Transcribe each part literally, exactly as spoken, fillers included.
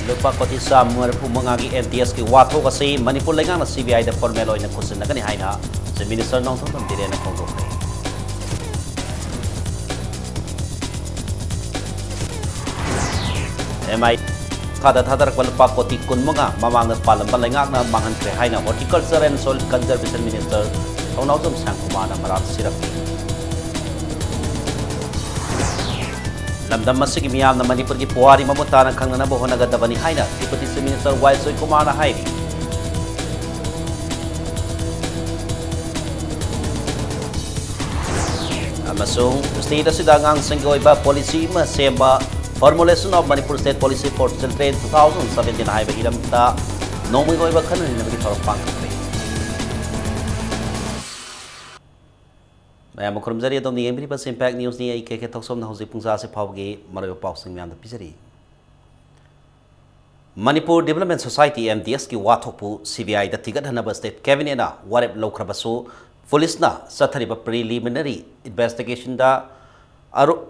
ꯂꯨꯄꯥ ꯀꯣꯇꯤ ꯆꯥꯝꯃ ꯃꯔꯤꯐꯨ ꯃꯉꯥꯒꯤ ꯑꯦꯝ ꯗꯤ ꯑꯦꯁꯀꯤ ꯋꯥꯊꯣꯛ ꯑꯁꯤ ꯃꯅꯤꯄꯨꯔ ꯂꯩꯉꯥꯛꯅ ꯁꯤ ꯕꯤ ꯑꯥꯏꯗ ꯐꯣꯔꯃꯦꯜ ꯑꯣꯏꯅ ꯈꯨꯠꯁꯤꯟꯅꯒꯅꯤ ꯍꯥꯏꯅ ꯆꯤꯐ ꯃꯤꯅꯤꯁꯇꯔ ꯅꯣꯡꯊꯣꯝꯕꯝ ꯕꯤꯔꯦꯟꯅ ꯐꯣꯡꯗꯣꯛꯈ꯭ꯔꯦ꯫ ꯑꯦꯝ ꯑꯥꯏ ꯃꯈꯥꯗ ꯊꯥꯗꯔꯛꯄ ꯂꯨꯄꯥ ꯀꯣꯇꯤ ꯀꯨꯟꯃꯉꯥ ꯃꯃꯥꯡꯗ ꯄꯥꯜꯂꯝꯕ ꯂꯩꯉꯥꯛꯅ ꯃꯥꯡꯍꯟꯈ꯭ꯔꯦ ꯍꯥꯏꯅ Horticulture and Soil Conservation Minister ꯊꯧꯅꯥꯎꯖꯝ ꯁ꯭ꯌꯥꯝꯀꯨꯃꯥꯔꯅ ꯃꯔꯥꯜ ꯁꯤꯔꯛꯈꯤ꯫ ꯂꯝꯗꯝ ꯑꯁꯤꯒꯤ ꯃꯤꯌꯥꯝꯅ ꯃꯅꯤꯄꯨꯔꯒꯤ ꯄꯨꯋꯥꯔꯤ ꯃꯃꯨꯠ ꯇꯥꯅ ꯈꯪꯅꯅꯕ ꯍꯣꯠꯅꯒꯗꯕꯅꯤ ꯍꯥꯏꯅ Deputy Chief Minister ꯋꯥꯏ ꯖꯣꯏꯀꯨꯃꯥꯔꯅ ꯍꯥꯏꯔꯤ꯫ ꯑꯃꯁꯨꯡ state ꯑꯁꯤꯗ ꯑꯉꯥꯡꯁꯤꯡꯒꯤ ꯑꯣꯏꯕ policy ꯑꯃ ꯁꯦꯝꯕ, Formulation of Manipur State Policy for Children two thousand seventeen ꯍꯥꯏꯕ ꯍꯤꯔꯝꯗ ꯅꯣꯡꯃꯒꯤ ꯑꯣꯏꯕ ꯈꯟꯅ ꯅꯩꯅꯕꯒꯤ ꯊꯧꯔꯝ ꯄꯥꯡꯊꯣꯛꯈ꯭ꯔꯦ꯫ ꯃꯌꯥꯝꯕꯨ ꯈꯨꯔꯨꯝꯖꯔꯤ, ꯑꯗꯣꯝꯅ ꯌꯦꯡꯕꯤꯔꯤꯕ ꯁꯤ Impact Newsꯅꯤ꯫ ꯑꯩ ꯀꯦ ꯀꯦ ꯊꯧꯁꯣꯝꯅ ꯍꯧꯖꯤꯛ ꯄꯨꯡ ꯇꯔꯥꯁꯤ ꯐꯥꯎꯕꯒꯤ ꯃꯔꯨꯑꯣꯏꯕ ꯄꯥꯎꯁꯤꯡ ꯃꯌꯥꯝꯗ ꯄꯤꯖꯔꯤ꯫ Manipur Development Society, M D ꯑꯦꯁꯀꯤ ꯋꯥꯊꯣꯛꯄꯨ ꯁꯤ ꯕꯤ ꯑꯥꯏꯗ ꯊꯤꯒꯠꯍꯟꯅꯕ state cabinetꯅ ꯋꯥꯔꯦꯞ ꯂꯧꯈ꯭ꯔꯕꯁꯨ, ꯄꯨꯂꯤꯁꯅ ꯆꯠꯊꯔꯤꯕ preliminary investigationꯗ ꯑꯔꯨ-,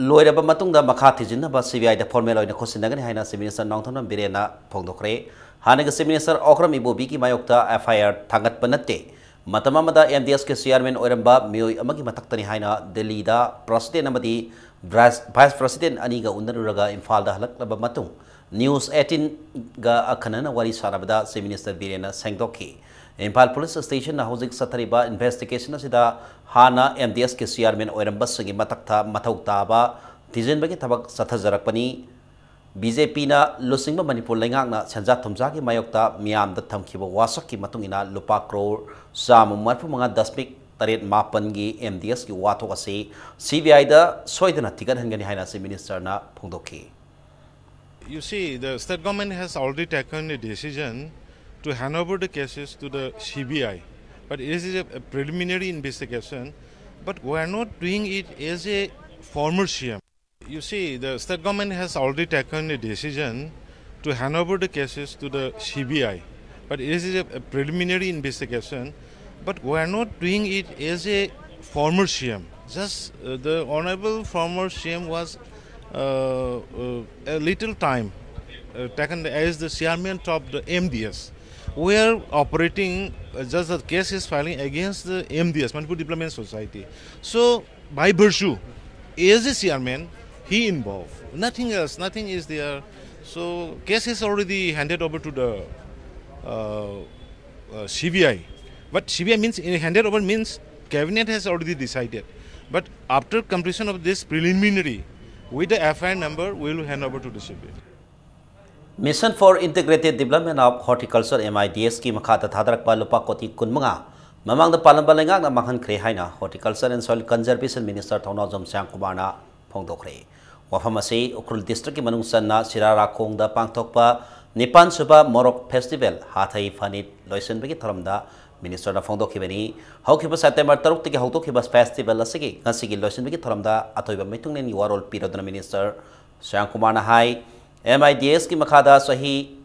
ꯂꯣꯏꯔꯕ ꯃꯇꯨꯡꯗ ꯃꯈꯥ ꯊꯤꯖꯤꯟꯅꯕ ꯁꯤ ꯕꯤ ꯑꯥꯏꯗ ꯐꯣꯔꯃꯦꯜ ꯑꯣꯏꯅ ꯈꯨꯠꯁꯤꯟꯅꯒꯅꯤ ꯍꯥꯏꯅ ꯆꯤꯐ ꯃꯤꯅꯤꯁꯇꯔ ꯅꯣꯡꯊꯣꯝꯕꯝ ꯕꯤꯔꯦꯟꯅ ꯐꯣꯡꯗꯣꯛꯈ꯭ꯔꯦ꯫ ꯍꯥꯟꯅꯒꯤ ꯆꯤꯐ ꯃꯤꯅꯤꯁꯇꯔ ꯑꯣꯀ꯭ꯔꯝ ꯏꯕꯣꯕꯤꯒꯤ ꯃꯥꯌꯣꯛꯇ ꯑꯦꯐ ꯑꯥꯏ ꯑꯥꯔ ꯊꯥꯡꯒꯠꯄ ꯅꯠꯇꯦ꯫ ꯃꯇꯝ ꯑꯃꯗ ꯑꯦꯝ ꯗꯤ ꯑꯦꯁꯀꯤ ꯆꯤꯌꯥꯔꯃꯦꯟ ꯑꯣꯏꯔꯝꯕ ꯃꯤꯑꯣꯏ ꯑꯃꯒꯤ ꯃꯊꯛꯇꯅꯤ ꯍꯥꯏꯅ ꯗꯦꯜꯂꯤꯗ ꯄ꯭ꯔꯁꯤꯗꯦꯟ ꯑꯃꯗꯤ ꯚꯥꯏꯁ, ꯚꯥꯏꯁ ꯄ꯭ꯔꯁꯤꯗꯦꯟ ꯑꯅꯤꯒ ꯎꯅꯔꯨꯔꯒ ꯏꯝꯐꯥꯜꯗ ꯍꯜꯂꯛꯂꯕ ꯃꯇꯨꯡ ꯅ꯭ꯌꯨꯁ ꯑꯩꯠꯇꯤꯟꯒ ꯑꯈꯟꯅꯅ ꯋꯥꯔꯤ ꯁꯥꯟꯅꯕꯗ ꯆꯤꯐ ꯃꯤꯅꯤꯁꯇꯔ ꯕꯤꯔꯦꯟꯅ ꯁꯦꯡꯗꯣꯛꯈꯤ꯫ ꯏꯝꯐꯥꯜ ꯄꯨꯂꯤꯁ ꯁ꯭ꯇꯦꯁꯟꯅ ꯍꯧꯖꯤꯛ ꯆꯠꯊꯔꯤꯕ ꯏꯟꯚꯦꯁꯇꯤꯒꯦꯁꯟ ꯑꯁꯤꯗ ꯍꯥꯟꯅ ꯑꯦꯝ ꯗꯤ ꯑꯦꯁꯀꯤ ꯆꯤꯌꯥꯔꯃꯦꯟ ꯑꯣꯏꯔꯝꯕꯁꯤꯡꯒꯤ ꯃꯊꯛꯇ ꯃꯊꯧ ꯇꯥꯕ ꯊꯤꯖꯤꯟꯕꯒꯤ ꯊꯕꯛ ꯆꯠꯊꯖꯔꯛꯄꯅꯤ꯫ ꯕꯤ ꯖꯦ ꯄꯤꯅ ꯂꯨꯆꯤꯡꯕ ꯃꯅꯤꯄꯨꯔ ꯂꯩꯉꯥꯛꯅ ꯁꯦꯟꯖꯥ ꯊꯨꯝꯖꯥꯒꯤ ꯃꯥꯌꯣꯛꯇ ꯃꯤꯌꯥꯝꯗ ꯊꯝꯈꯤꯕ ꯋꯥꯁꯛꯀꯤ ꯃꯇꯨꯡ ꯏꯟꯅ ꯂꯨꯄꯥ ꯀ꯭ꯔꯣꯔ ꯆꯥꯝꯃ ꯃꯔꯤꯐꯨ ꯃꯉꯥ ꯗꯁꯃꯤꯛ ꯇꯔꯦꯠ ꯃꯥꯄꯟꯒꯤ ꯑꯦꯝ ꯗꯤ ꯑꯦꯁꯀꯤ ꯋꯥꯊꯣꯛ ꯑꯁꯤ ꯁꯤ ꯕꯤ ꯑꯥꯏꯗ ꯁꯣꯏꯗꯅ ꯊꯤꯒꯠꯍꯟꯒꯅꯤ ꯍꯥꯏꯅ ꯆꯤꯐ ꯃꯤꯅꯤꯁꯇꯔꯅ ꯐꯣꯡꯗꯣꯛꯈꯤ꯫ You see, the state government has already taken a decision to hand over the cases to the C B I, but it is a, a preliminary investigation, but we are not doing it as a former C M. You see, the state government has already taken a decision to hand over the cases to the C B I, but it is a, a preliminary investigation, but we are not doing it as a former C M. Just, uh, the honorable former C M was, uh, uh, a little time uh, taken as the chairman of the M D S. We are operating, uh, just the case is filing against the M D S, Manipur Development Society. So, by virtue, as a chairman, he involved. Nothing else, nothing is there. So, case is already handed over to the uh, uh, C B I. But C B I means, uh, handed over means cabinet has already decided. But after completion of this preliminary, with the F I R number, we will hand over to the C B I. Mission for Integrated Development of Horticulture, M I D S ꯀꯤ ꯃꯈꯥꯗ ꯊꯥꯗꯔꯛꯄ ꯂꯨꯄꯥ ꯀꯣꯇꯤ ꯀꯨꯟꯃꯉꯥ ꯃꯃꯥꯡꯗ ꯄꯥꯜꯂꯝꯕ ꯂꯩꯉꯥꯛꯅ ꯃꯥꯡꯍꯟꯈ꯭ꯔꯦ ꯍꯥꯏꯅ Horticulture and Soil Conservation Minister ꯊꯧꯅꯥꯎꯖꯝ ꯁ꯭ꯌꯥꯝꯀꯨꯃꯥꯔꯅ ꯐꯣꯡꯗꯣꯛꯈ꯭ꯔꯦ꯫ ꯋꯥꯐꯝ ꯑꯁꯤ ꯎꯈ꯭ꯔꯨꯜ district ꯀꯤ ꯃꯅꯨꯡ ꯆꯟꯅ ꯁꯤꯔꯥꯔꯥꯈꯣꯡꯗ ꯄꯥꯡꯊꯣꯛꯄ ꯅꯤꯄꯥꯟ ꯁꯨꯕ ꯃꯣꯔꯣꯛ festival ꯍꯥꯊꯩ ꯐꯅꯤꯠ ꯂꯣꯏꯁꯤꯟꯕꯒꯤ ꯊꯧꯔꯝꯗ minister ꯅ ꯐꯣꯡꯗꯣꯛꯈꯤꯕꯅꯤ꯫ ꯍꯧꯈꯤꯕ September ꯇꯔꯨꯛꯇꯒꯤ ꯍꯧꯗꯣꯛꯈꯤꯕ festival ꯑꯁꯤꯒꯤ ꯉꯁꯤꯒꯤ ꯂꯣꯏꯁꯤꯟꯕꯒꯤ ꯊꯧꯔꯝꯗ ꯑꯊꯣꯏꯕ ꯃꯤꯊꯨꯡꯂꯦꯟꯒꯤ ꯋꯥꯔꯣꯜ ꯄꯤꯔꯗꯨꯅ minister ꯁ꯭ꯌꯥꯝꯀꯨꯃꯥꯔꯅ high, M I D S ꯀꯤ ꯃꯈꯥꯗ ꯆꯍꯤ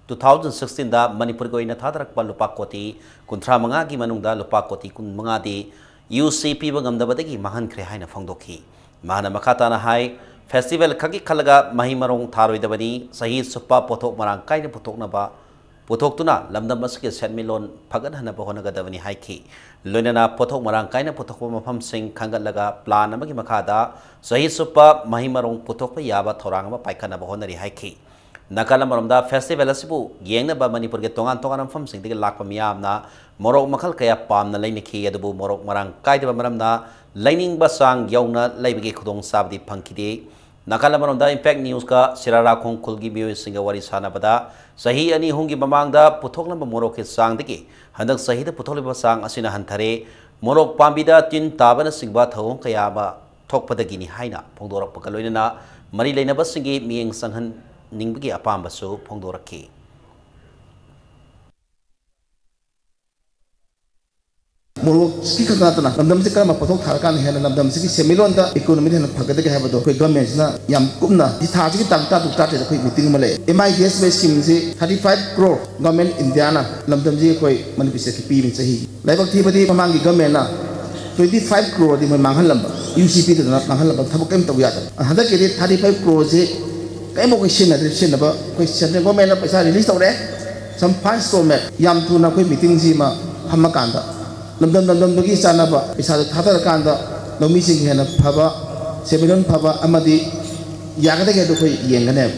two thousand sixteen ꯗ ꯃꯅꯤꯄꯨꯔꯒꯤ ꯑꯣꯏꯅ ꯊꯥꯗꯔꯛꯄ ꯂꯨꯄꯥ ꯀꯣꯇꯤ ꯀꯨꯟꯊ꯭ꯔꯥ ꯃꯉꯥꯒꯤ ꯃꯅꯨꯡꯗ ꯂꯨꯄꯥ ꯀꯣꯇꯤ ꯀꯨꯟ ꯃꯉꯥꯗꯤ U C ꯄꯤꯕ ꯉꯝꯗꯕꯗꯒꯤ ꯃꯥꯡꯍꯟꯈ꯭ꯔꯦ ꯍꯥꯏꯅ ꯐꯣꯡꯗꯣꯛꯈꯤ꯫ ꯃꯍꯥꯛꯅ ꯃꯈꯥ ꯇꯥꯅ ꯍꯥꯏ, festival ꯈꯛꯀꯤ ꯈꯜꯂꯒ ꯃꯍꯩ ꯃꯔꯣꯡ ꯊꯥꯔꯣꯏꯗꯕꯅꯤ, ꯆꯍꯤ ꯆꯨꯞꯄ ꯄꯣꯠꯊꯣꯛ ꯃꯔꯥꯡ ꯀꯥꯏꯅ ꯄꯨꯊꯣꯛꯅꯕ, ꯄꯨꯊꯣꯛꯇꯨꯅ ꯂꯝꯗꯝ ꯑꯁꯤꯒꯤ ꯁꯦꯟꯃꯤꯠꯂꯣꯟ ꯐꯒꯠꯍꯟꯅꯕ ꯍꯣꯠꯅꯒꯗꯕꯅꯤ ꯍꯥꯏꯈꯤ꯫ ꯂꯣꯏꯅꯅ ꯄꯣꯠꯊꯣꯛ ꯃꯔꯥꯡ ꯀꯥꯏꯅ ꯄꯨꯊꯣꯛꯄ ꯃꯐꯝꯁꯤꯡ ꯈꯟꯒꯠꯂꯒ plan ꯑꯃꯒꯤ ꯃꯈꯥꯗ ꯆꯍꯤ ꯆꯨꯞꯄ ꯃꯍꯩ ꯃꯔꯣꯡ ꯄꯨꯊꯣꯛꯄ ꯌꯥꯕ ꯊꯧꯔꯥꯡ ꯑꯃ ꯄꯥꯏꯈꯠꯅꯕ ꯍꯣꯠꯅꯔꯤ ꯍꯥꯏꯈꯤ꯫ ꯅꯥꯀꯜ ꯑꯃꯔꯣꯝꯗ festival ꯑꯁꯤꯕꯨ ꯌꯦꯡꯅꯕ ꯃꯅꯤꯄꯨꯔꯒꯤ ꯇꯣꯉꯥꯟ ꯇꯣꯉꯥꯟꯕ ꯃꯐꯝꯁꯤꯡꯗꯒꯤ ꯂꯥꯛꯄ ꯃꯤꯌꯥꯝꯅ ꯃꯣꯔꯣꯛ ꯃꯈꯜ ꯀꯌꯥ ꯄꯥꯝꯅ ꯂꯩꯅꯈꯤ, ꯑꯗꯨꯕꯨ ꯃꯣꯔꯣꯛ ꯃꯔꯥꯡ ꯀꯥꯏꯗꯕ ꯃꯔꯝꯅ ꯂꯩꯅꯤꯡꯕ ꯆꯥꯡ ꯌꯧꯅ ꯂꯩꯕꯒꯤ ꯈꯨꯗꯣꯡꯆꯥꯕꯗꯤ ꯐꯪꯈꯤꯗꯦ꯫ ꯅꯥꯀꯜ ꯑꯃꯔꯣꯝꯗ Impact News ꯀ ꯁꯤꯔꯥꯔꯥꯈꯣꯡ ꯈꯨꯜꯒꯤ ꯃꯤꯑꯣꯏꯁꯤꯡꯒ ꯋꯥꯔꯤ ꯁꯥꯟꯅꯕꯗ ꯆꯍꯤ ꯑꯅꯤ ꯑꯍꯨꯝꯒꯤ ꯃꯃꯥꯡꯗ ꯄꯨꯊꯣꯛꯂꯝꯕ ꯃꯣꯔꯣꯛꯀꯤ ꯆꯥꯡꯗꯒꯤ ꯍꯟꯗꯛ ꯆꯍꯤꯗ ꯄꯨꯊꯣꯛꯂꯤꯕ ꯆꯥꯡ ꯑꯁꯤꯅ ꯍꯟꯊꯔꯦ꯫ ꯃꯣꯔꯣꯛ ꯄꯥꯝꯕꯤꯗ ꯇꯤꯟ ꯇꯥꯕꯅꯆꯤꯡꯕ ꯊꯧꯑꯣꯡ ꯀꯌꯥ ꯑꯃ ꯊꯣꯛꯄꯗꯒꯤꯅꯤ ꯍꯥꯏꯅ ꯐꯣꯡꯗꯣꯔꯛꯄꯒ ꯂꯣꯏꯅꯅ ꯃꯔꯤ ꯂꯩꯅꯕꯁꯤꯡꯒꯤ ꯃꯤꯠꯌꯦꯡ ꯆꯪꯍꯟꯅꯤꯡꯕꯒꯤ ꯑꯄꯥꯝꯕꯁꯨ ꯐꯣꯡꯗꯣꯔꯛꯈꯤ꯫ ꯃꯣꯔꯣꯛꯀꯤ ꯈꯛꯇ ꯅꯠꯇꯅ ꯂꯝꯗꯝꯁꯤ ꯀꯔꯝꯕ ꯄꯣꯠꯊꯣꯛ ꯊꯥꯔꯀꯥꯟꯗ ꯍꯦꯟꯅ ꯂꯝꯗꯝꯁꯤꯒꯤ ꯁꯦꯟꯃꯤꯠꯂꯣꯟꯗ economy ꯗ ꯍꯦꯟꯅ ꯐꯒꯗꯒꯦ ꯍꯥꯏꯕꯗꯣ ꯑꯩꯈꯣꯏ government ꯁꯤꯅ ꯌꯥꯝ ꯀꯨꯞꯅ ꯊꯥꯁꯤꯒꯤ ꯇꯥꯡ ꯇꯔꯥ ꯇꯔꯨꯛ ꯇꯔꯥꯇꯔꯦꯠꯇ ꯑꯩꯈꯣꯏ meeting ꯑꯃ ꯂꯩ꯫ M I D S ꯀꯤ scheme ꯁꯤ thirty five crore government India ꯅ ꯂꯝꯗꯝꯁꯤꯒꯤ ꯑꯩꯈꯣꯏ ꯃꯅꯤꯄꯨꯔ state ꯀꯤ ꯄꯤꯕꯅꯤ ꯆꯍꯤꯒꯤ꯫ ꯂꯥꯏꯕꯛ ꯊꯤꯕꯗꯤ ꯃꯃꯥꯡꯒꯤ government ꯅ twenty five crore ꯗꯤ ꯃꯣꯏ ꯃꯥꯡꯍꯜꯂꯝꯕ, U C ꯄꯤꯗꯗꯅ ꯃꯥꯡꯍꯜꯂꯝꯕ, ꯊꯕꯛ ꯀꯔꯤꯝ ꯇꯧ ꯌꯥꯗꯕ꯫ ꯍꯟꯗꯛꯀꯤꯗꯤ thirty five crore ꯁꯤ ꯀꯔꯤꯝꯐꯥꯎ ꯑꯩꯈꯣꯏ ꯁꯤꯖꯤꯟꯅꯗ꯭ꯔꯦ꯫ ꯁꯤꯖꯤꯟꯅꯕ ꯑꯩꯈꯣꯏ central government ꯅ ꯄꯩꯁꯥ release ꯇꯧꯔꯦ꯫ Some fine store ꯃꯦꯛ ꯌꯥꯝ ꯊꯨꯅ ꯑꯩꯈꯣꯏ meeting ꯁꯤꯃ ꯐꯝꯃꯀꯥꯟꯗ ꯂꯝꯗꯝ ꯂꯝꯗꯝꯗꯨꯒꯤ ꯆꯥꯟꯅꯕ ꯄꯩꯁꯥꯗꯨ ꯊꯥꯗꯔꯀꯥꯟꯗ ꯂꯧꯃꯤꯁꯤꯡꯒꯤ ꯍꯦꯟꯅ ꯐꯕ, ꯁꯦꯟꯃꯤꯠꯂꯣꯟ ꯐꯕ ꯑꯃꯗꯤ ꯌꯥꯒꯗꯒꯦ ꯍꯥꯏꯗꯨ ꯑꯩꯈꯣꯏ ꯌꯦꯡꯒꯅꯦꯕ꯫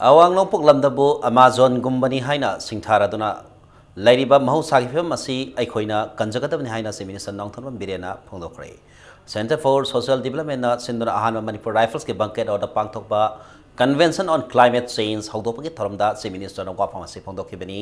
ꯑꯋꯥꯡ ꯅꯣꯡꯄꯣꯛ ꯂꯝꯗꯝꯕꯨ ꯑꯃꯥꯖꯣꯟꯒꯨꯝꯕꯅꯤ ꯍꯥꯏꯅ ꯁꯤꯡꯊꯥꯔꯗꯨꯅ ꯂꯩꯔꯤꯕ ꯃꯍꯧꯁꯥꯒꯤ ꯐꯤꯕꯝ ꯑꯁꯤ ꯑꯩꯈꯣꯏꯅ ꯀꯟꯖꯒꯗꯕꯅꯤ ꯍꯥꯏꯅ Chief Minister ꯅꯣꯡꯊꯣꯝꯕꯝ ꯕꯤꯔꯦꯟꯅ ꯐꯣꯡꯗꯣꯛꯈ꯭ꯔꯦ꯫ Centre for Social Development ꯅ ꯁꯤꯟꯗꯨꯅ ꯑꯍꯥꯟꯕ Manipur Rifles ꯀꯤ banquet hall ꯗ ꯄꯥꯡꯊꯣꯛꯄ Convention on Climate Change ꯍꯧꯗꯣꯛꯄꯒꯤ ꯊꯧꯔꯝꯗ Chief Minister ꯅ ꯋꯥꯐꯝ ꯑꯁꯤ ꯐꯣꯡꯗꯣꯛꯈꯤꯕꯅꯤ꯫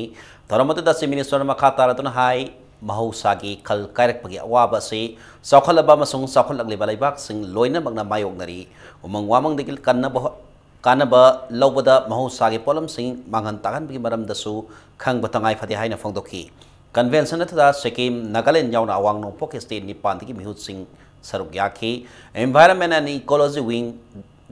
ꯊꯧꯔꯝ ꯑꯗꯨꯗ Chief Minister ꯅ ꯃꯈꯥ ꯇꯥꯔꯗꯨꯅ ꯍꯥꯏ, ꯃꯍꯧꯁꯥꯒꯤ ꯈꯜ ꯀꯥꯏꯔꯛꯄꯒꯤ ꯑꯋꯥꯕ ꯑꯁꯤ ꯆꯥꯎꯈꯠꯂꯕ ꯑꯃꯁꯨꯡ ꯆꯥꯎꯈꯠꯂꯛꯂꯤꯕ ꯂꯩꯕꯥꯛꯁꯤꯡ ꯂꯣꯏꯅꯃꯛꯅ ꯃꯥꯌꯣꯛꯅꯔꯤ꯫ ꯎꯃꯪ ꯋꯥꯃꯪꯗꯒꯤ ꯀꯟꯅꯕ ꯍꯣ-, ꯀꯥꯟꯅꯕ ꯂꯧꯕꯗ ꯃꯍꯧꯁꯥꯒꯤ ꯄꯣꯠꯂꯝꯁꯤꯡ ꯃꯥꯡꯍꯟ ꯇꯥꯛꯍꯟꯕꯒꯤ ꯃꯔꯝꯗꯁꯨ ꯈꯪꯕ ꯇꯉꯥꯏ ꯐꯗꯦ ꯍꯥꯏꯅ ꯐꯣꯡꯗꯣꯛꯈꯤ꯫ Convention ꯑꯗꯨꯗ ꯁꯤꯛꯀꯤꯝ, ꯅꯥꯒꯥꯂꯦꯟ ꯌꯥꯎꯅ ꯑꯋꯥꯡ ꯅꯣꯡꯄꯣꯛꯀꯤ state ꯅꯤꯄꯥꯟꯗꯒꯤ ꯃꯤꯍꯨꯠꯁꯤꯡ ꯁꯔꯨꯛ ꯌꯥꯈꯤ꯫ Environment and Ecology Wing,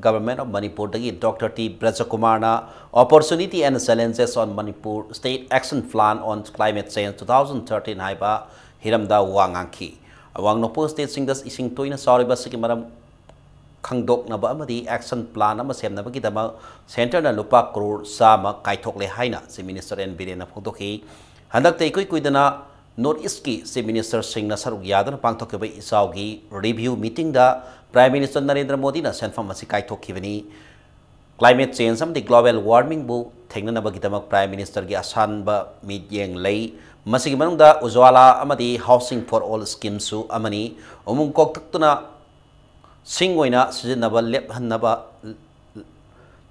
Government of Manipur ꯗꯒꯤ Doctor ꯇꯤ ꯕ꯭ꯔꯖꯀꯨꯃꯥꯔꯅ Opportunity and Challenges on Manipur State Action Plan on Climate Change two thousand thirteen ꯍꯥꯏꯕ ꯍꯤꯔꯝꯗ ꯋꯥ ꯉꯥꯡꯈꯤ꯫ ꯑꯋꯥꯡ ꯅꯣꯡꯄꯣꯛ state ꯁꯤꯡꯗ ꯏꯁꯤꯡ ꯇꯣꯏꯅ ꯆꯥꯎꯔꯤꯕ ꯑꯁꯤꯒꯤ ꯃꯔꯝ ꯈꯪꯗꯣꯛꯅꯕ ꯑꯃꯗꯤ action plan ꯑꯃ ꯁꯦꯝꯅꯕꯒꯤꯗꯃꯛ centre ꯅ ꯂꯨꯄꯥ ꯀ꯭ꯔꯣꯔ ꯆꯥꯝꯃ ꯀꯥꯏꯊꯣꯛꯂꯦ ꯍꯥꯏꯅ Chief Minister ꯑꯦꯟ ꯕꯤꯔꯦꯟꯅ ꯐꯣꯡꯗꯣꯛꯈꯤ꯫ ꯍꯟꯗꯛꯇ ꯏꯀꯨꯏ ꯀꯨꯏꯗꯅ North East ꯀꯤ Chief Minister ꯁꯤꯡꯅ ꯁꯔꯨꯛ ꯌꯥꯗꯨꯅ ꯄꯥꯡꯊꯣꯛꯈꯤꯕ ꯏꯆꯥꯎꯒꯤ review meeting ꯗ Prime Minister ꯅꯔꯦꯟꯗ꯭ꯔ ꯃꯣꯗꯤꯅ ꯁꯦꯟꯐꯝ ꯑꯁꯤ ꯀꯥꯏꯊꯣꯛꯈꯤꯕꯅꯤ꯫ Climate change ꯑꯃꯗꯤ global warming ꯕꯨ ꯊꯦꯡꯅꯅꯕꯒꯤꯗꯃꯛ Prime Minister ꯒꯤ ꯑꯁꯥꯟꯕ ꯃꯤꯠꯌꯦꯡ ꯂꯩ꯫ ꯃꯁꯤꯒꯤ ꯃꯅꯨꯡꯗ Ujjwala ꯑꯃꯗꯤ Housing for All scheme ꯁꯨ ꯑꯃꯅꯤ꯫ ꯎꯃꯪ ꯀꯣꯛꯊꯛꯇꯨꯅ ꯁꯤꯡ ꯑꯣꯏꯅ ꯁꯤꯖꯤꯟꯅꯕ ꯂꯦꯞꯍꯟꯅꯕ,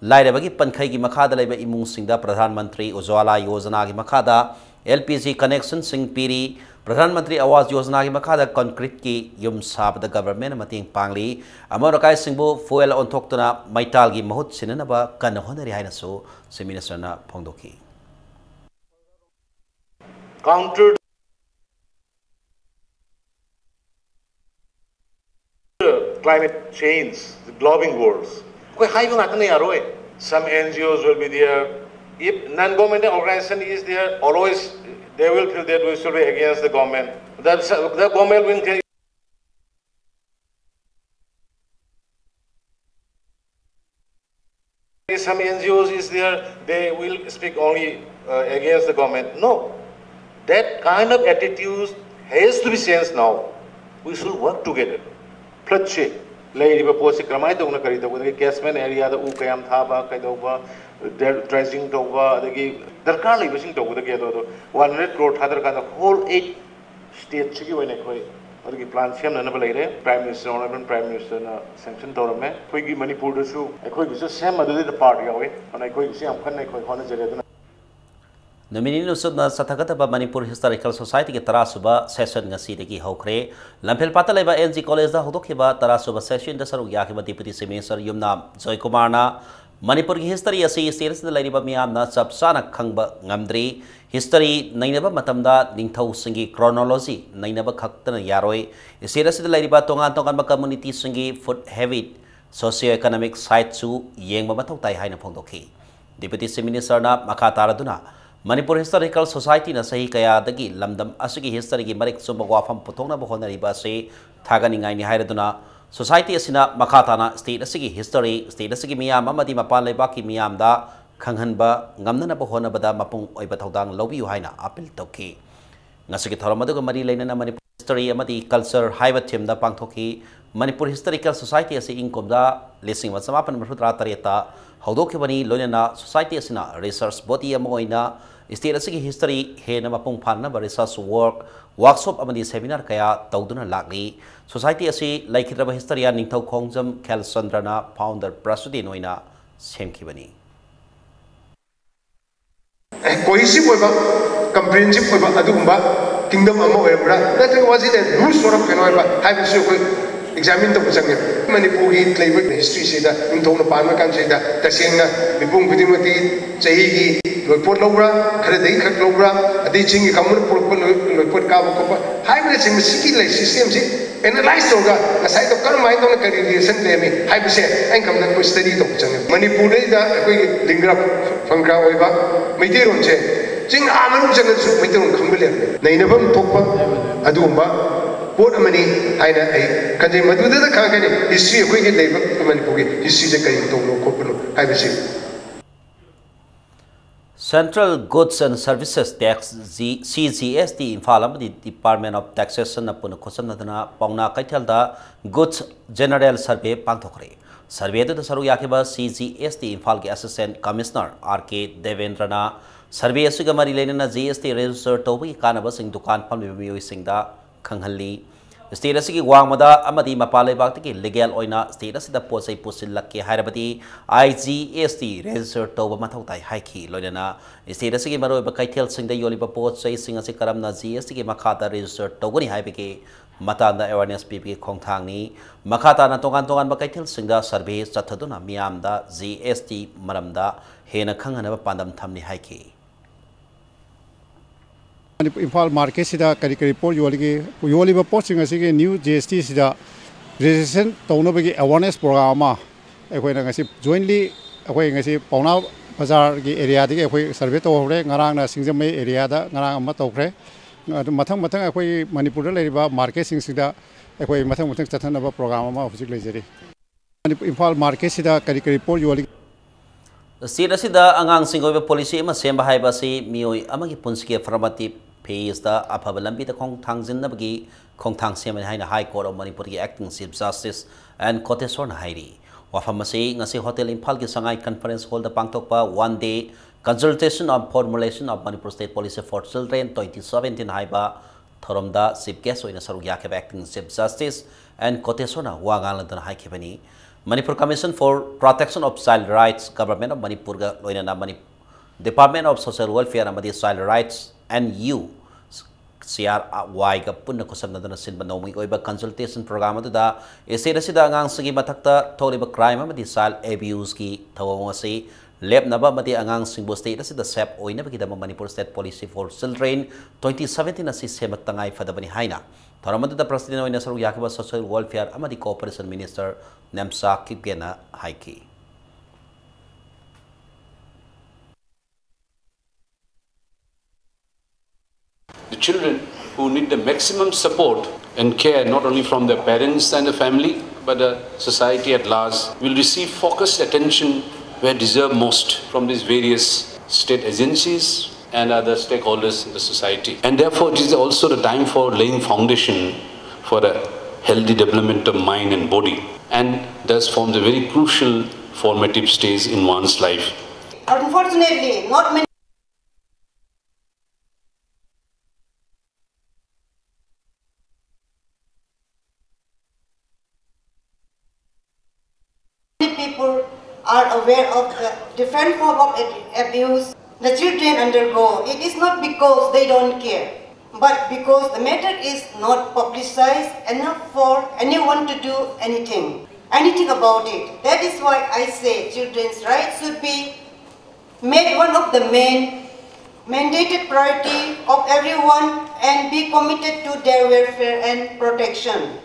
ꯂꯥꯏꯔꯕꯒꯤ ꯄꯟꯈꯩꯒꯤ ꯃꯈꯥꯗ ꯂꯩꯕ ꯏꯃꯨꯡꯁꯤꯡꯗ ꯄ꯭ꯔꯙꯥꯟ ꯃꯟꯇ꯭ꯔꯤ ꯎꯖ꯭ꯋꯥꯂꯥ ꯌꯣꯖꯅꯥꯒꯤ ꯃꯈꯥꯗ L P G connection ꯁꯤꯡ ꯄꯤꯔꯤ꯫ ꯄ꯭ꯔꯙꯥꯟ ꯃꯟꯇ꯭ꯔꯤ ꯑꯋꯥꯁ ꯌꯣꯖꯅꯥꯒꯤ ꯃꯈꯥꯗ concrete ꯀꯤ ꯌꯨꯝ ꯁꯥꯕꯗ government ꯅ ꯃꯇꯦꯡ ꯄꯥꯡꯂꯤ꯫ ꯑꯃꯣꯠ ꯑꯀꯥꯏꯁꯤꯡꯕꯨ fuel ꯑꯣꯟꯊꯣꯛꯇꯨꯅ ꯃꯩꯇꯥꯜꯒꯤ ꯃꯍꯨꯠ ꯁꯤꯟꯅꯅꯕ ꯀꯟꯅ ꯍꯣꯠꯅꯔꯤ ꯍꯥꯏꯅꯁꯨ Chief Minister ꯅ ꯐꯣꯡꯗꯣꯛꯈꯤ꯫ Counter climate change, the globing worlds. ꯑꯩꯈꯣꯏ ꯍꯥꯏꯕ ꯉꯥꯛꯇꯅ ꯌꯥꯔꯣꯏ꯫ Some N G Os will be there. If non-governmental organization is there, always they will feel that we should be against the government. That the government will take Some N G Os is there, they will speak only uh, against the government. No, that kind of attitude has to be changed now. We should work together. Flood ꯁꯦ, ꯂꯩꯔꯤꯕ ꯄꯣꯠꯁꯦ ꯀꯔꯝꯍꯥꯏꯅ ꯇꯧꯅ ꯀꯔꯤ ꯇꯧꯒꯗꯒꯦ, catchment area ꯗ ꯎ ꯀꯌꯥꯝ ꯊꯥꯕ, ꯀꯩꯗꯧꯕ, dredging ꯇꯧꯕ, ꯑꯗꯒꯤ ꯗꯔꯀꯥꯔ ꯂꯩꯕꯁꯤꯡ ꯇꯧꯒꯗꯒꯦ, ꯑꯗꯣ ꯑꯗꯣ one hundred crore ꯊꯥꯗꯔꯀꯥꯟꯗ whole eight state ꯁꯤꯒꯤ ꯑꯣꯏꯅ ꯑꯩꯈꯣꯏ ꯑꯗꯨꯒꯤ plan ꯁꯦꯝꯅꯅꯕ ꯂꯩꯔꯦ꯫ Prime Minister, Honorable Prime Minister ꯅ sanction ꯇꯧꯔꯝꯃꯦ꯫ ꯑꯩꯈꯣꯏꯒꯤ ꯃꯅꯤꯄꯨꯔꯗꯁꯨ ꯑꯩꯈꯣꯏꯒꯤꯁꯨ same ꯑꯗꯨꯗꯩꯗ part ꯌꯥꯎꯋꯤ꯫ ꯑꯗꯨꯅ ꯑꯩꯈꯣꯏꯒꯤꯁꯨ ꯌꯥꯝ ꯀꯟꯅ ꯑꯩꯈꯣꯏ ꯍꯣꯠꯅꯖꯔꯤ꯫ ꯑꯗꯨꯅ ꯅꯨꯃꯤꯠ ꯅꯤꯅꯤ ꯆꯨꯞꯅ ꯆꯠꯊꯒꯗꯕ ꯃꯅꯤꯄꯨꯔ ꯍꯤꯁꯇꯣꯔꯤꯀꯦꯜ ꯁꯣꯁꯥꯏꯇꯤꯒꯤ ꯇꯔꯥꯁꯨꯕ ꯁꯦꯁꯟ ꯉꯁꯤꯗꯒꯤ ꯍꯧꯈ꯭ꯔꯦ꯫ ꯂꯝꯐꯦꯜꯄꯥꯠꯇ ꯂꯩꯕ ꯑꯦꯟ ꯖꯤ ꯀꯣꯂꯦꯖꯇ ꯍꯧꯗꯣꯛꯈꯤꯕ ꯇꯔꯥꯁꯨꯕ ꯁꯦꯁꯟꯗ ꯁꯔꯨꯛ ꯌꯥꯈꯤꯕ ꯗꯤꯄꯨꯇꯤ ꯆꯤꯐ ꯃꯤꯅꯤꯁꯇꯔ ꯌꯨꯝꯅꯥꯝ ꯖꯣꯏꯀꯨꯃꯥꯔꯅ ꯃꯅꯤꯄꯨꯔꯒꯤ ꯍꯤꯁꯇꯣꯔꯤ ꯑꯁꯤ ꯁ꯭ꯇꯦꯠ ꯑꯁꯤꯗ ꯂꯩꯔꯤꯕ ꯃꯤꯌꯥꯝꯅ ꯆꯞ ꯆꯥꯅ ꯈꯪꯕ ꯉꯝꯗ꯭ꯔꯤ꯫ ꯍꯤꯁꯇꯣꯔꯤ ꯅꯩꯅꯕ ꯃꯇꯝꯗ ꯅꯤꯡꯊꯧꯁꯤꯡꯒꯤ ꯀ꯭ꯔꯣꯅꯣꯂꯣꯖꯤ ꯅꯩꯅꯕ ꯈꯛꯇꯅ ꯌꯥꯔꯣꯏ꯫ ꯁ꯭ꯇꯦꯠ ꯑꯁꯤꯗ ꯂꯩꯔꯤꯕ ꯇꯣꯉꯥꯟ ꯇꯣꯉꯥꯟꯕ ꯀꯝꯃꯨꯅꯤꯇꯤꯁꯤꯡꯒꯤ ꯐꯨꯗ ꯍꯦꯕꯤꯠ, ꯁꯣꯁꯤꯌꯣ ꯏꯀꯣꯅꯣꯃꯤꯛ ꯁꯥꯏꯠꯁꯨ ꯌꯦꯡꯕ ꯃꯊꯧ ꯇꯥꯏ ꯍꯥꯏꯅ ꯐꯣꯡꯗꯣꯛꯈꯤ꯫ ꯗꯤꯄꯨꯇꯤ ꯆꯤꯐ ꯃꯤꯅꯤꯁꯇꯔꯅ ꯃꯈꯥ ꯇꯥꯔꯗꯨꯅ ꯃꯅꯤꯄꯨꯔ ꯍꯤꯁꯇꯣꯔꯤꯀꯦꯜ ꯁꯣꯁꯥꯏꯇꯤꯅ ꯆꯍꯤ ꯀꯌꯥꯗꯒꯤ ꯂꯝꯗꯝ ꯑꯁꯤꯒꯤ ꯍꯤꯁꯇꯣꯔꯤꯒꯤ ꯃꯔꯤꯛ ꯆꯨꯝꯕ ꯋꯥꯐꯝ ꯄꯨꯊꯣꯛꯅꯕ ꯍꯣꯠꯅꯔꯤꯕ ꯑꯁꯤ ꯊꯥꯒꯠꯅꯤꯡꯉꯥꯏꯅꯤ ꯍꯥꯏꯔꯗꯨꯅ ꯁꯣꯁꯥꯏꯇꯤ ꯑꯁꯤꯅ ꯃꯈꯥ ꯇꯥꯅ ꯁ꯭ꯇꯦꯠ ꯑꯁꯤꯒꯤ ꯍꯤꯁꯇꯣꯔꯤ, ꯁ꯭ꯇꯦꯠ ꯑꯁꯤꯒꯤ ꯃꯤꯌꯥꯝ ꯑꯃꯗꯤ ꯃꯄꯥꯟ ꯂꯩꯕꯥꯛꯀꯤ ꯃꯤꯌꯥꯝꯗ ꯈꯪꯍꯟꯕ ꯉꯝꯅꯅꯕ ꯍꯣꯠꯅꯕꯗ ꯃꯄꯨꯡ ꯑꯣꯏꯕ ꯊꯧꯗꯥꯡ ꯂꯧꯕꯤꯌꯨ ꯍꯥꯏꯅ ꯑꯥꯄꯤꯜ ꯇꯧꯈꯤ꯫ ꯉꯁꯤꯒꯤ ꯊꯧꯔꯝ ꯑꯗꯨꯒ ꯃꯔꯤ ꯂꯩꯅꯅ ꯃꯅꯤꯄꯨꯔ ꯍꯤꯁꯇꯣꯔꯤ ꯑꯃꯗꯤ ꯀꯜꯆꯔ ꯍꯥꯏꯕ ꯊꯤꯝꯗ ꯄꯥꯡꯊꯣꯛꯈꯤ꯫ ꯃꯅꯤꯄꯨꯔ ꯍꯤꯁꯇꯣꯔꯤꯀꯦꯜ ꯁꯣꯁꯥꯏꯇꯤ ꯑꯁꯤ ꯏꯪ ꯀꯨꯝꯖꯥ ꯂꯤꯁꯤꯡ ꯑꯃ ꯆꯃꯥꯄꯟ ꯃꯔꯤꯐꯨ ꯇꯔꯥ ꯇꯔꯦꯠꯇ ꯍꯧꯗꯣꯛꯈꯤꯕꯅꯤ꯫ ꯂꯣꯏꯅꯅ ꯁꯣꯁꯥꯏꯇꯤ ꯑꯁꯤꯅ ꯔꯤꯁꯔꯁ ꯕꯣꯗꯤ ꯑꯃ ꯑꯣꯏꯅ ꯁ꯭ꯇꯦꯠ ꯑꯁꯤꯒꯤ ꯍꯤꯁꯇꯣꯔꯤ ꯍꯦꯟꯅ ꯃꯄꯨꯡ ꯐꯥꯅꯅꯕ ꯔꯤꯁꯔꯁ ꯋꯥꯔꯛ, ꯋꯥꯔꯛꯁꯣꯞ ꯑꯃꯗꯤ ꯁꯦꯃꯤꯅꯥꯔ ꯀꯌꯥ ꯇꯧꯗꯨꯅ ꯂꯥꯛꯂꯤ꯫ ꯁꯣꯁꯥꯏꯇꯤ ꯑꯁꯤ ꯂꯩꯈꯤꯗ꯭ꯔꯕ ꯍꯤꯁꯇꯣꯔꯤꯌꯥꯟ ꯅꯤꯡꯊꯧ ꯈꯣꯡꯖꯝ ꯈꯦꯜꯆꯟꯗ꯭ꯔꯅ ꯐꯥꯎꯟꯗꯔ ꯄ꯭ꯔꯁꯤꯗꯦꯟ ꯑꯣꯏꯅ ꯁꯦꯝꯈꯤꯕꯅꯤ꯫ ꯀꯣꯍꯤꯁꯤꯞ ꯑꯣꯏꯕ, ꯀꯝꯄ꯭ꯔꯤꯍꯦꯟꯁꯤꯞ ꯑꯣꯏꯕ ꯑꯗꯨꯒꯨꯝꯕ ꯀꯤꯡꯗꯝ ꯑꯃ ꯑꯣꯏꯔꯝꯕ꯭ꯔꯥ, ꯅꯠꯇ꯭ꯔꯒ ꯋꯥꯁ ꯏꯠ ꯑꯦ ꯂꯨꯖ ꯁꯣꯔꯠ ꯑꯣꯐ ꯀꯩꯅꯣ ꯑꯣꯏꯕ꯭ꯔꯥ ꯍꯥꯏꯕꯁꯤꯁꯨ ꯑꯩꯈꯣꯏ ꯑꯦꯛꯖꯥꯃꯤꯟ ꯇꯧꯕ ꯆꯪꯉꯦ꯫ ꯃꯅꯤꯄꯨꯔꯒꯤ ꯂꯩꯕ ꯍꯤꯁꯇ꯭ꯔꯤꯁꯤꯗ ꯅꯤꯡꯊꯧꯅ ꯄꯥꯟꯕ ꯀꯥꯟꯁꯤꯗ ꯇꯁꯦꯡꯅ ꯃꯤꯄꯨꯝ ꯈꯨꯗꯤꯡꯃꯛꯇꯤ ꯆꯍꯤꯒꯤ ꯂꯣꯏꯄꯣꯠ ꯂꯧꯕ꯭ꯔꯥ, ꯈꯔꯗꯒꯤ ꯈꯛ ꯂꯧꯕ꯭ꯔꯥ, ꯑꯗꯩ ꯆꯤꯡꯒꯤ ꯀꯥꯡꯕꯨꯅ ꯄꯨꯔꯛꯄ ꯂꯣꯏ-, ꯂꯣꯏꯄꯣꯠ ꯀꯥꯕ ꯈꯣꯠꯄ ꯍꯥꯏꯕꯅꯆꯤꯡꯕ ꯁꯤꯒꯤ ꯂꯩ ꯁꯤꯁꯇꯦꯝꯁꯤ ꯑꯦꯅꯥꯂꯥꯏꯁ ꯇꯧꯔꯒ ꯉꯁꯥꯏꯗꯣ ꯀꯔꯝꯍꯥꯏꯅ ꯇꯧꯅ ꯀꯔꯤ ꯔꯤꯂꯦꯁꯟ ꯂꯩꯔꯝꯃꯤ ꯍꯥꯏꯕꯁꯦ ꯑꯩꯅ ꯈꯪꯕꯗ ꯑꯩꯈꯣꯏ ꯁ꯭ꯇꯗꯤ ꯇꯧꯕ ꯆꯪꯉꯦ꯫ ꯃꯅꯤꯄꯨꯔꯗꯩꯗ ꯑꯩꯈꯣꯏꯒꯤ ꯂꯤꯡꯒ꯭ꯔꯥ ꯐꯪꯒ꯭ꯔꯥ ꯑꯣꯏꯕ ꯃꯩꯇꯩꯔꯣꯟꯁꯦ ꯆꯤꯡ ꯑꯥ ꯃꯅꯨꯡ ꯆꯪꯉꯁꯨ ꯃꯩꯇꯩꯔꯣꯟ ꯈꯪꯕ ꯂꯩꯔꯝꯃꯦ꯫ ꯅꯩꯅꯐꯝ ꯊꯣꯛꯄ ꯑꯗꯨꯒꯨꯝꯕ ꯄꯣꯠ ꯑꯃꯅꯤ ꯍꯥꯏꯅ ꯑꯩ ꯈꯟꯖꯩ꯫ ꯃꯗꯨꯗꯇ ꯈꯪꯉꯛꯀꯅꯤ ꯍꯤꯁꯇ꯭ꯔꯤ, ꯑꯩꯈꯣꯏꯒꯤ ꯂꯩꯕ ꯃꯅꯤꯄꯨꯔꯒꯤ ꯍꯤꯁꯇ꯭ꯔꯤꯁꯦ ꯀꯔꯤ ꯇꯧꯕꯅꯣ ꯈꯣꯠꯄꯅꯣ ꯍꯥꯏꯕꯁꯤ꯫ Central Goods and Services Tax, C G S T, Imphal ꯑꯃꯗꯤ Department of Taxation ꯅ ꯄꯨꯟꯅ ꯈꯨꯠꯁꯝꯅꯗꯨꯅ ꯄꯥꯎꯅꯥ ꯀꯩꯊꯦꯜꯗ Goods General Survey ꯄꯥꯡꯊꯣꯛꯈ꯭ꯔꯦ꯫ Survey ꯑꯗꯨꯗ ꯁꯔꯨꯛ ꯌꯥꯈꯤꯕ C G S T ꯏꯝꯐꯥꯜꯒꯤ Assistant Commissioner R K ꯗꯦꯕꯦꯟꯗ꯭ꯔꯅ survey ꯑꯁꯤꯒ ꯃꯔꯤ ꯂꯩꯅꯅ G S T register ꯇꯧꯕꯒꯤ ꯀꯥꯟꯅꯕꯁꯤꯡ ꯗꯨꯀꯥꯟ ꯐꯝꯂꯤꯕ ꯃꯤꯑꯣꯏꯁꯤꯡꯗ ꯈꯪꯍꯜꯂꯤ꯫ State ꯑꯁꯤꯒꯤ ꯋꯥꯡꯃꯗ ꯑꯃꯗꯤ ꯃꯄꯥꯟ ꯂꯩꯕꯥꯛꯇꯒꯤ legal ꯑꯣꯏꯅ state ꯑꯁꯤꯗ ꯄꯣꯠ ꯆꯩ ꯄꯨꯁꯤꯜꯂꯛꯀꯦ ꯍꯥꯏꯔꯕꯗꯤ I G S T register ꯇꯧꯕ ꯃꯊꯧ ꯇꯥꯏ ꯍꯥꯏꯈꯤ꯫ ꯂꯣꯏꯅꯅ state ꯑꯁꯤꯒꯤ ꯃꯔꯨꯑꯣꯏꯕ ꯀꯩꯊꯦꯜꯁꯤꯡꯗ ꯌꯣꯜꯂꯤꯕ ꯄꯣꯠ ꯆꯩꯁꯤꯡ ꯑꯁꯤ ꯀꯔꯝꯅ G S T ꯒꯤ ꯃꯈꯥꯗ register ꯇꯧꯒꯅꯤ ꯍꯥꯏꯕꯒꯤ ꯃꯇꯥꯡꯗ awareness ꯄꯤꯕꯒꯤ ꯈꯣꯡꯊꯥꯡꯅꯤ꯫ ꯃꯈꯥ ꯇꯥꯅ ꯇꯣꯉꯥꯟ ꯇꯣꯉꯥꯟꯕ ꯀꯩꯊꯦꯜꯁꯤꯡꯗ survey ꯆꯠꯊꯗꯨꯅ ꯃꯤꯌꯥꯝꯗ G S T ꯃꯔꯝꯗ ꯍꯦꯟꯅ ꯈꯪꯍꯟꯅꯕ ꯄꯥꯟꯗꯝ ꯊꯝꯂꯤ ꯍꯥꯏꯈꯤ꯫ ꯃꯅꯤꯄꯨꯔ, ꯏꯝꯐꯥꯜ market ꯁꯤꯗ ꯀꯔꯤ ꯀꯔꯤ ꯄꯣꯠ ꯌꯣꯜꯂꯤꯒꯦ? ꯌꯣꯜꯂꯤꯕ ꯄꯣꯠꯁꯤꯡ ꯑꯁꯤꯒꯤ new G S T ꯁꯤꯗ registration ꯇꯧꯅꯕꯒꯤ awareness program ꯑꯃ ꯑꯩꯈꯣꯏꯅ ꯉꯁꯤ jointly ꯑꯩꯈꯣꯏ ꯉꯁꯤ ꯄꯥꯎꯅꯥ ꯕꯖꯥꯔꯒꯤ area ꯗꯒꯤ ꯑꯩꯈꯣꯏ survey ꯇꯧꯍꯧꯔꯦ꯫ ꯉꯔꯥꯡꯅ ꯁꯤꯡꯖꯃꯩ area ꯗ ꯉꯔꯥꯡ ꯑꯃ ꯇꯧꯈ꯭ꯔꯦ꯫ ꯑꯗꯨ ꯃꯊꯪ ꯃꯊꯪ ꯑꯩꯈꯣꯏ ꯃꯅꯤꯄꯨꯔꯗ ꯂꯩꯔꯤꯕ market ꯁꯤꯡꯁꯤꯗ ꯑꯩꯈꯣꯏ ꯃꯊꯪ ꯃꯊꯪ ꯆꯠꯊꯅꯕ program ꯑꯃ ꯍꯧꯖꯤꯛ ꯂꯩꯖꯔꯤ꯫ ꯃꯅꯤꯄꯨꯔ, ꯏꯝꯐꯥꯜ market ꯁꯤꯗ ꯀꯔꯤ ꯀꯔꯤ ꯄꯣꯠ ꯌꯣꯜꯂꯤ? State ꯑꯁꯤꯗ ꯑꯉꯥꯡꯁꯤꯡꯒꯤ ꯑꯣꯏꯕ policy ꯑꯃ ꯁꯦꯝꯕ ꯍꯥꯏꯕ ꯑꯁꯤ ꯃꯤꯑꯣꯏ ꯑꯃꯒꯤ ꯄꯨꯟꯁꯤꯒꯤ affirmative phase ꯗ ꯑꯐꯕ ꯂꯝꯕꯤꯗ ꯈꯣꯡꯊꯥꯡꯖꯤꯟꯅꯕꯒꯤ ꯈꯣꯡꯊꯥꯡ ꯁꯦꯝꯕꯅꯤ ꯍꯥꯏꯅ High Court of ꯃꯅꯤꯄꯨꯔꯒꯤ Acting Chief Justice N ꯀꯣꯇꯦꯁꯣꯔꯅ ꯍꯥꯏꯔꯤ꯫ ꯋꯥꯐꯝ ꯑꯁꯤ ꯉꯁꯤ Hotel ꯏꯝꯐꯥꯜꯒꯤ ꯁꯉꯥꯏ conference hall ꯗ ꯄꯥꯡꯊꯣꯛꯄ one day consultation on formulation of Manipur State Policy for Children twenty seventeen ꯍꯥꯏꯕ ꯊꯧꯔꯝꯗ chief guest ꯑꯣꯏꯅ ꯁꯔꯨꯛ ꯌꯥꯈꯤꯕ Acting Chief Justice N ꯀꯣꯇꯦꯁꯣꯔꯅ ꯋꯥ ꯉꯥꯡꯂꯗꯨꯅ ꯍꯥꯏꯈꯤꯕꯅꯤ꯫ Manipur Commission for Protection of Child Rights, Government of ꯃꯅꯤꯄꯨꯔꯒ ꯂꯣꯏꯅꯅ money-, Department of Social Welfare ꯑꯃꯗꯤ Child Rights and Youth, C R Y ꯒ ꯄꯨꯟꯅ ꯈꯨꯠꯁꯝꯅꯗꯨꯅ ꯁꯤꯟꯕ ꯅꯣꯡꯃꯒꯤ ꯑꯣꯏꯕ consultation program ꯑꯗꯨꯗ state ꯑꯁꯤꯗ ꯑꯉꯥꯡꯁꯤꯡꯒꯤ ꯃꯊꯛꯇ ꯊꯣꯛꯂꯤꯕ crime ꯑꯃꯗꯤ child abuse ꯀꯤ ꯊꯧꯑꯣꯡ ꯑꯁꯤ ꯂꯦꯞꯅꯕ ꯑꯃꯗꯤ ꯑꯉꯥꯡꯁꯤꯡꯕꯨ state ꯑꯁꯤꯗ safe ꯑꯣꯏꯅꯕꯒꯤꯗꯃꯛ Manipur State Policy for Children twenty seventeen ꯑꯁꯤ ꯁꯦꯝꯕ ꯇꯉꯥꯏ ꯐꯗꯕꯅꯤ ꯍꯥꯏꯅ ꯊꯧꯔꯝ ꯑꯗꯨꯗ president ꯑꯣꯏꯅ ꯁꯔꯨꯛ ꯌꯥꯈꯤꯕ Social Welfare ꯑꯃꯗꯤ Cooperation Minister ꯅꯦꯝꯆꯥ ꯀꯤꯞꯒꯦꯅ ꯍꯥꯏꯈꯤ꯫ The children who need the maximum support and care not only from their parents and the family, but the society at large will receive focused attention where deserved most from these various state agencies and other stakeholders in the society. And therefore, it is also the time for laying foundation for a healthy development of mind and body, and thus forms a very crucial formative stage in one's life. Unfortunately, not many people are aware of the different form of ab- abuse the children undergo. It is not because they don't care, but because the matter is not publicized enough for anyone to do anything, anything about it. That is why I say children's rights should be made one of the main mandated priority of everyone and be committed to their welfare and protection.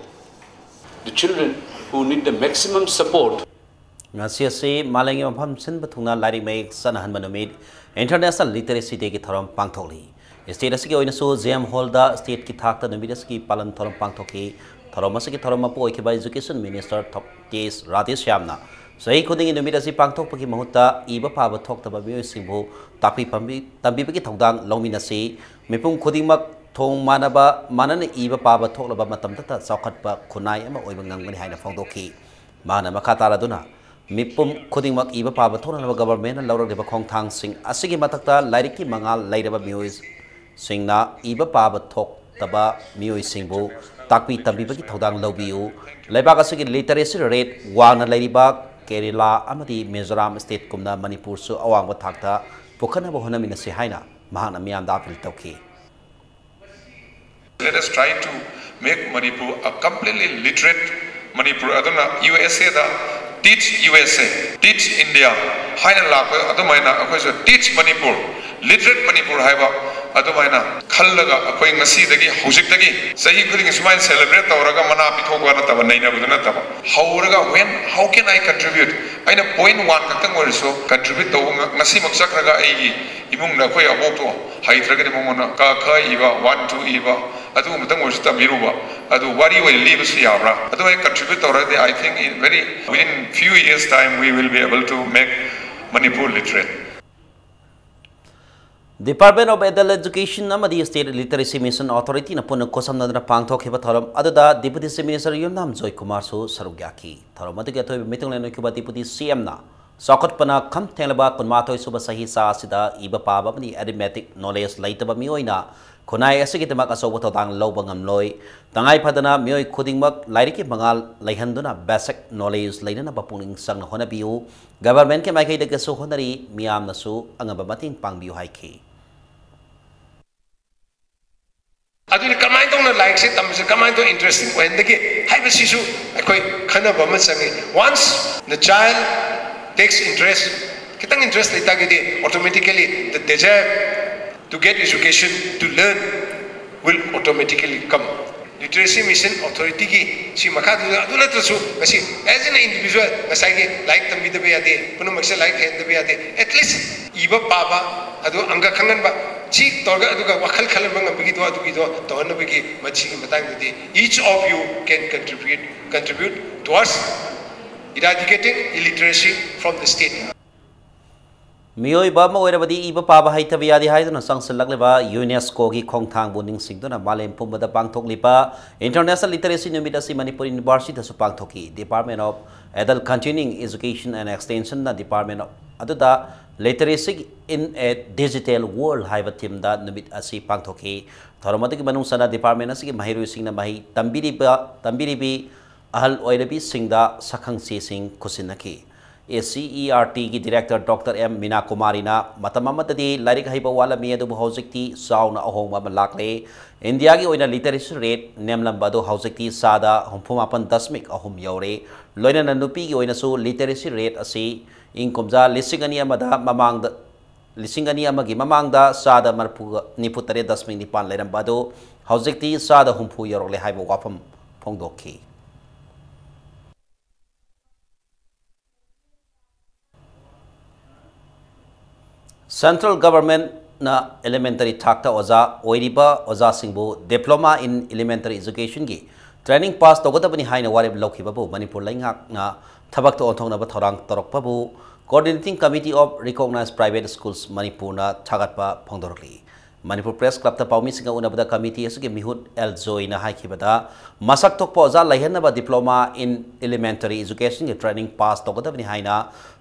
The children who need the maximum support. ꯉꯁꯤ ꯑꯁꯤ ꯃꯥꯂꯦꯝꯒꯤ ꯃꯐꯝ ꯁꯤꯟꯕ ꯊꯨꯡꯅ ꯂꯥꯏꯔꯤꯛ ꯃꯌꯦꯛ ꯆꯠꯅꯍꯟꯕ ꯅꯨꯃꯤꯠ, International Literacy Dayꯒꯤ ꯊꯧꯔꯝ ꯄꯥꯡꯊꯣꯛꯂꯤ꯫ ꯁ꯭ꯇꯦꯠ ꯑꯁꯤꯒꯤ ꯑꯣꯏꯅꯁꯨ ꯖꯦ ꯑꯦꯝ ꯍꯣꯜꯗ ꯁ꯭ꯇꯦꯠꯀꯤ ꯊꯥꯛꯇ ꯅꯨꯃꯤꯠ ꯑꯁꯤꯒꯤ ꯄꯥꯂꯟ ꯊꯧꯔꯝ ꯄꯥꯡꯊꯣꯛꯈꯤ꯫ ꯊꯧꯔꯝ ꯑꯁꯤꯒꯤ ꯊꯧꯔꯝ ꯃꯄꯨ ꯑꯣꯏꯈꯤꯕ ꯏꯖꯨꯀꯦꯁꯟ ꯃꯤꯅꯤꯁꯇꯔ ꯊꯣ-, ꯇꯤ ꯑꯦꯁ ꯔꯥꯙꯦꯁ꯭ꯌꯥꯝꯅ ꯆꯍꯤ ꯈꯨꯗꯤꯡꯒꯤ ꯅꯨꯃꯤꯠ ꯑꯁꯤ ꯄꯥꯡꯊꯣꯛꯄꯒꯤ ꯃꯍꯨꯠꯇ ꯏꯕ ꯄꯥꯕ ꯊꯣꯛꯇꯕ ꯃꯤꯑꯣꯏꯁꯤꯡꯕꯨ ꯇꯥꯛꯄꯤ ꯄꯥꯝꯕꯤ-, ꯇꯝꯕꯤꯕꯒꯤ ꯊꯧꯗꯥꯡ ꯂꯧꯃꯤꯟꯅꯁꯤ꯫ ꯃꯤꯄꯨꯝ ꯈꯨꯗꯤꯡꯃꯛ ꯊꯣꯡ ꯃꯥꯟꯅꯕ, ꯃꯥꯟꯅꯅ ꯏꯕ ꯄꯥꯕ ꯊꯣꯛꯂꯕ ꯃꯇꯝꯗꯇ ꯆꯥꯎꯈꯠꯄ ꯈꯨꯟꯅꯥꯏ ꯑꯃ ꯑꯣꯏꯕ ꯉꯝꯒꯅꯤ ꯍꯥꯏꯅ ꯐꯣꯡꯗꯣꯛꯈꯤ꯫ ꯃꯍꯥꯛꯅ ꯃꯈꯥ ꯇꯥꯔꯗꯨꯅ, ꯃꯤꯄꯨꯝ ꯈꯨꯗꯤꯡꯃꯛ ꯏꯕ ꯄꯥꯕ ꯊꯣꯛꯅꯅꯕ ꯒꯚꯔꯟꯃꯦꯟꯠꯅ ꯂꯧꯔꯛꯂꯤꯕ ꯈꯣꯡꯊꯥꯡꯁꯤꯡ ꯑꯁꯤꯒꯤ ꯃꯊꯛꯇ ꯂꯥꯏꯔꯤꯛꯀꯤ ꯃꯉꯥꯜ ꯂꯩꯔꯕ ꯃꯤꯑꯣꯏꯁꯤꯡꯅ ꯏꯕ ꯄꯥꯕ ꯊꯣꯛꯇꯕ ꯃꯤꯑꯣꯏꯁꯤꯡꯕꯨ ꯇꯥꯛꯄꯤ ꯇꯝꯕꯤꯕꯒꯤ ꯊꯧꯗꯥꯡ ꯂꯧꯕꯤꯌꯨ꯫ ꯂꯩꯕꯥꯛ ꯑꯁꯤꯒꯤ ꯂꯤꯇꯔꯦꯁꯤ ꯔꯦꯠ ꯋꯥꯡꯅ ꯂꯩꯔꯤꯕ ꯀꯦꯔꯦꯂꯥ ꯑꯃꯗꯤ ꯃꯤꯖꯣꯔꯥꯝ ꯁ꯭ꯇꯦꯠꯀꯨꯝꯅ ꯃꯅꯤꯄꯨꯔꯁꯨ ꯑꯋꯥꯡꯕ ꯊꯥꯛꯇ ꯄꯨꯈꯠꯅꯕ ꯍꯣꯠꯅꯃꯤꯟꯅꯁꯤ ꯍꯥꯏꯅ ꯃꯍꯥꯛꯅ ꯃꯤꯌꯥꯝꯗ ꯑꯥꯄꯤꯜ ꯇꯧꯈꯤ꯫ Let us try to make Manipur a completely literate Manipur꯫ ꯑꯗꯨꯅ ꯌꯨ ꯑꯦꯁ ꯑꯦꯗ Teach ꯌꯨ ꯑꯦꯁ ꯑꯦ, Teach India ꯍꯥꯏꯅ ꯂꯥꯛꯄ ꯑꯗꯨꯃꯥꯏꯅ ꯑꯩꯈꯣꯏꯁꯨ Teach Manipur, Literate Manipur ꯍꯥꯏꯕ ꯑꯗꯨꯃꯥꯏꯅ ꯈꯜꯂꯒ ꯑꯩꯈꯣꯏ ꯉꯁꯤꯗꯒꯤ, ꯍꯧꯖꯤꯛꯇꯒꯤ ꯆꯍꯤ ꯈꯨꯗꯤꯡꯒꯤ ꯁꯨꯃꯥꯏꯅ celebrate ꯇꯧꯔꯒ ꯃꯅꯥ ꯄꯤꯊꯣꯛꯄ ꯅꯠꯇꯕ, ꯅꯩꯅꯕꯗꯨ ꯅꯠꯇꯕ, ꯍꯧꯔꯒ when, how can I contribute? ꯑꯩꯅ point one ꯈꯛꯇꯪ ꯑꯣꯏꯔꯁꯨ contribute ꯇꯧꯕ ꯉ-, ꯉꯁꯤꯃꯛ ꯆꯠꯈ꯭ꯔꯒ ꯑꯩꯒꯤ ꯏꯃꯨꯡꯗ ꯑꯩꯈꯣꯏ ꯑꯕꯣꯛꯇꯣ ꯍꯩꯇ꯭ꯔꯒꯗꯤ ꯃꯉꯣꯟꯗ ꯀ ꯈ ꯏꯕ, one two ꯏꯕ, ꯑꯗꯨꯒꯨꯝꯕꯗꯪ ꯑꯣꯏꯔꯁꯨ ꯇꯝꯕꯤꯔꯨꯕ, ꯑꯗꯨ ꯋꯥꯔꯤ ꯑꯣꯏꯅ ꯂꯤꯕꯁꯨ ꯌꯥꯕ꯭ꯔꯥ? ꯑꯗꯨ ꯍꯦꯛ contribute ꯇꯧꯔꯒꯗꯤ, I think in very, within few years time we will be able to make Manipur literate. Department of Adult Education ꯑꯃꯗꯤ State Literacy Mission Authority ꯅ ꯄꯨꯟꯅ ꯈꯨꯠꯁꯝꯅꯗꯨꯅ ꯄꯥꯡꯊꯣꯛꯈꯤꯕ ꯊꯧꯔꯝ ꯑꯗꯨꯗ Deputy Chief Minister ꯌꯨꯝꯅꯥꯝ ꯖꯣꯏꯀꯨꯃꯥꯔꯁꯨ ꯁꯔꯨꯛ ꯌꯥꯈꯤ꯫ ꯊꯧꯔꯝ ꯑꯗꯨꯒꯤ ꯑꯊꯣꯏꯕ ꯃꯤꯇꯪꯂꯦꯟ ꯑꯣꯏꯈꯤꯕ Deputy C M ꯅ ꯆꯥꯎꯈꯠꯄꯅ ꯈꯝ ꯊꯦꯡꯂꯕ ꯀꯨꯟꯃꯥꯊꯣꯏ ꯁꯨꯕ ꯆꯍꯤ ꯆꯥ ꯑꯁꯤꯗ ꯏꯕ ꯄꯥꯕ ꯑꯃꯗꯤ arithmetic knowledge ꯂꯩꯇꯕ ꯃꯤꯑꯣꯏꯅ ꯈꯨꯟꯅꯥꯏ ꯑꯁꯤꯒꯤꯗꯃꯛ ꯑꯆꯧꯕ ꯊꯧꯗꯥꯡ ꯂꯧꯕ ꯉꯝꯂꯣꯏ꯫ ꯇꯉꯥꯏ ꯐꯗꯅ ꯃꯤꯑꯣꯏ ꯈꯨꯗꯤꯡꯃꯛ ꯂꯥꯏꯔꯤꯛꯀꯤ ꯃꯉꯥꯜ ꯂꯩꯍꯟꯗꯨꯅ basic knowledge ꯂꯩꯅꯅꯕ ꯄꯨꯛꯅꯤꯡ ꯆꯪꯅ ꯍꯣꯠꯅꯕꯤꯌꯨ꯫ Government ꯀꯤ ꯃꯥꯏꯀꯩꯗꯒꯤꯁꯨ ꯍꯣꯠꯅꯔꯤ, ꯃꯤꯌꯥꯝꯅꯁꯨ ꯑꯉꯝꯕ ꯃꯇꯦꯡ ꯄꯥꯡꯕꯤꯌꯨ ꯍꯥꯏꯈꯤ꯫ ꯑꯗꯨꯗꯤ ꯀꯃꯥꯏꯅ ꯇꯧꯅ ꯂꯥꯏꯔꯤꯛꯁꯦ ꯇꯝꯕꯁꯦ ꯀꯃꯥꯏꯅ ꯇꯧꯅ interesting ꯑꯣꯏꯍꯟꯗꯒꯦ ꯍꯥꯏꯕꯁꯤꯁꯨ ꯑꯩꯈꯣꯏ ꯈꯟꯅꯕ ꯑꯃ ꯆꯪꯉꯤ꯫ Once the child takes interest, ꯈꯤꯇꯪ interest ꯂꯩꯇꯥꯔꯒꯗꯤ automatically the desire to get education, to learn will automatically come. Literacy Mission Authority ꯒꯤ ꯁꯤ ꯃꯈꯥꯗꯨꯗ, ꯑꯗꯨ ꯅꯠꯇ꯭ꯔꯁꯨ ꯉꯁꯤ as an individual ꯉꯁꯥꯏꯒꯤ ꯂꯥꯏꯔꯤꯛ ꯇꯝꯕꯤꯗꯕ ꯌꯥꯗꯦ, ꯄꯨꯝꯅꯃꯛꯁꯦ ꯂꯥꯏꯔꯤꯛ ꯍꯩꯍꯟꯗꯕ ꯌꯥꯗꯦ, at least ꯏꯕ ꯄꯥꯕ, ꯑꯗꯨ ꯑꯪꯀ ꯈꯪꯍꯟꯕ, ꯁꯤ ꯇꯧꯔꯒ ꯑꯗꯨꯒ ꯋꯥꯈꯜ ꯈꯜꯍꯟꯕ ꯉꯝꯕꯒꯤꯗꯣ, ꯑꯗꯨꯒꯤꯗꯣ ꯇꯧꯍꯟꯅꯕꯒꯤ ꯃꯁꯤꯒꯤ ꯃꯇꯥꯡꯗꯗꯤ each of you can contribute, contribute towards eradicating illiteracy from the state. ꯃꯤꯑꯣꯏꯕ ꯑꯃ ꯑꯣꯏꯔꯕꯗꯤ ꯏꯕ ꯄꯥꯕ ꯍꯩꯇꯕ ꯌꯥꯗꯦ ꯍꯥꯏꯗꯨꯅ ꯆꯪꯁꯤꯜꯂꯛꯂꯤꯕ ꯌꯨꯅꯦꯁꯀꯣꯒꯤ ꯈꯣꯡꯊꯥꯡꯕꯨ ꯅꯤꯡꯁꯤꯡꯗꯨꯅ ꯃꯥꯂꯦꯝ ꯄꯨꯝꯕꯗ ꯄꯥꯡꯊꯣꯛꯂꯤꯕ International Literacy ꯅꯨꯃꯤꯠ ꯑꯁꯤ ꯃꯅꯤꯄꯨꯔ ꯌꯨꯅꯤꯚꯔꯁꯤꯇꯤꯗꯁꯨ ꯄꯥꯡꯊꯣꯛꯈꯤ꯫ Department of Adult Continuing Education and Extension ꯅ department ꯑꯗꯨꯗ Literacy in a Digital World ꯍꯥꯏꯕ theme ꯗ ꯅꯨꯃꯤꯠ ꯑꯁꯤ ꯄꯥꯡꯊꯣꯛꯈꯤ꯫ ꯊꯧꯔꯝ ꯑꯗꯨꯒꯤ ꯃꯅꯨꯡ ꯆꯟꯅ department ꯑꯁꯤꯒꯤ ꯃꯍꯩꯔꯣꯏꯁꯤꯡꯅ ꯃꯍꯩ ꯇꯝꯕꯤꯔꯤꯕ, ꯇꯝꯕꯤꯔꯤꯕꯤ ꯑꯍꯜ ꯑꯣꯏꯔꯕꯤꯁꯤꯡꯗ ꯁꯛꯈꯪꯆꯦꯁꯤꯡ ꯈꯨꯠꯁꯤꯟꯅꯈꯤ꯫ ꯑꯦ ꯁꯤ ꯏ ꯑꯥꯔ ꯇꯤꯒꯤ director Doctor M ꯃꯤꯅꯥ ꯀꯨꯃꯥꯔꯤꯅ ꯃꯇꯝ ꯑꯃꯗꯗꯤ ꯂꯥꯏꯔꯤꯛ ꯍꯩꯕ ꯋꯥꯠꯂꯝꯃꯤ, ꯑꯗꯨꯕꯨ ꯍꯧꯖꯤꯛꯇꯤ ꯆꯥꯎꯅ ꯑꯍꯣꯡꯕ ꯑꯃ ꯂꯥꯛꯂꯦ꯫ ꯏꯟꯗꯤꯌꯥꯒꯤ ꯑꯣꯏꯅ literacy rate ꯅꯦꯝꯂꯝꯕ ꯑꯗꯨ ꯍꯧꯖꯤꯛꯇꯤ ꯆꯥꯗ ꯍꯨꯝꯐꯨ ꯃꯥꯄꯟ ꯗꯁꯃꯤꯛ ꯑꯍꯨꯝ ꯌꯧꯔꯦ꯫ ꯂꯣꯏꯅꯅ ꯅꯨꯄꯤꯒꯤ ꯑꯣꯏꯅꯁꯨ literacy rate ꯑꯁꯤ ꯏꯪ ꯀꯨꯝꯖꯥ ꯂꯤꯁꯤꯡ ꯑꯅꯤ ꯑꯃꯗ ꯃꯃꯥꯡꯗ, ꯂꯤꯁꯤꯡ ꯑꯅꯤ ꯑꯃꯒꯤ ꯃꯃꯥꯡꯗ ꯆꯥꯗ ꯃꯔꯤꯐꯨ, ꯅꯤꯐꯨ ꯇꯔꯦꯠ ꯗꯁꯃꯤꯛ ꯅꯤꯄꯥꯟ ꯂꯩꯔꯝꯕ ꯑꯗꯨ ꯍꯧꯖꯤꯛꯇꯤ ꯆꯥꯗ ꯍꯨꯝꯐꯨ ꯌꯧꯔꯛꯂꯦ ꯍꯥꯏꯕ ꯋꯥꯐꯝ ꯐꯣꯡꯗꯣꯛꯈꯤ꯫ Central Government ꯅ elementary ꯊꯥꯛꯇ ꯑꯣꯖꯥ ꯑꯣꯏꯔꯤꯕ ꯑꯣꯖꯥꯁꯤꯡꯕꯨ Diploma in Elementary Educationꯒꯤ training pass ꯇꯧꯒꯗꯕꯅꯤ ꯍꯥꯏꯅ ꯋꯥꯔꯦꯞ ꯂꯧꯈꯤꯕꯕꯨ ꯃꯅꯤꯄꯨꯔ ꯂꯩꯉꯥꯛꯅ ꯊꯕꯛꯇ ꯑꯣꯟꯊꯣꯛꯅꯕ ꯊꯧꯔꯥꯡ ꯇꯧꯔꯛꯄꯕꯨ Coordinating Committee of Recognized Private Schools ꯃꯅꯤꯄꯨꯔꯅ ꯊꯥꯒꯠꯄ ꯐꯣꯡꯗꯣꯔꯛꯂꯤ꯫ ꯃꯅꯤꯄꯨꯔ Press Clubꯇ ꯄꯥꯎꯃꯤꯁꯤꯡꯒ ꯎꯅꯕꯗ committeeꯁꯤꯒꯤ ꯃꯤꯍꯨꯠ ꯑꯦꯜ ꯖꯣꯏꯅ ꯍꯥꯏꯈꯤꯕꯗ, ꯃꯁꯛ ꯊꯣꯛꯄ ꯑꯣꯖꯥ ꯂꯩꯍꯟꯅꯕ Diploma in Elementary Educationꯒꯤ training pass ꯇꯧꯒꯗꯕꯅꯤ ꯍꯥꯏꯅ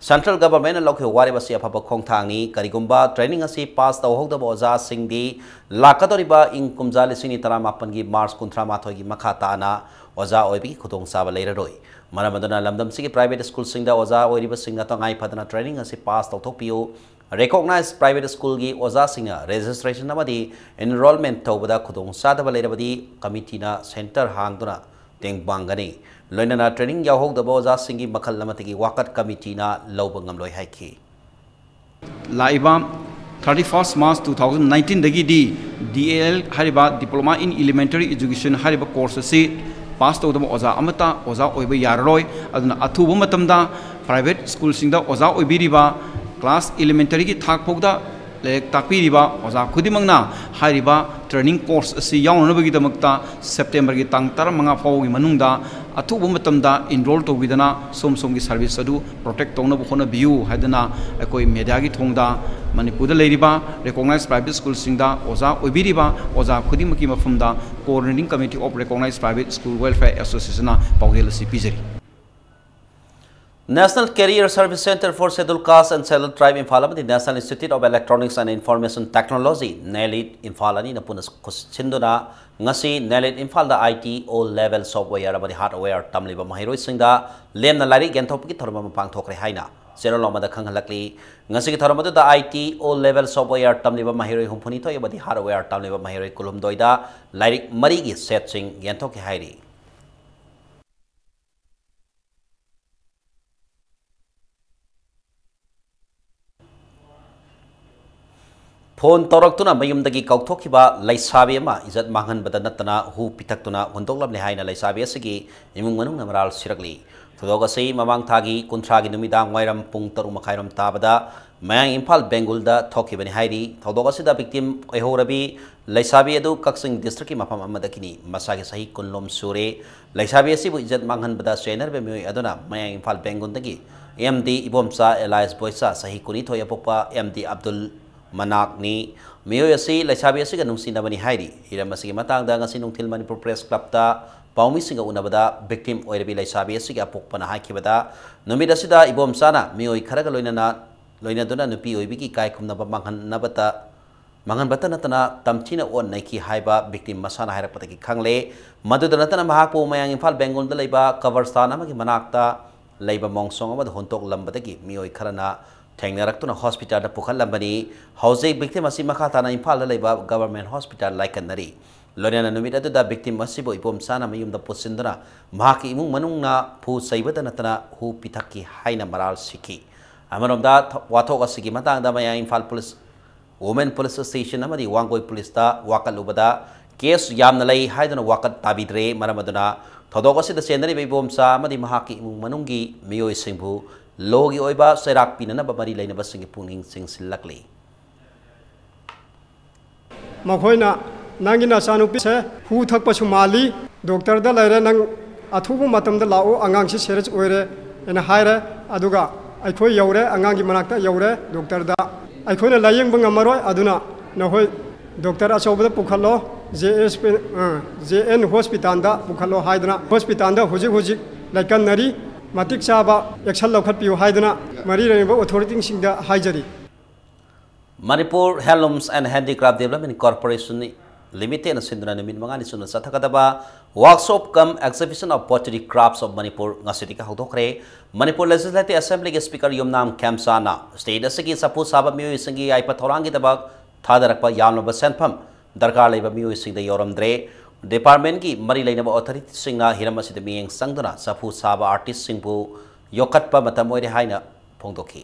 Central Governmentꯅ ꯂꯧꯈꯤꯕ ꯋꯥꯔꯦꯞ ꯑꯁꯤ ꯑꯐꯕ ꯈꯣꯡꯊꯥꯡꯅꯤ꯫ ꯀꯔꯤꯒꯨꯝꯕ training ꯑꯁꯤ pass ꯇꯧꯍꯧꯗꯕ ꯑꯣꯖꯥꯁꯤꯡꯗꯤ ꯂꯥꯛꯀꯗꯧꯔꯤꯕ ꯏꯪ ꯀꯨꯝꯖꯥ ꯂꯤꯁꯤꯡ ꯑꯅꯤ ꯇꯔꯥꯃꯥꯄꯟꯒꯤ March ꯀꯨꯟꯊ꯭ꯔꯥ ꯃꯥꯊꯣꯏꯒꯤ ꯃꯈꯥ ꯇꯥꯅ ꯑꯣꯖꯥ ꯑꯣꯏꯕꯒꯤ ꯈꯨꯗꯣꯡꯆꯥꯕ ꯂꯩꯔꯔꯣꯏ꯫ ꯃꯔꯝ ꯑꯗꯨꯅ ꯂꯝꯗꯝꯁꯤꯒꯤ private schoolꯁꯤꯡꯗ ꯑꯣꯖꯥ ꯑꯣꯏꯔꯤꯕꯁꯤꯡꯅ ꯇꯉꯥꯏ ꯐꯗꯅ training ꯑꯁꯤ pass ꯇꯧꯊꯣꯛꯄꯤꯌꯨ꯫ Recognized private schoolꯒꯤ ꯑꯣꯖꯥꯁꯤꯡꯅ registration ꯑꯃꯗꯤ enrollment ꯇꯧꯕꯗ ꯈꯨꯗꯣꯡꯆꯥꯗꯕ ꯂꯩꯔꯕꯗꯤ committeeꯅ center ꯍꯥꯡꯗꯨꯅ ꯇꯦꯡꯕꯥꯡꯒꯅꯤ꯫ ꯂꯣꯏꯅꯅ training ꯌꯥꯎꯍꯧꯗꯕ ꯑꯣꯖꯥꯁꯤꯡꯒꯤ ꯃꯈꯜ ꯑꯃꯠꯇꯒꯤ ꯋꯥꯀꯠ committeeꯅ ꯂꯧꯕ ꯉꯝꯂꯣꯏ ꯍꯥꯏꯈꯤ꯫ ꯂꯥꯛꯏꯕ thirty first March two thousand nineteenꯗꯒꯤꯗꯤ D E L ꯍꯥꯏꯔꯤꯕ Diploma in Elementary Education ꯍꯥꯏꯔꯤꯕ course ꯑꯁꯤ pass ꯇꯧꯗꯕ ꯑꯣꯖꯥ ꯑꯃꯠꯇ ꯑꯣꯖꯥ ꯑꯣꯏꯕ ꯌꯥꯔꯔꯣꯏ꯫ ꯑꯗꯨꯅ ꯑꯊꯨꯕ ꯃꯇꯝꯗ private schoolꯁꯤꯡꯗ ꯑꯣꯖꯥ ꯑꯣꯏꯕꯤꯔꯤꯕ class elementaryꯒꯤ ꯊꯥꯛ ꯐꯥꯎꯗ ꯂꯥꯏꯔꯤꯛ ꯇꯥꯛꯄꯤꯔꯤꯕ ꯑꯣꯖꯥ ꯈꯨꯗꯤꯡꯃꯛꯅ ꯍꯥꯏꯔꯤꯕ training course ꯑꯁꯤ ꯌꯥꯎꯅꯅꯕꯒꯤꯗꯃꯛꯇ Septemberꯒꯤ ꯇꯥꯡ ꯇꯔꯥꯃꯉꯥ ꯐꯥꯎꯕꯒꯤ ꯃꯅꯨꯡꯗ ꯑꯊꯨꯕ ꯃꯇꯝꯗ enroll ꯇꯧꯕꯤꯗꯅ ꯁꯣꯝ ꯁꯣꯝꯒꯤ service ꯑꯗꯨ protect ꯇꯧꯅꯕ ꯍꯣꯠꯅꯕꯤꯌꯨ ꯍꯥꯏꯗꯅ ꯑꯩꯈꯣꯏ mediaꯒꯤ ꯊꯣꯡꯗ ꯃꯅꯤꯄꯨꯔꯗ ꯂꯩꯔꯤꯕ recognized private schoolꯁꯤꯡꯗ ꯑꯣꯖꯥ ꯑꯣꯏꯕꯤꯔꯤꯕ ꯑꯣꯖꯥ ꯈꯨꯗꯤꯡꯃꯛꯀꯤ ꯃꯐꯝꯗ Coordinating Committee of Recognized Private School Welfare Associationꯅ ꯄꯥꯎꯖꯦꯜ ꯑꯁꯤ ꯄꯤꯖꯔꯤ꯫ National Career Service Centre for Scheduled Caste and Scheduled Tribe Imphal ꯑꯃꯗꯤ National Institute of Electronics and Information Technology, NELIT Imphal ꯑꯅꯤꯅ ꯄꯨꯟꯅ ꯈꯨꯠꯁꯤꯟꯗꯨꯅ ꯉꯁꯤ NELIT ꯏꯝꯐꯥꯜꯗ I T O level software ꯑꯃꯗꯤ hardware ꯇꯝꯂꯤꯕ ꯃꯍꯩꯔꯣꯏꯁꯤꯡꯗ ꯂꯦꯝꯅ ꯂꯥꯏꯔꯤꯛ ꯌꯦꯟꯊꯣꯛꯄꯒꯤ ꯊꯧꯔꯝ ꯑꯃ ꯄꯥꯡꯊꯣꯛꯈ꯭ꯔꯦ ꯍꯥꯏꯅ ꯆꯦꯔꯣꯜ ꯑꯃꯗ ꯈꯪꯍꯜꯂꯛꯂꯤ꯫ ꯉꯁꯤꯒꯤ ꯊꯧꯔꯝ ꯑꯗꯨꯗ I T O level software ꯇꯝꯂꯤꯕ ꯃꯍꯩꯔꯣꯏ ꯍꯨꯝꯐꯨꯅꯤꯊꯣꯏ ꯑꯃꯗꯤ hardware ꯇꯝꯂꯤꯕ ꯃꯍꯩꯔꯣꯏ ꯀꯨꯟꯍꯨꯝꯗꯣꯏꯗ ꯂꯥꯏꯔꯤꯛ ꯃꯔꯤꯒꯤ setꯁꯤꯡ ꯌꯦꯟꯊꯣꯛꯈꯤ ꯍꯥꯏꯔꯤ꯫ ꯐꯣꯟ ꯇꯧꯔꯛꯇꯨꯅ ꯃꯌꯨꯝꯗꯒꯤ ꯀꯥꯎꯊꯣꯛꯈꯤꯕ ꯂꯩꯁꯥꯕꯤ ꯑꯃ ꯏꯖꯠ ꯃꯥꯡꯍꯟꯕꯗ ꯅꯠꯇꯅ ꯍꯨ ꯄꯤꯊꯛꯇꯨꯅ ꯍꯨꯟꯗꯣꯛꯂꯝꯂꯦ ꯍꯥꯏꯅ ꯂꯩꯁꯥꯕꯤ ꯑꯁꯤꯒꯤ ꯏꯃꯨꯡ ꯃꯅꯨꯡꯅ ꯃꯔꯥꯜ ꯁꯤꯔꯛꯂꯤ꯫ ꯊꯧꯗꯣꯛ ꯑꯁꯤ ꯃꯃꯥꯡ ꯊꯥꯒꯤ ꯀꯨꯟꯊ꯭ꯔꯥꯒꯤ ꯅꯨꯃꯤꯗꯥꯡ ꯋꯥꯏꯔꯝ ꯄꯨꯡ ꯇꯔꯨꯛ ꯃꯈꯥꯏꯔꯣꯝ ꯇꯥꯕꯗ ꯃꯌꯥꯡ ꯏꯝꯐꯥꯜ ꯕꯦꯡꯒꯨꯜꯗ ꯊꯣꯛꯈꯤꯕꯅꯤ ꯍꯥꯏꯔꯤ꯫ ꯊꯧꯗꯣꯛ ꯑꯁꯤꯗ victim ꯑꯣꯏꯍꯧꯔꯕꯤ ꯂꯩꯁꯥꯕꯤ ꯑꯗꯨ ꯀꯛꯆꯤꯡ districtꯀꯤ ꯃꯐꯝ ꯑꯃꯗꯒꯤꯅꯤ꯫ ꯃꯁꯥꯒꯤ ꯆꯍꯤ ꯀꯨꯟꯂꯣꯝ ꯁꯨꯔꯦ꯫ ꯂꯩꯁꯥꯕꯤ ꯑꯁꯤꯕꯨ ꯏꯖꯠ ꯃꯥꯡꯍꯟꯕꯗ ꯆꯦꯟꯅꯔꯤꯕ ꯃꯤꯑꯣꯏ ꯑꯗꯨꯅ ꯃꯌꯥꯡ Imphal ꯕꯦꯡꯒꯨꯜꯗꯒꯤ M D Ibomcha alias ꯕꯣꯏꯆꯥ, ꯆꯍꯤ ꯀꯨꯟꯅꯤꯊꯣꯏ ꯑꯄꯣꯛꯄ M D ꯑꯕꯗꯨꯜ ꯃꯅꯥꯛꯅꯤ꯫ ꯃꯤꯑꯣꯏ ꯑꯁꯤ ꯂꯩꯁꯥꯕꯤ ꯑꯁꯤꯒ ꯅꯨꯡꯁꯤꯅꯕꯅꯤ ꯍꯥꯏꯔꯤ꯫ ꯍꯤꯔꯝ ꯑꯁꯤꯒꯤ ꯃꯇꯥꯡꯗ ꯉꯁꯤ ꯅꯨꯡꯊꯤꯜ ꯃꯅꯤꯄꯨꯔ Press Clubꯇ ꯄꯥꯎꯃꯤꯁꯤꯡꯒ ꯎꯅꯕꯗ victim ꯑꯣꯏꯔꯕꯤ ꯂꯩꯁꯥꯕꯤ ꯑꯁꯤꯒꯤ ꯑꯄꯣꯛꯄꯅ ꯍꯥꯏꯈꯤꯕꯗ, ꯅꯨꯃꯤꯠ ꯑꯁꯤꯗ ꯏꯕꯣꯝꯆꯥꯅ ꯃꯤꯑꯣꯏ ꯈꯔꯒ ꯂꯣꯏꯅꯅ, ꯂꯣꯏꯅꯗꯨꯅ ꯅꯨꯄꯤ ꯑꯣꯏꯕꯤꯒꯤ ꯏꯀꯥꯏ ꯈꯨꯝꯅꯕ ꯃꯥꯡꯍꯟꯅꯕꯇ, ꯃꯥꯡꯍꯟꯕꯇ ꯅꯠꯇꯅ ꯇꯝꯊꯤꯅ ꯑꯣꯠ ꯅꯩꯈꯤ ꯍꯥꯏꯕ victim ꯃꯁꯥꯅ ꯍꯥꯏꯔꯛꯄꯗꯒꯤ ꯈꯪꯂꯦ꯫ ꯃꯗꯨꯗ ꯅꯠꯇꯅ ꯃꯍꯥꯛꯄꯨ ꯃꯌꯥꯡ ꯏꯝꯐꯥꯜ ꯕꯦꯡꯒꯨꯜꯗ ꯂꯩꯕ ꯀꯕꯔꯁꯇꯥꯟ ꯑꯃꯒꯤ ꯃꯅꯥꯛꯇ ꯂꯩꯕ ꯃꯣꯡꯁꯣꯡ ꯑꯃꯗ ꯍꯨꯟꯇꯣꯛꯂꯝꯕꯗꯒꯤ ꯃꯤꯑꯣꯏ ꯈꯔꯅ ꯊꯦꯡꯅꯔꯛꯇꯨꯅ hospitalꯗ ꯄꯨꯈꯠꯂꯝꯕꯅꯤ꯫ ꯍꯧꯖꯤꯛ victim ꯑꯁꯤ ꯃꯈꯥ ꯇꯥꯅ ꯏꯝꯐꯥꯜꯗ ꯂꯩꯕ Government Hospital ꯂꯥꯏꯀꯠꯅꯔꯤ꯫ ꯂꯣꯏꯅꯅ ꯅꯨꯃꯤꯠ ꯑꯗꯨꯗ victim ꯑꯁꯤꯕꯨ ꯏꯕꯣꯝꯆꯥꯅ ꯃꯌꯨꯝꯗ ꯄꯨꯁꯤꯟꯗꯨꯅ ꯃꯍꯥꯛꯀꯤ ꯏꯃꯨꯡ ꯃꯅꯨꯡꯅ ꯐꯨ ꯆꯩꯕꯇ ꯅꯠꯇꯅ ꯍꯨ ꯄꯤꯊꯛꯈꯤ ꯍꯥꯏꯅ ꯃꯔꯥꯜ ꯁꯤꯈꯤ꯫ ꯑꯃꯔꯣꯝꯗ, ꯊ-, ꯋꯥꯊꯣꯛ ꯑꯁꯤꯒꯤ ꯃꯇꯥꯡꯗ ꯃꯌꯥꯡ Imphal Police, Women Police Station ꯑꯃꯗꯤ ꯋꯥꯡꯒꯣꯏ Policeꯇ ꯋꯥꯀꯠꯂꯨꯕꯗ case ꯌꯥꯝꯅ ꯂꯩ ꯍꯥꯏꯗꯨꯅ ꯋꯥꯀꯠ ꯇꯥꯕꯤꯗ꯭ꯔꯦ꯫ ꯃꯔꯝ ꯑꯗꯨꯅ ꯊꯧꯗꯣꯛ ꯑꯁꯤꯗ ꯆꯦꯟꯅꯔꯤꯕ ꯏꯕꯣꯝꯆꯥ ꯑꯃꯗꯤ ꯃꯍꯥꯛꯀꯤ ꯏꯃꯨꯡ ꯃꯅꯨꯡꯒꯤ ꯃꯤꯑꯣꯏꯁꯤꯡꯕꯨ lawꯒꯤ ꯑꯣꯏꯕ ꯆꯩꯔꯥꯛ ꯄꯤꯅꯅꯕ ꯃꯔꯤ ꯂꯩꯅꯕꯁꯤꯡꯒꯤ ꯄꯨꯛꯅꯤꯡ ꯆꯤꯡꯁꯤꯜꯂꯛꯂꯤ꯫ ꯃꯈꯣꯏꯅ "ꯅꯪꯒꯤ ꯅꯆꯥꯅꯨꯄꯤꯁꯦ ꯍꯨ ꯊꯛꯄꯁꯨ ꯃꯥꯜꯂꯤ, doctorꯗ ꯂꯩꯔꯦ, ꯅꯪ ꯑꯊꯨꯕ ꯃꯇꯝꯗ ꯂꯥꯛꯎ, ꯑꯉꯥꯡꯁꯤ serious ꯑꯣꯏꯔꯦ" ꯍꯥꯏꯅ ꯍꯥꯏꯔꯦ꯫ ꯑꯗꯨꯒ ꯑꯩꯈꯣꯏ ꯌꯧꯔꯦ, ꯑꯉꯥꯡꯒꯤ ꯃꯅꯥꯛꯇ ꯌꯧꯔꯦ, doctorꯗ꯫ "ꯑꯩꯈꯣꯏꯅ ꯂꯥꯌꯦꯡꯕ ꯉꯝꯃꯔꯣꯏ, ꯑꯗꯨꯅ ꯅꯈꯣꯏ doctor ꯑꯆꯧꯕꯗ ꯄꯨꯈꯠꯂꯣ, JSP, ꯑ, JN Hospitalꯗ ꯄꯨꯈꯠꯂꯣ" ꯍꯥꯏꯗꯅ hospitalꯗ ꯍꯧꯖꯤꯛ ꯍꯧꯖꯤꯛ ꯂꯥꯏꯀꯠꯅꯔꯤ꯫ ꯃꯇꯤꯛ ꯆꯥꯕ action ꯂꯧꯈꯠꯄꯤꯌꯨ ꯍꯥꯏꯗꯨꯅ ꯃꯔꯤ ꯂꯩꯅꯕ authorityꯁꯤꯡꯗ ꯍꯥꯏꯖꯔꯤ꯫ Manipur Handlooms and Handicraft Development Corporation Limitedꯅ ꯁꯤꯟꯗꯨꯅ ꯅꯨꯃꯤꯠ ꯃꯉꯥꯅꯤ ꯆꯨꯞꯅ ꯆꯠꯊꯒꯗꯕ Workshop cum Exhibition of Pottery Crafts of Manipur ꯉꯁꯤꯗꯒꯤ ꯍꯧꯗꯣꯛꯈ꯭ꯔꯦ꯫ ꯃꯅꯤꯄꯨꯔ Legislative Assemblyꯒꯤ Speaker ꯌꯨꯝꯅꯥꯝ ꯈꯦꯝꯆꯥꯅ state ꯑꯁꯤꯒꯤ ꯆꯐꯨ ꯁꯥꯕ ꯃꯤꯑꯣꯏꯁꯤꯡꯒꯤ ꯌꯥꯏꯐ ꯊꯧꯔꯥꯡꯒꯤꯗꯃꯛ ꯊꯥꯗꯔꯛꯄ ꯌꯥꯝꯂꯕ ꯁꯦꯟꯐꯝ ꯗꯔꯀꯥꯔ ꯂꯩꯕ ꯃꯤꯑꯣꯏꯁꯤꯡꯗ ꯌꯧꯔꯝꯗ꯭ꯔꯦ꯫ Departmentꯀꯤ ꯃꯔꯤ ꯂꯩꯅꯕ authorityꯁꯤꯡꯅ ꯍꯤꯔꯝ ꯑꯁꯤꯗ ꯃꯤꯠꯌꯦꯡ ꯆꯪꯗꯨꯅ ꯆꯐꯨ ꯁꯥꯕ artistꯁꯤꯡꯕꯨ ꯌꯣꯛꯈꯠꯄ ꯃꯇꯝ ꯑꯣꯏꯔꯦ ꯍꯥꯏꯅ ꯐꯣꯡꯗꯣꯛꯈꯤ꯫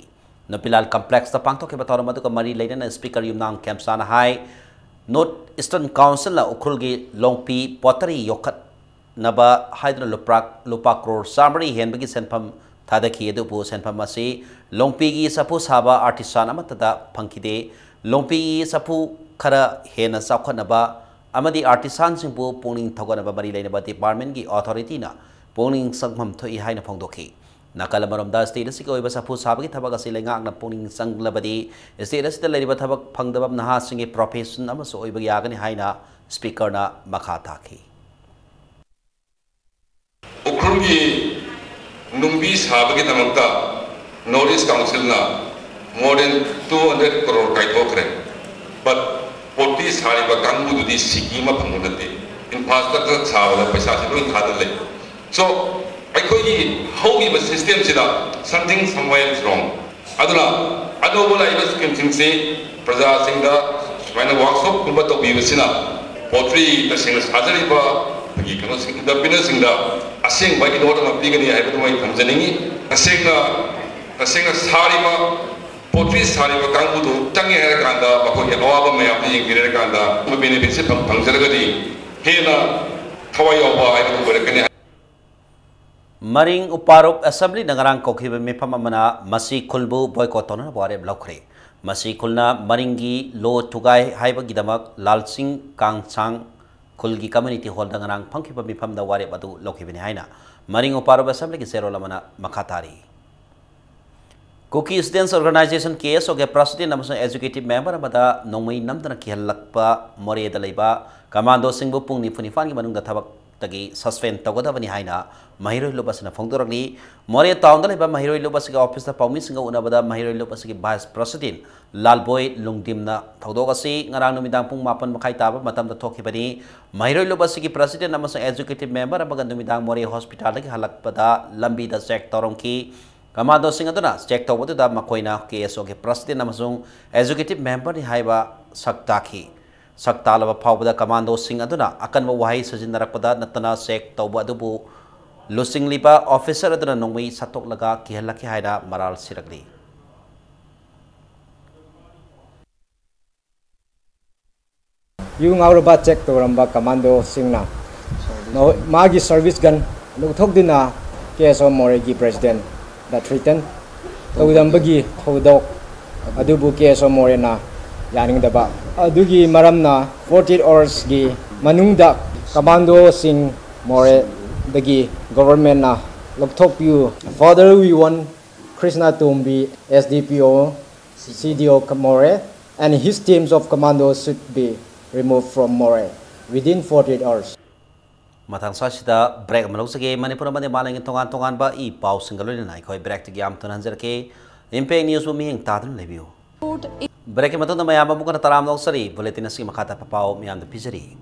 ꯅꯨꯄꯤꯂꯥꯜ complexꯇ ꯄꯥꯡꯊꯣꯛꯈꯤꯕ ꯊꯧꯔꯝ ꯑꯗꯨꯒ ꯃꯔꯤ ꯂꯩꯅꯅ Speaker ꯌꯨꯝꯅꯥꯝ ꯈꯦꯝꯆꯥꯅ ꯍꯥꯏ, North Eastern Councilꯅ ꯎꯈ꯭ꯔꯨꯜꯒꯤ ꯂꯣꯡꯄꯤ pottery ꯌꯣꯛꯈꯠꯅꯕ ꯍꯥꯏꯗꯨꯅ ꯂꯨꯄꯥ, ꯂꯨꯄꯥ ꯀ꯭ꯔꯣꯔ ꯆꯥꯃꯔꯤ ꯍꯦꯟꯕꯒꯤ ꯁꯦꯟꯐꯝ ꯊꯥꯗꯈꯤ꯫ ꯑꯗꯨꯕꯨ ꯁꯦꯟꯐꯝ ꯑꯁꯤ ꯂꯣꯡꯄꯤꯒꯤ ꯆꯐꯨ ꯁꯥꯕ artisan ꯑꯃꯠꯇꯗ ꯐꯪꯈꯤꯗꯦ꯫ ꯂꯣꯡꯄꯤꯒꯤ ꯆꯐꯨ ꯈꯔ ꯍꯦꯟꯅ ꯆꯥꯎꯈꯠꯅꯕ ꯑꯃꯗꯤ artisanꯁꯤꯡꯕꯨ ꯄꯨꯛꯅꯤꯡ ꯊꯧꯒꯠꯅꯕ ꯃꯔꯤ ꯂꯩꯅꯕ departmentꯀꯤ authorityꯅ ꯄꯨꯛꯅꯤꯡ ꯆꯪꯐꯝ ꯊꯣꯛꯏ ꯍꯥꯏꯅ ꯐꯣꯡꯗꯣꯛꯈꯤ꯫ ꯅꯥꯀꯜ ꯑꯃꯔꯣꯝꯗ state ꯑꯁꯤꯒꯤ ꯑꯣꯏꯕ ꯆꯐꯨ ꯁꯥꯕꯒꯤ ꯊꯕꯛ ꯑꯁꯤ ꯂꯩꯉꯥꯛꯅ ꯄꯨꯛꯅꯤꯡ ꯆꯪꯂꯕꯗꯤ state ꯑꯁꯤꯗ ꯂꯩꯔꯤꯕ ꯊꯕꯛ ꯐꯪꯗꯕ ꯅꯍꯥꯁꯤꯡꯒꯤ profession ꯑꯃꯁꯨ ꯑꯣꯏꯕ ꯌꯥꯒꯅꯤ ꯍꯥꯏꯅ speakerꯅ ꯃꯈꯥ ꯇꯥꯈꯤ꯫ ꯎꯈ꯭ꯔꯨꯜꯒꯤ ꯅꯨꯡꯕꯤ ꯁꯥꯕꯒꯤꯗꯃꯛꯇ North East Councilꯅ more than two hundred crore ꯀꯥꯏꯊꯣꯛꯈ꯭ꯔꯦ꯫ But pottery ꯁꯥꯔꯤꯕ ꯀꯥꯡꯕꯨꯗꯨꯗꯤ ꯁꯤꯀꯤ ꯑꯃ ꯐꯪꯕ ꯅꯠꯇꯦ, infrastructure ꯁꯥꯕꯗ ꯄꯩꯁꯥꯁꯤ ꯂꯣꯏ ꯊꯥꯗ ꯂꯩ꯫ So ꯑꯩꯈꯣꯏꯒꯤ ꯍꯧꯈꯤꯕ systemꯁꯤꯗ something somewhere is wrong꯫ ꯑꯗꯨꯅ ꯑꯅꯧꯕ ꯂꯥꯛꯏꯕ schemeꯁꯤꯡꯁꯤ ꯄ꯭ꯔꯖꯥꯁꯤꯡꯗ ꯁꯨꯃꯥꯏꯅ workshopꯀꯨꯝꯕ ꯇꯧꯕꯤꯕꯁꯤꯅ ꯄꯣꯇ꯭ꯔꯤ ꯇꯁꯦꯡꯅ ꯁꯥꯖꯔꯤꯕ ꯑꯩꯈꯣꯏꯒꯤ ꯀꯩꯅꯣꯁꯤꯡ, entrepreneurꯁꯤꯡꯗ ꯑꯁꯦꯡꯕ inroad ꯑꯃ ꯄꯤꯒꯅꯤ ꯍꯥꯏꯕꯗꯨꯃ ꯑꯩ ꯊꯝꯖꯅꯤꯡꯉꯤ꯫ ꯇꯁꯦꯡꯅ ꯇꯁꯦꯡꯅ ꯁꯥꯔꯤꯕ ꯄꯣꯇ꯭ꯔꯤ ꯁꯥꯔꯤꯕ ꯀꯥꯡꯕꯨꯗꯨ ꯆꯪꯉꯦ ꯍꯥꯏꯔꯀꯥꯟꯗ ꯃꯈꯣꯏꯒꯤ ꯑꯋꯥꯕ ꯃꯌꯥꯝꯗꯨ ꯌꯦꯡꯕꯤꯔꯀꯥꯟꯗ benefitꯁꯤ ꯐꯪ-, ꯐꯪꯖꯔꯒꯗꯤ ꯍꯦꯟꯅ ꯊꯋꯥꯏ ꯌꯥꯎꯕ ꯍꯥꯏꯕꯗꯨ ꯑꯣꯏꯔꯛꯀꯅꯤ꯫ ꯃꯔꯤꯡ ꯎꯄꯥꯔꯨꯞ assemblyꯅ ꯉꯔꯥꯡ ꯀꯧꯈꯤꯕ ꯃꯤꯐꯝ ꯑꯃꯅ ꯃꯁꯤ ꯈꯨꯜꯕꯨ boycott ꯇꯧꯅꯅꯕ ꯋꯥꯔꯦꯞ ꯂꯧꯈ꯭ꯔꯦ꯫ ꯃꯁꯤ ꯈꯨꯜꯅ ꯃꯔꯤꯡꯒꯤ ꯂꯣ ꯊꯨꯒꯥꯏ ꯍꯥꯏꯕꯒꯤꯗꯃꯛ ꯂꯥꯜꯁꯤꯡ ꯀꯥꯡꯁꯥꯡ ꯈꯨꯜꯒꯤ community hallꯗ ꯉꯔꯥꯡ ꯐꯝꯈꯤꯕ ꯃꯤꯐꯝꯗ ꯋꯥꯔꯦꯞ ꯑꯗꯨ ꯂꯧꯈꯤꯕꯅꯤ ꯍꯥꯏꯅ ꯃꯔꯤꯡ ꯎꯄꯥꯔꯨꯞ assemblyꯒꯤ ꯆꯦꯔꯣꯜ ꯑꯃꯅ ꯃꯈꯥ ꯇꯥꯔꯤ꯫ Kuki Students Organisation, KSOꯒꯤ president ꯑꯃꯁꯨꯡ executive member ꯑꯃꯗ ꯅꯣꯡꯃꯩ ꯅꯝꯗꯨꯅ ꯀꯤꯍꯜꯂꯛꯄ ꯃꯣꯔꯦꯗ ꯂꯩꯕ commandoꯁꯤꯡꯕꯨ ꯄꯨꯡ ꯅꯤꯐꯨ ꯅꯤꯄꯥꯟꯒꯤ ꯃꯅꯨꯡꯗ ꯊꯕꯛꯇꯒꯤ suspend ꯇꯧꯒꯗꯕꯅꯤ ꯍꯥꯏꯅ ꯃꯍꯩꯔꯣꯏ ꯂꯨꯞ ꯑꯁꯤꯅ ꯐꯣꯡꯗꯣꯔꯛꯂꯤ꯫ ꯃꯣꯔꯦ townꯗ ꯂꯩꯕ ꯃꯍꯩꯔꯣꯏ ꯂꯨꯞ ꯑꯁꯤꯒꯤ officeꯇ ꯄꯥꯎꯃꯤꯁꯤꯡꯒ ꯎꯅꯕꯗ ꯃꯍꯩꯔꯣꯏ ꯂꯨꯞ ꯑꯁꯤꯒꯤ vice president ꯂꯥꯜꯕꯣꯏ ꯂꯨꯡꯗꯤꯝꯅ ꯊꯧꯗꯣꯛ ꯑꯁꯤ ꯉꯔꯥꯡ ꯅꯨꯃꯤꯗꯥꯡ ꯄꯨꯡ ꯃꯥꯄꯟ ꯃꯈꯥꯏ ꯇꯥꯕ ꯃꯇꯝꯗ ꯊꯣꯛꯈꯤꯕꯅꯤ꯫ ꯃꯍꯩꯔꯣꯏ ꯂꯨꯞ ꯑꯁꯤꯒꯤ president ꯑꯃꯁꯨꯡ executive member ꯑꯃꯒ ꯅꯨꯃꯤꯗꯥꯡ ꯃꯣꯔꯦ hospitalꯗꯒꯤ ꯍꯜꯂꯛꯄꯗ ꯂꯝꯕꯤꯗ check ꯇꯧꯔꯝꯈꯤ꯫ Commandoꯁꯤꯡ ꯑꯗꯨꯅ check ꯇꯧꯕꯗꯨꯗ ꯃꯈꯣꯏꯅ KSOꯒꯤ president ꯑꯃꯁꯨꯡ executive memberꯅꯤ ꯍꯥꯏꯕ ꯁꯛ ꯇꯥꯛꯈꯤ꯫ ꯁꯛ ꯇꯥꯛꯂꯕ ꯐꯥꯎꯕꯗ commandoꯁꯤꯡ ꯑꯗꯨꯅ ꯑꯀꯟꯕ ꯋꯥꯍꯩ ꯁꯤꯖꯤꯟꯅꯔꯛꯄꯗ ꯅꯠꯇꯅ check ꯇꯧꯕ ꯑꯗꯨꯕꯨ ꯂꯨꯆꯤꯡꯂꯤꯕ officer ꯑꯗꯨꯅ ꯅꯣꯡꯃꯩ ꯁꯠꯇꯣꯛꯂꯒ ꯀꯤꯍꯜꯂꯛꯈꯤ ꯍꯥꯏꯅ ꯃꯔꯥꯜ ꯁꯤꯔꯛꯂꯤ꯫ ꯌꯨ ꯉꯥꯎꯔꯕ check ꯇꯧꯔꯝꯕ commandoꯁꯤꯡꯅ ꯃꯍꯣꯏ-, ꯃꯥꯒꯤ service gun ꯂꯧꯊꯣꯛꯇꯨꯅ KSO ꯃꯣꯔꯦꯒꯤ president ꯊ꯭ꯔꯤꯇꯟ ꯇꯧꯗꯝꯕꯒꯤ ꯊꯧꯗꯣꯛ ꯑꯗꯨꯕꯨ ꯀꯦ ꯑꯦꯁ ꯑꯣ ꯃꯣꯔꯦꯅ ꯌꯥꯅꯤꯡꯗꯕ ꯑꯗꯨꯒꯤ ꯃꯔꯝꯅ ꯐꯣꯔꯇꯤ ꯑꯋꯥꯔꯁꯀꯤ ꯃꯅꯨꯡꯗ ꯀꯃꯥꯟꯗꯣꯁꯤꯡ ꯃꯣꯔꯦꯗꯒꯤ ꯒꯣꯚꯔꯟꯃꯦꯟꯅ ꯂꯧꯊꯣꯛꯄꯤꯌꯨ꯫ Further, we want Krishna Tombi, S D P O, C D O More, and his teams of commandos should be removed from More within forty-eight hours. ꯃꯇꯥꯡ ꯑꯁꯤꯗ ꯕ꯭ꯔꯦꯛ ꯑꯃ ꯂꯧꯖꯒꯦ꯫ ꯃꯅꯤꯄꯨꯔ ꯑꯃꯗꯤ ꯃꯥꯂꯦꯝꯒꯤ ꯇꯣꯉꯥꯟ ꯇꯣꯉꯥꯟꯕ ꯏ ꯄꯥꯎꯁꯤꯡꯒ ꯂꯣꯏꯅꯅ ꯑꯩꯈꯣꯏ ꯕ꯭ꯔꯦꯛꯇꯒꯤ ꯌꯥꯝ ꯊꯨꯅ ꯍꯟꯖꯔꯛꯀꯦ꯫ ꯏꯝꯄꯦꯛ ꯅ꯭ꯌꯨꯁꯄꯨ ꯃꯤꯠꯌꯦꯡ ꯇꯥꯗꯨꯅ ꯂꯩꯕꯤꯌꯨ꯫ ꯕ꯭ꯔꯦꯛꯀꯤ ꯃꯇꯨꯡꯗ ꯃꯌꯥꯝ ꯑꯃꯨꯛ ꯍꯟꯅ ꯇꯔꯥꯝꯅ ꯑꯣꯛꯆꯔꯤ꯫ ꯕꯨꯂꯦꯇꯤꯟ ꯑꯁꯤꯒꯤ ꯃꯈꯥ ꯇꯥꯕ ꯄꯥꯎ ꯃꯤꯌꯥꯝꯗ ꯄꯤꯖꯔꯤ꯫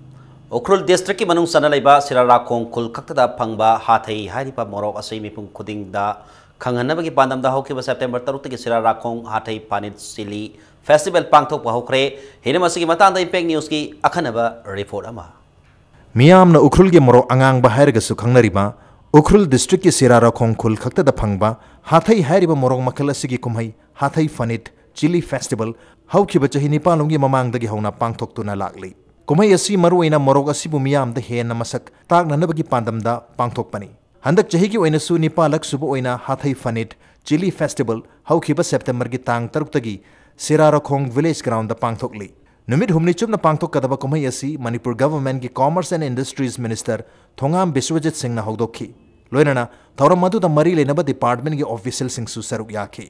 ꯎꯈ꯭ꯔꯨꯜ ꯗꯤꯁꯇ꯭ꯔꯤꯛꯀꯤ ꯃꯅꯨꯡ ꯆꯟꯅ ꯂꯩꯕ ꯁꯤꯔꯥꯔꯥꯈꯣꯡ ꯈꯨꯜ ꯈꯛꯇꯗ ꯐꯪꯕ ꯍꯥꯊꯩ ꯍꯥꯏꯔꯤꯕ ꯃꯣꯔꯣꯛ ꯑꯁꯤ ꯃꯤꯄꯨꯝ ꯈꯨꯗꯤꯡꯗ ꯈꯪꯍꯟꯅꯕꯒꯤ ꯄꯥꯟꯗꯝꯗ ꯍꯧꯈꯤꯕ ꯁꯦꯞꯇꯦꯝꯕꯔ ꯇꯔꯨꯛꯇꯒꯤ ꯁꯤꯔꯥꯔꯥꯈꯣꯡ ꯍꯥꯊꯩ ꯐꯅꯤꯠ ꯆꯤꯂꯤ ꯐꯦꯁꯇꯤꯚꯦꯜ ꯄꯥꯡꯊꯣꯛꯄ ꯍꯧꯈ꯭ꯔꯦ꯫ ꯍꯤꯔꯝ ꯑꯁꯤꯒꯤ ꯃꯇꯥꯡꯗ ꯏꯝꯄꯦꯛ ꯅ꯭ꯌꯨꯁꯀꯤ ꯑꯈꯟꯅꯕ ꯔꯤꯄꯣꯔꯠ ꯑꯃ꯫ ꯃꯤꯌꯥꯝꯅ ꯎꯈ꯭ꯔꯨꯜꯒꯤ ꯃꯣꯔꯣꯛ ꯑꯉꯥꯡꯕ ꯍꯥꯏꯔꯒꯁꯨ ꯈꯪꯅꯔꯤꯕ ꯎꯈ꯭ꯔꯨꯜ ꯗꯤꯁꯇ꯭ꯔꯤꯛꯀꯤ ꯁꯤꯔꯥꯔꯥꯈꯣꯡ ꯈꯨꯜ ꯈꯛꯇꯗ ꯐꯪꯕ ꯍꯥꯊꯩ ꯍꯥꯏꯔꯤꯕ ꯃꯣꯔꯣꯛ ꯃꯈꯜ ꯑꯁꯤꯒꯤ ꯀꯨꯝꯍꯩ ꯍꯥꯊꯩ ꯐꯅꯤꯠ ꯆꯤꯂꯤ ꯐꯦꯁꯇꯤꯚꯦꯜ ꯍꯧꯈꯤꯕ ꯆꯍꯤ ꯅꯤꯄꯥꯟꯂꯣꯝꯒꯤ ꯃꯃꯥꯡꯗꯒꯤ ꯍꯧꯅ ꯄꯥꯡꯊꯣꯛꯇꯨꯅ ꯂꯥꯛꯂꯤ꯫ ꯀꯨꯝꯍꯩ ꯑꯁꯤ ꯃꯔꯨꯑꯣꯏꯅ ꯃꯣꯔꯣꯛ ꯑꯁꯤꯕꯨ ꯃꯤꯌꯥꯝꯗ ꯍꯦꯟꯅ ꯃꯁꯛ ꯇꯥꯛꯅꯅꯕꯒꯤ ꯄꯥꯟꯗꯝꯗ ꯄꯥꯡꯊꯣꯛꯄꯅꯤ꯫ ꯍꯟꯗꯛ ꯆꯍꯤꯒꯤ ꯑꯣꯏꯅꯁꯨ ꯅꯤꯄꯥꯜꯂꯛ ꯁꯨꯕ ꯑꯣꯏꯅ ꯍꯥꯊꯩ ꯐꯅꯤꯠ ꯆꯤꯂꯤ ꯐꯦꯁꯇꯤꯚꯦꯜ ꯍꯧꯈꯤꯕ ꯁꯦꯞꯇꯦꯝꯕꯔꯒꯤ ꯇꯥꯡ ꯇꯔꯨꯛꯇꯒꯤ ꯁꯤꯔꯥꯔꯥꯈꯣꯡ ꯚꯤꯂꯦꯖ ꯒ꯭ꯔꯥꯎꯟꯗ ꯄꯥꯡꯊꯣꯛꯂꯤ꯫ ꯅꯨꯃꯤꯠ ꯍꯨꯝꯅꯤ ꯆꯨꯞꯅ ꯄꯥꯡꯊꯣꯛꯀꯗꯕ ꯀꯨꯝꯍꯩ ꯑꯁꯤ ꯃꯅꯤꯄꯨꯔ ꯒꯚꯔꯟꯃꯦꯟꯠꯀꯤ commerce and industries minister Thongam Biswajit ꯁꯤꯡꯅ ꯍꯧꯗꯣꯛꯈꯤ꯫ ꯂꯣꯏꯅꯅ ꯊꯧꯔꯝ ꯑꯗꯨꯗ ꯃꯔꯤ ꯂꯩꯅꯕ ꯗꯤꯄꯥꯔꯠꯃꯦꯟꯠꯀꯤ ꯑꯣꯐꯤꯁꯤꯌꯦꯜꯁꯤꯡꯁꯨ ꯁꯔꯨꯛ ꯌꯥꯈꯤ꯫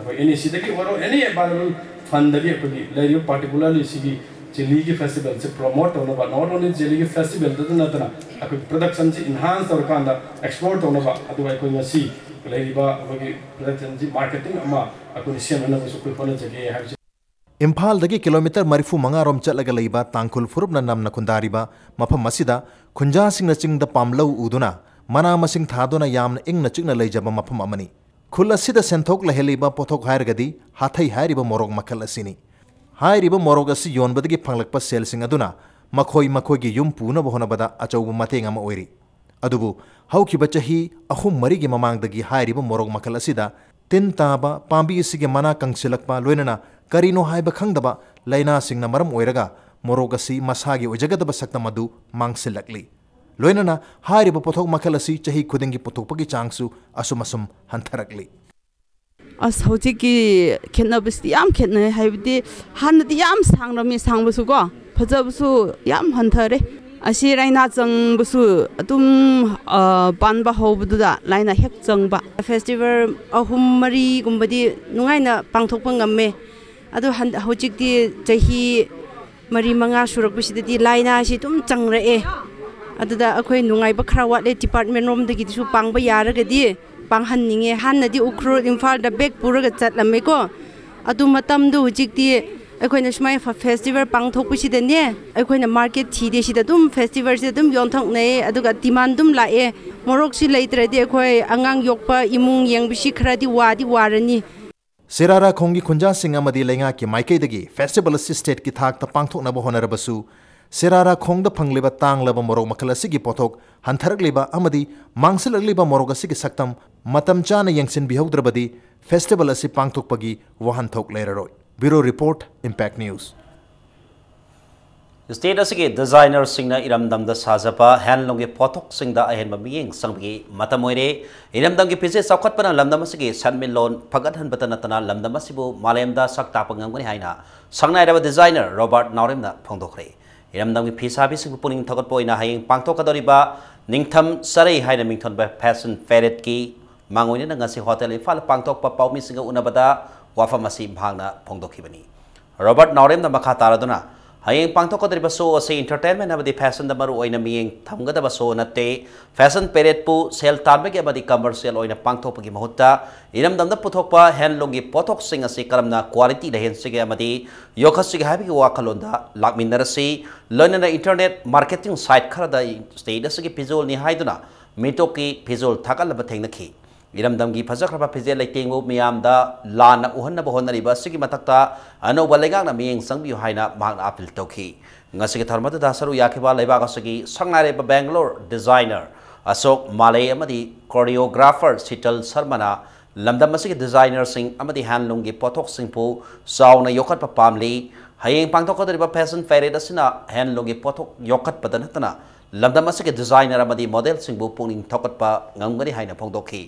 ꯑꯩꯈꯣꯏ ꯑꯦꯟ ꯏ ꯁꯤꯗꯒꯤ ꯑꯣꯏꯔꯣ, ꯑꯦꯅꯤ ꯑꯦꯕꯥꯏꯂꯦꯕꯜ ꯐꯟꯗꯒꯤ ꯑꯩꯈꯣꯏꯒꯤ ꯂꯩꯔꯤꯕ, ꯄꯥꯔꯇꯤꯀꯨꯂꯔꯂꯤ ꯁꯤꯒꯤ ꯆꯤꯂꯤꯒꯤ ꯐꯦꯁꯇꯤꯚꯦꯜꯁꯦ ꯄ꯭ꯔꯣꯃꯣꯠ ꯇꯧꯅꯕ, ꯅꯣꯠ ꯑꯣꯟꯂꯤ ꯆꯤꯂꯤꯒꯤ ꯐꯦꯁꯇꯤꯚꯦꯜꯗꯇ ꯅꯠꯇꯅ ꯑꯩꯈꯣꯏ ꯄ꯭ꯔꯗꯛꯁꯟꯁꯤ ꯏꯟꯍꯥꯟꯁ ꯇꯧꯔꯀꯥꯟꯗ ꯑꯦꯛꯁꯄꯣꯔꯠ ꯇꯧꯅꯕ, ꯑꯗꯨꯒ ꯑꯩꯈꯣꯏ ꯉꯁꯤ ꯂꯩꯔꯤꯕ ꯑꯩꯈꯣꯏꯒꯤ ꯄ꯭ꯔꯗꯛꯁꯟꯁꯤ ꯃꯥꯔꯀꯦꯇꯤꯡ ꯑꯃ ꯑꯩꯈꯣꯏꯅ ꯁꯦꯝꯅꯅꯕꯁꯨ ꯑꯩꯈꯣꯏ ꯍꯣꯠꯅꯖꯒꯦ ꯍꯥꯏꯕꯁꯤ꯫ ꯏꯝꯐꯥꯜꯗꯒꯤ ꯀꯤꯂꯣꯃꯤꯇꯔ ꯃꯔꯤꯐꯨ ꯃꯉꯥ ꯔꯣꯝ ꯆꯠꯂꯒ ꯂꯩꯕ ꯇꯥꯡꯈꯨꯜ ꯐꯨꯔꯨꯞꯅ ꯅꯝꯅ ꯈꯨꯟꯗꯥꯔꯤꯕ ꯃꯐꯝ ꯑꯁꯤꯗ ꯈꯨꯟꯖꯥꯁꯤꯡꯅ ꯆꯤꯡꯗ ꯄꯥꯝꯂꯧ ꯎꯗꯨꯅ ꯃꯅꯥ ꯃꯁꯤꯡ ꯊꯥꯗꯨꯅ ꯌꯥꯝꯅ ꯏꯪꯅ ꯆꯤꯛꯅ ꯂꯩꯖꯕ ꯃꯐꯝ ꯑꯃꯅꯤ꯫ ꯈꯨꯜ ꯑꯁꯤꯗ ꯁꯦꯟꯊꯣꯛ ꯂꯩꯍꯜꯂꯤꯕ ꯄꯣꯠꯊꯣꯛ ꯍꯥꯏꯔꯒꯗꯤ ꯍꯥꯊꯩ ꯍꯥꯏꯔꯤꯕ ꯃꯣꯔꯣꯛ ꯃꯈꯜ ꯑꯁꯤꯅꯤ꯫ ꯍꯥꯏꯔꯤꯕ ꯃꯣꯔꯣꯛ ꯑꯁꯤ ꯌꯣꯟꯕꯗꯒꯤ ꯐꯪꯂꯛꯄ ꯁꯦꯜꯁꯤꯡ ꯑꯗꯨꯅ ꯃꯈꯣꯏ ꯃꯈꯣꯏꯒꯤ ꯌꯨꯝ ꯄꯨꯅꯕ ꯍꯣꯠꯅꯕꯗ ꯑꯆꯧꯕ ꯃꯇꯦꯡ ꯑꯃ ꯑꯣꯏꯔꯤ꯫ ꯑꯗꯨꯕꯨ ꯍꯧꯈꯤꯕ ꯆꯍꯤ ꯑꯍꯨꯝ ꯃꯔꯤꯒꯤ ꯃꯃꯥꯡꯗꯒꯤ ꯍꯥꯏꯔꯤꯕ ꯃꯣꯔꯣꯛ ꯃꯈꯜ ꯑꯁꯤꯗ ꯇꯤꯟ ꯇꯥꯕ, ꯄꯥꯝꯕꯤ ꯑꯁꯤꯒꯤ ꯃꯅꯥ ꯀꯪꯁꯤꯜꯂꯛꯄ, ꯂꯣꯏꯅꯅ ꯀꯔꯤꯅꯣ ꯍꯥꯏꯕ ꯈꯪꯗꯕ ꯂꯥꯏꯅꯥꯁꯤꯡꯅ ꯃꯔꯝ ꯑꯣꯏꯔꯒ ꯃꯣꯔꯣꯛ ꯑꯁꯤ ꯃꯁꯥꯒꯤ ꯑꯣꯏꯖꯒꯗꯕ ꯁꯛꯇꯝ ꯑꯗꯨ ꯃꯥꯡꯁꯤꯜꯂꯛꯂꯤ꯫ ꯂꯣꯏꯅꯅ ꯍꯥꯏꯔꯤꯕ ꯄꯣꯠꯊꯣꯛ ꯃꯈꯜ ꯑꯁꯤ ꯆꯍꯤ ꯈꯨꯗꯤꯡꯒꯤ ꯄꯨꯊꯣꯛꯄꯒꯤ ꯆꯥꯡꯁꯨ ꯑꯁꯨꯝ ꯑꯁꯨꯝ ꯍꯟꯊꯔꯛꯂꯤ꯫ ꯑꯁ, ꯍꯧꯖꯤꯛꯀꯤ ꯈꯦꯠꯅꯕꯁꯤꯗꯤ ꯌꯥꯝ ꯈꯦꯠꯅꯩ꯫ ꯍꯥꯏꯕꯗꯤ ꯍꯥꯟꯅꯗꯤ ꯌꯥꯝ ꯁꯥꯡꯔꯝꯃꯤ, ꯁꯥꯡꯕꯁꯨ ꯀꯣ, ꯐꯖꯕꯁꯨ ꯌꯥꯝ ꯍꯟꯊꯔꯦ꯫ ꯑꯁꯤ ꯂꯥꯏꯅꯥ ꯆꯪꯕꯁꯨ ꯑꯗꯨꯝ, ꯑ, ꯄꯥꯟꯕ ꯍꯧꯕꯗꯨꯗ ꯂꯥꯏꯅꯥ ꯍꯦꯛ ꯆꯪꯕ꯫ ꯐꯦꯁꯇꯤꯚꯦꯜ ꯑꯍꯨꯝ ꯃꯔꯤꯒꯨꯝꯕꯗꯤ ꯅꯨꯡꯉꯥꯏꯅ ꯄꯥꯡꯊꯣꯛꯄ ꯉꯝꯃꯦ꯫ ꯑꯗꯨ ꯍꯟ-, ꯍꯧꯖꯤꯛꯇꯤ ꯆꯍꯤ ꯃꯔꯤ ꯃꯉꯥ ꯁꯨꯔꯛꯄꯁꯤꯗꯗꯤ ꯂꯥꯏꯅꯥꯁꯤ ꯑꯗꯨꯝ ꯆꯪꯔꯛꯑꯦ꯫ ꯑꯗꯨꯗ ꯑꯩꯈꯣꯏ ꯅꯨꯡꯉꯥꯏꯕ ꯈꯔ ꯋꯥꯠꯂꯦ꯫ ꯗꯤꯄꯥꯔꯠꯃꯦꯟ ꯔꯣꯝꯗꯒꯤꯁꯨ ꯄꯥꯡꯕ ꯌꯥꯔꯒꯗꯤ ꯄꯥꯡꯍꯟꯅꯤꯡꯉꯦ꯫ ꯍꯥꯟꯅꯗꯤ ꯎꯈ꯭ꯔꯨꯜ, ꯏꯝꯐꯥꯜꯗ ꯕꯦꯛ ꯄꯨꯔꯒ ꯆꯠꯂꯝꯃꯦꯀꯣ꯫ ꯑꯗꯨ ꯃꯇꯝꯗꯨ ꯍꯧꯖꯤꯛꯇꯤ ꯑꯩꯈꯣꯏꯅ ꯁꯨꯃꯥꯏꯅ ꯐ-, ꯐꯦꯁꯇꯤꯚꯦꯜ ꯄꯥꯡꯊꯣꯛꯄꯁꯤꯗꯅꯦ, ꯑꯩꯈꯣꯏꯅ ꯃꯥꯔꯀꯦꯠ ꯊꯤꯗꯦ, ꯁꯤꯗ ꯑꯗꯨꯝ ꯐꯦꯁꯇꯤꯚꯦꯜꯁꯤꯗ ꯑꯗꯨꯝ ꯌꯣꯟꯊꯣꯛꯅꯩ, ꯑꯗꯨꯒ ꯗꯤꯃꯥꯟ ꯑꯗꯨꯝ ꯂꯥꯛꯑꯦ꯫ ꯃꯣꯔꯣꯛꯁꯤ ꯂꯩꯇ꯭ꯔꯗꯤ ꯑꯩꯈꯣꯏ ꯑꯉꯥꯡ ꯌꯣꯛꯄ ꯏꯃꯨꯡ ꯌꯦꯡꯕꯁꯤ ꯈꯔꯗꯤ ꯋꯥꯗꯤ ꯋꯥꯔꯅꯤ꯫ ꯁꯦꯔꯥꯔꯥꯈꯣꯡꯒꯤ ꯈꯨꯟꯖꯥꯁꯤꯡ ꯑꯃꯗꯤ ꯂꯩꯉꯥꯛꯀꯤ ꯃꯥꯏꯀꯩꯗꯒꯤ ꯐꯦꯁꯇꯤꯚꯦꯜ ꯑꯁꯤ ꯁ꯭ꯇꯦꯠꯀꯤ ꯊꯥꯛꯇ ꯄꯥꯡꯊꯣꯛꯅꯕ ꯍꯣꯠꯅꯔꯕꯁꯨ, ꯁꯦꯔꯥꯔꯥꯈꯣꯡꯗ ꯐꯪꯂꯤꯕ ꯇꯥꯡꯂꯕ ꯃꯣꯔꯣꯛ ꯃꯈꯜ ꯑꯁꯤꯒꯤ ꯄꯣꯠꯊꯣꯛ ꯍꯟꯊꯔꯛꯂꯤꯕ ꯑꯃꯗꯤ ꯃꯥꯡꯁꯤꯜꯂꯛꯂꯤꯕ ꯃꯣꯔꯣꯛ ꯑꯁꯤꯒꯤ ꯁꯛꯇꯝ ꯃꯇꯝ ꯆꯥꯅ ꯌꯦꯡꯁꯤꯟꯕꯤꯍꯧꯗ꯭ꯔꯕꯗꯤ ꯐꯦꯁꯇꯤꯚꯦꯜ ꯑꯁꯤ ꯄꯥꯡꯊꯣꯛꯄꯒꯤ ꯋꯥꯍꯟꯊꯣꯛ ꯂꯩꯔꯔꯣꯏ꯫ Bureau report, impact news. State ꯑꯁꯤꯒꯤ ꯗꯤꯖꯥꯏꯅꯔꯁꯤꯡꯅ ꯏꯔꯝꯗꯝꯗ ꯁꯥꯖꯕ ꯍꯦꯟꯂꯨꯝꯒꯤ ꯄꯣꯠꯊꯣꯛꯁꯤꯡꯗ ꯑꯍꯦꯟꯕ ꯃꯤꯠꯌꯦꯡ ꯆꯪꯕꯒꯤ ꯃꯇꯝ ꯑꯣꯏꯔꯦ꯫ ꯏꯔꯝꯗꯝꯒꯤ ꯐꯤꯖꯦꯠ ꯆꯥꯎꯈꯠꯄꯅ ꯂꯝꯗꯝ ꯑꯁꯤꯒꯤ ꯁꯦꯟꯃꯤꯠꯂꯣꯟ ꯐꯒꯠꯍꯟꯕꯇ ꯅꯠꯇꯅ ꯂꯝꯗꯝ ꯑꯁꯤꯕꯨ ꯃꯥꯂꯦꯝꯗ ꯁꯛ ꯇꯥꯛꯄ ꯉꯝꯒꯅꯤ ꯍꯥꯏꯅ ꯁꯛꯅꯥꯏꯔꯕ ꯗꯤꯖꯥꯏꯅꯔ ꯔꯣꯕꯥꯔꯠ ꯅꯥꯎꯔꯦꯝꯅ ꯐꯣꯡꯗꯣꯛꯈ꯭ꯔꯦ꯫ ꯏꯔꯝꯗꯝꯒꯤ ꯐꯤꯁꯥꯕꯤꯁꯤꯡꯕꯨ ꯄꯨꯛꯅꯤꯡ ꯊꯧꯒꯠꯄ ꯑꯣꯏꯅ ꯍꯌꯦꯡ ꯄꯥꯡꯊꯣꯛꯀꯗꯧꯔꯤꯕ ꯅꯤꯡꯊꯝ ꯆꯔꯩ ꯍꯥꯏꯅ ꯃꯤꯡꯊꯣꯟꯕ ꯐꯦꯁꯟ ꯄꯦꯔꯦꯗꯀꯤ ꯃꯥꯡꯑꯣꯏꯅꯅ ꯉꯁꯤ ꯍꯣꯇꯦꯜ ꯏꯝꯐꯥꯜꯗ ꯄꯥꯡꯊꯣꯛꯄ ꯄꯥꯎꯃꯤꯁꯤꯡꯒ ꯎꯅꯕꯗ ꯋꯥꯐꯝ ꯑꯁꯤ ꯃꯍꯥꯛꯅ ꯐꯣꯡꯗꯣꯛꯈꯤꯕꯅꯤ꯫ ꯔꯣꯕꯥꯔꯠ ꯅꯥꯎꯔꯦꯝꯅ ꯃꯈꯥ ꯇꯥꯔꯗꯨꯅ ꯍꯌꯦꯡ ꯄꯥꯡꯊꯣꯛꯀꯗꯧꯔꯤꯕ ꯁꯣ ꯑꯁꯤ ꯏꯟꯇꯔꯇꯦꯟꯃꯦꯟ ꯑꯃꯗꯤ ꯐꯦꯁꯟꯗ ꯃꯔꯨ ꯑꯣꯏꯅ ꯃꯤꯠꯌꯦꯡ ꯊꯝꯒꯗꯕ ꯁꯣ ꯅꯠꯇꯦ꯫ ꯐꯦꯁꯟ ꯄꯦꯔꯦꯗꯄꯨ ꯁꯦꯜ ꯇꯥꯟꯕꯒꯤ ꯑꯃꯗꯤ ꯀꯃꯔꯁꯤꯌꯦꯜ ꯑꯣꯏꯅ ꯄꯥꯡꯊꯣꯛꯄꯒꯤ ꯃꯍꯨꯠꯇ ꯏꯔꯝꯗꯝꯗ ꯄꯨꯊꯣꯛꯄ ꯍꯦꯟꯂꯨꯝꯒꯤ ꯄꯣꯠꯊꯣꯛꯁꯤꯡ ꯑꯁꯤ ꯀꯔꯝꯅ ꯀ꯭ꯋꯥꯂꯤꯇꯤ ꯂꯩꯍꯟꯁꯤꯒꯦ ꯑꯃꯗꯤ ꯌꯣꯛꯈꯠꯁꯤꯒꯦ ꯍꯥꯏꯕꯒꯤ ꯋꯥꯈꯜꯂꯣꯟꯗ ꯂꯥꯛꯃꯤꯟꯅꯔꯁꯤ꯫ ꯂꯣꯏꯅꯅ ꯏꯟꯇꯔꯅꯦꯠ ꯃꯥꯔꯀꯦꯇꯤꯡ ꯁꯥꯏꯠ ꯈꯔꯗ ꯁ꯭ꯇꯦꯠ ꯑꯁꯤꯒꯤ ꯐꯤꯖꯣꯜꯅꯤ ꯍꯥꯏꯗꯨꯅ ꯃꯤꯇꯣꯞꯀꯤ ꯐꯤꯖꯣꯜ ꯊꯥꯒꯠꯂꯕ ꯊꯦꯡꯅꯈꯤ꯫ ꯏꯔꯝꯗꯝꯒꯤ ꯐꯖꯈ꯭ꯔꯕ ꯐꯤꯖꯦꯠ ꯂꯩꯇꯦꯡꯕꯨ ꯃꯤꯌꯥꯝꯗ ꯂꯥꯟꯅ ꯎꯍꯟꯅꯕ ꯍꯣꯠꯅꯔꯤꯕ ꯑꯁꯤꯒꯤ ꯃꯊꯛꯇ ꯑꯅꯧꯕ ꯂꯩꯉꯥꯛꯅ ꯃꯤꯠꯌꯦꯡ ꯆꯪꯕꯤꯌꯨ ꯍꯥꯏꯅ ꯃꯍꯥꯛꯅ ꯑꯄꯤꯜ ꯇꯧꯈꯤ꯫ ꯉꯁꯤꯒꯤ ꯊꯧꯔꯝ ꯑꯗꯨꯗ ꯁꯔꯨꯛ ꯌꯥꯈꯤꯕ ꯂꯩꯕꯥꯛ ꯑꯁꯤꯒꯤ ꯁꯛꯅꯥꯏꯔꯕ ꯕꯦꯡꯒꯂꯣꯔ ꯗꯤꯖꯥꯏꯅꯔ ꯑꯁꯣꯛ ꯃꯥꯂꯦ ꯑꯃꯗꯤ ꯀꯣꯔꯤꯌꯣꯒ꯭ꯔꯥꯐꯔ ꯁꯤꯇꯜ ꯁꯔꯃꯅ ꯂꯝꯗꯝ ꯑꯁꯤꯒꯤ ꯗꯤꯖꯥꯏꯅꯔꯁꯤꯡ ꯑꯃꯗꯤ ꯍꯦꯟꯂꯨꯝꯒꯤ ꯄꯣꯠꯊꯣꯛꯁꯤꯡꯕꯨ ꯆꯥꯎꯅ ꯌꯣꯛꯈꯠꯄ ꯄꯥꯝꯂꯤ꯫ ꯍꯌꯦꯡ ꯄꯥꯡꯊꯣꯛꯀꯗꯧꯔꯤꯕ ꯐꯦꯁꯟ ꯄꯦꯔꯦꯗ ꯑꯁꯤꯅ ꯍꯦꯟꯂꯨꯝꯒꯤ ꯄꯣꯠꯊꯣꯛ ꯌꯣꯛꯈꯠꯄꯗ ꯅꯠꯇꯅ ꯂꯝꯗꯝ ꯑꯁꯤꯒꯤ ꯗꯤꯖꯥꯏꯅꯔ ꯑꯃꯗꯤ ꯃꯣꯗꯦꯜꯁꯤꯡꯕꯨ ꯄꯨꯛꯅꯤꯡ ꯊꯧꯒꯠꯄ ꯉꯝꯒꯅꯤ ꯍꯥꯏꯅ ꯐꯣꯡꯗꯣꯛꯈꯤ꯫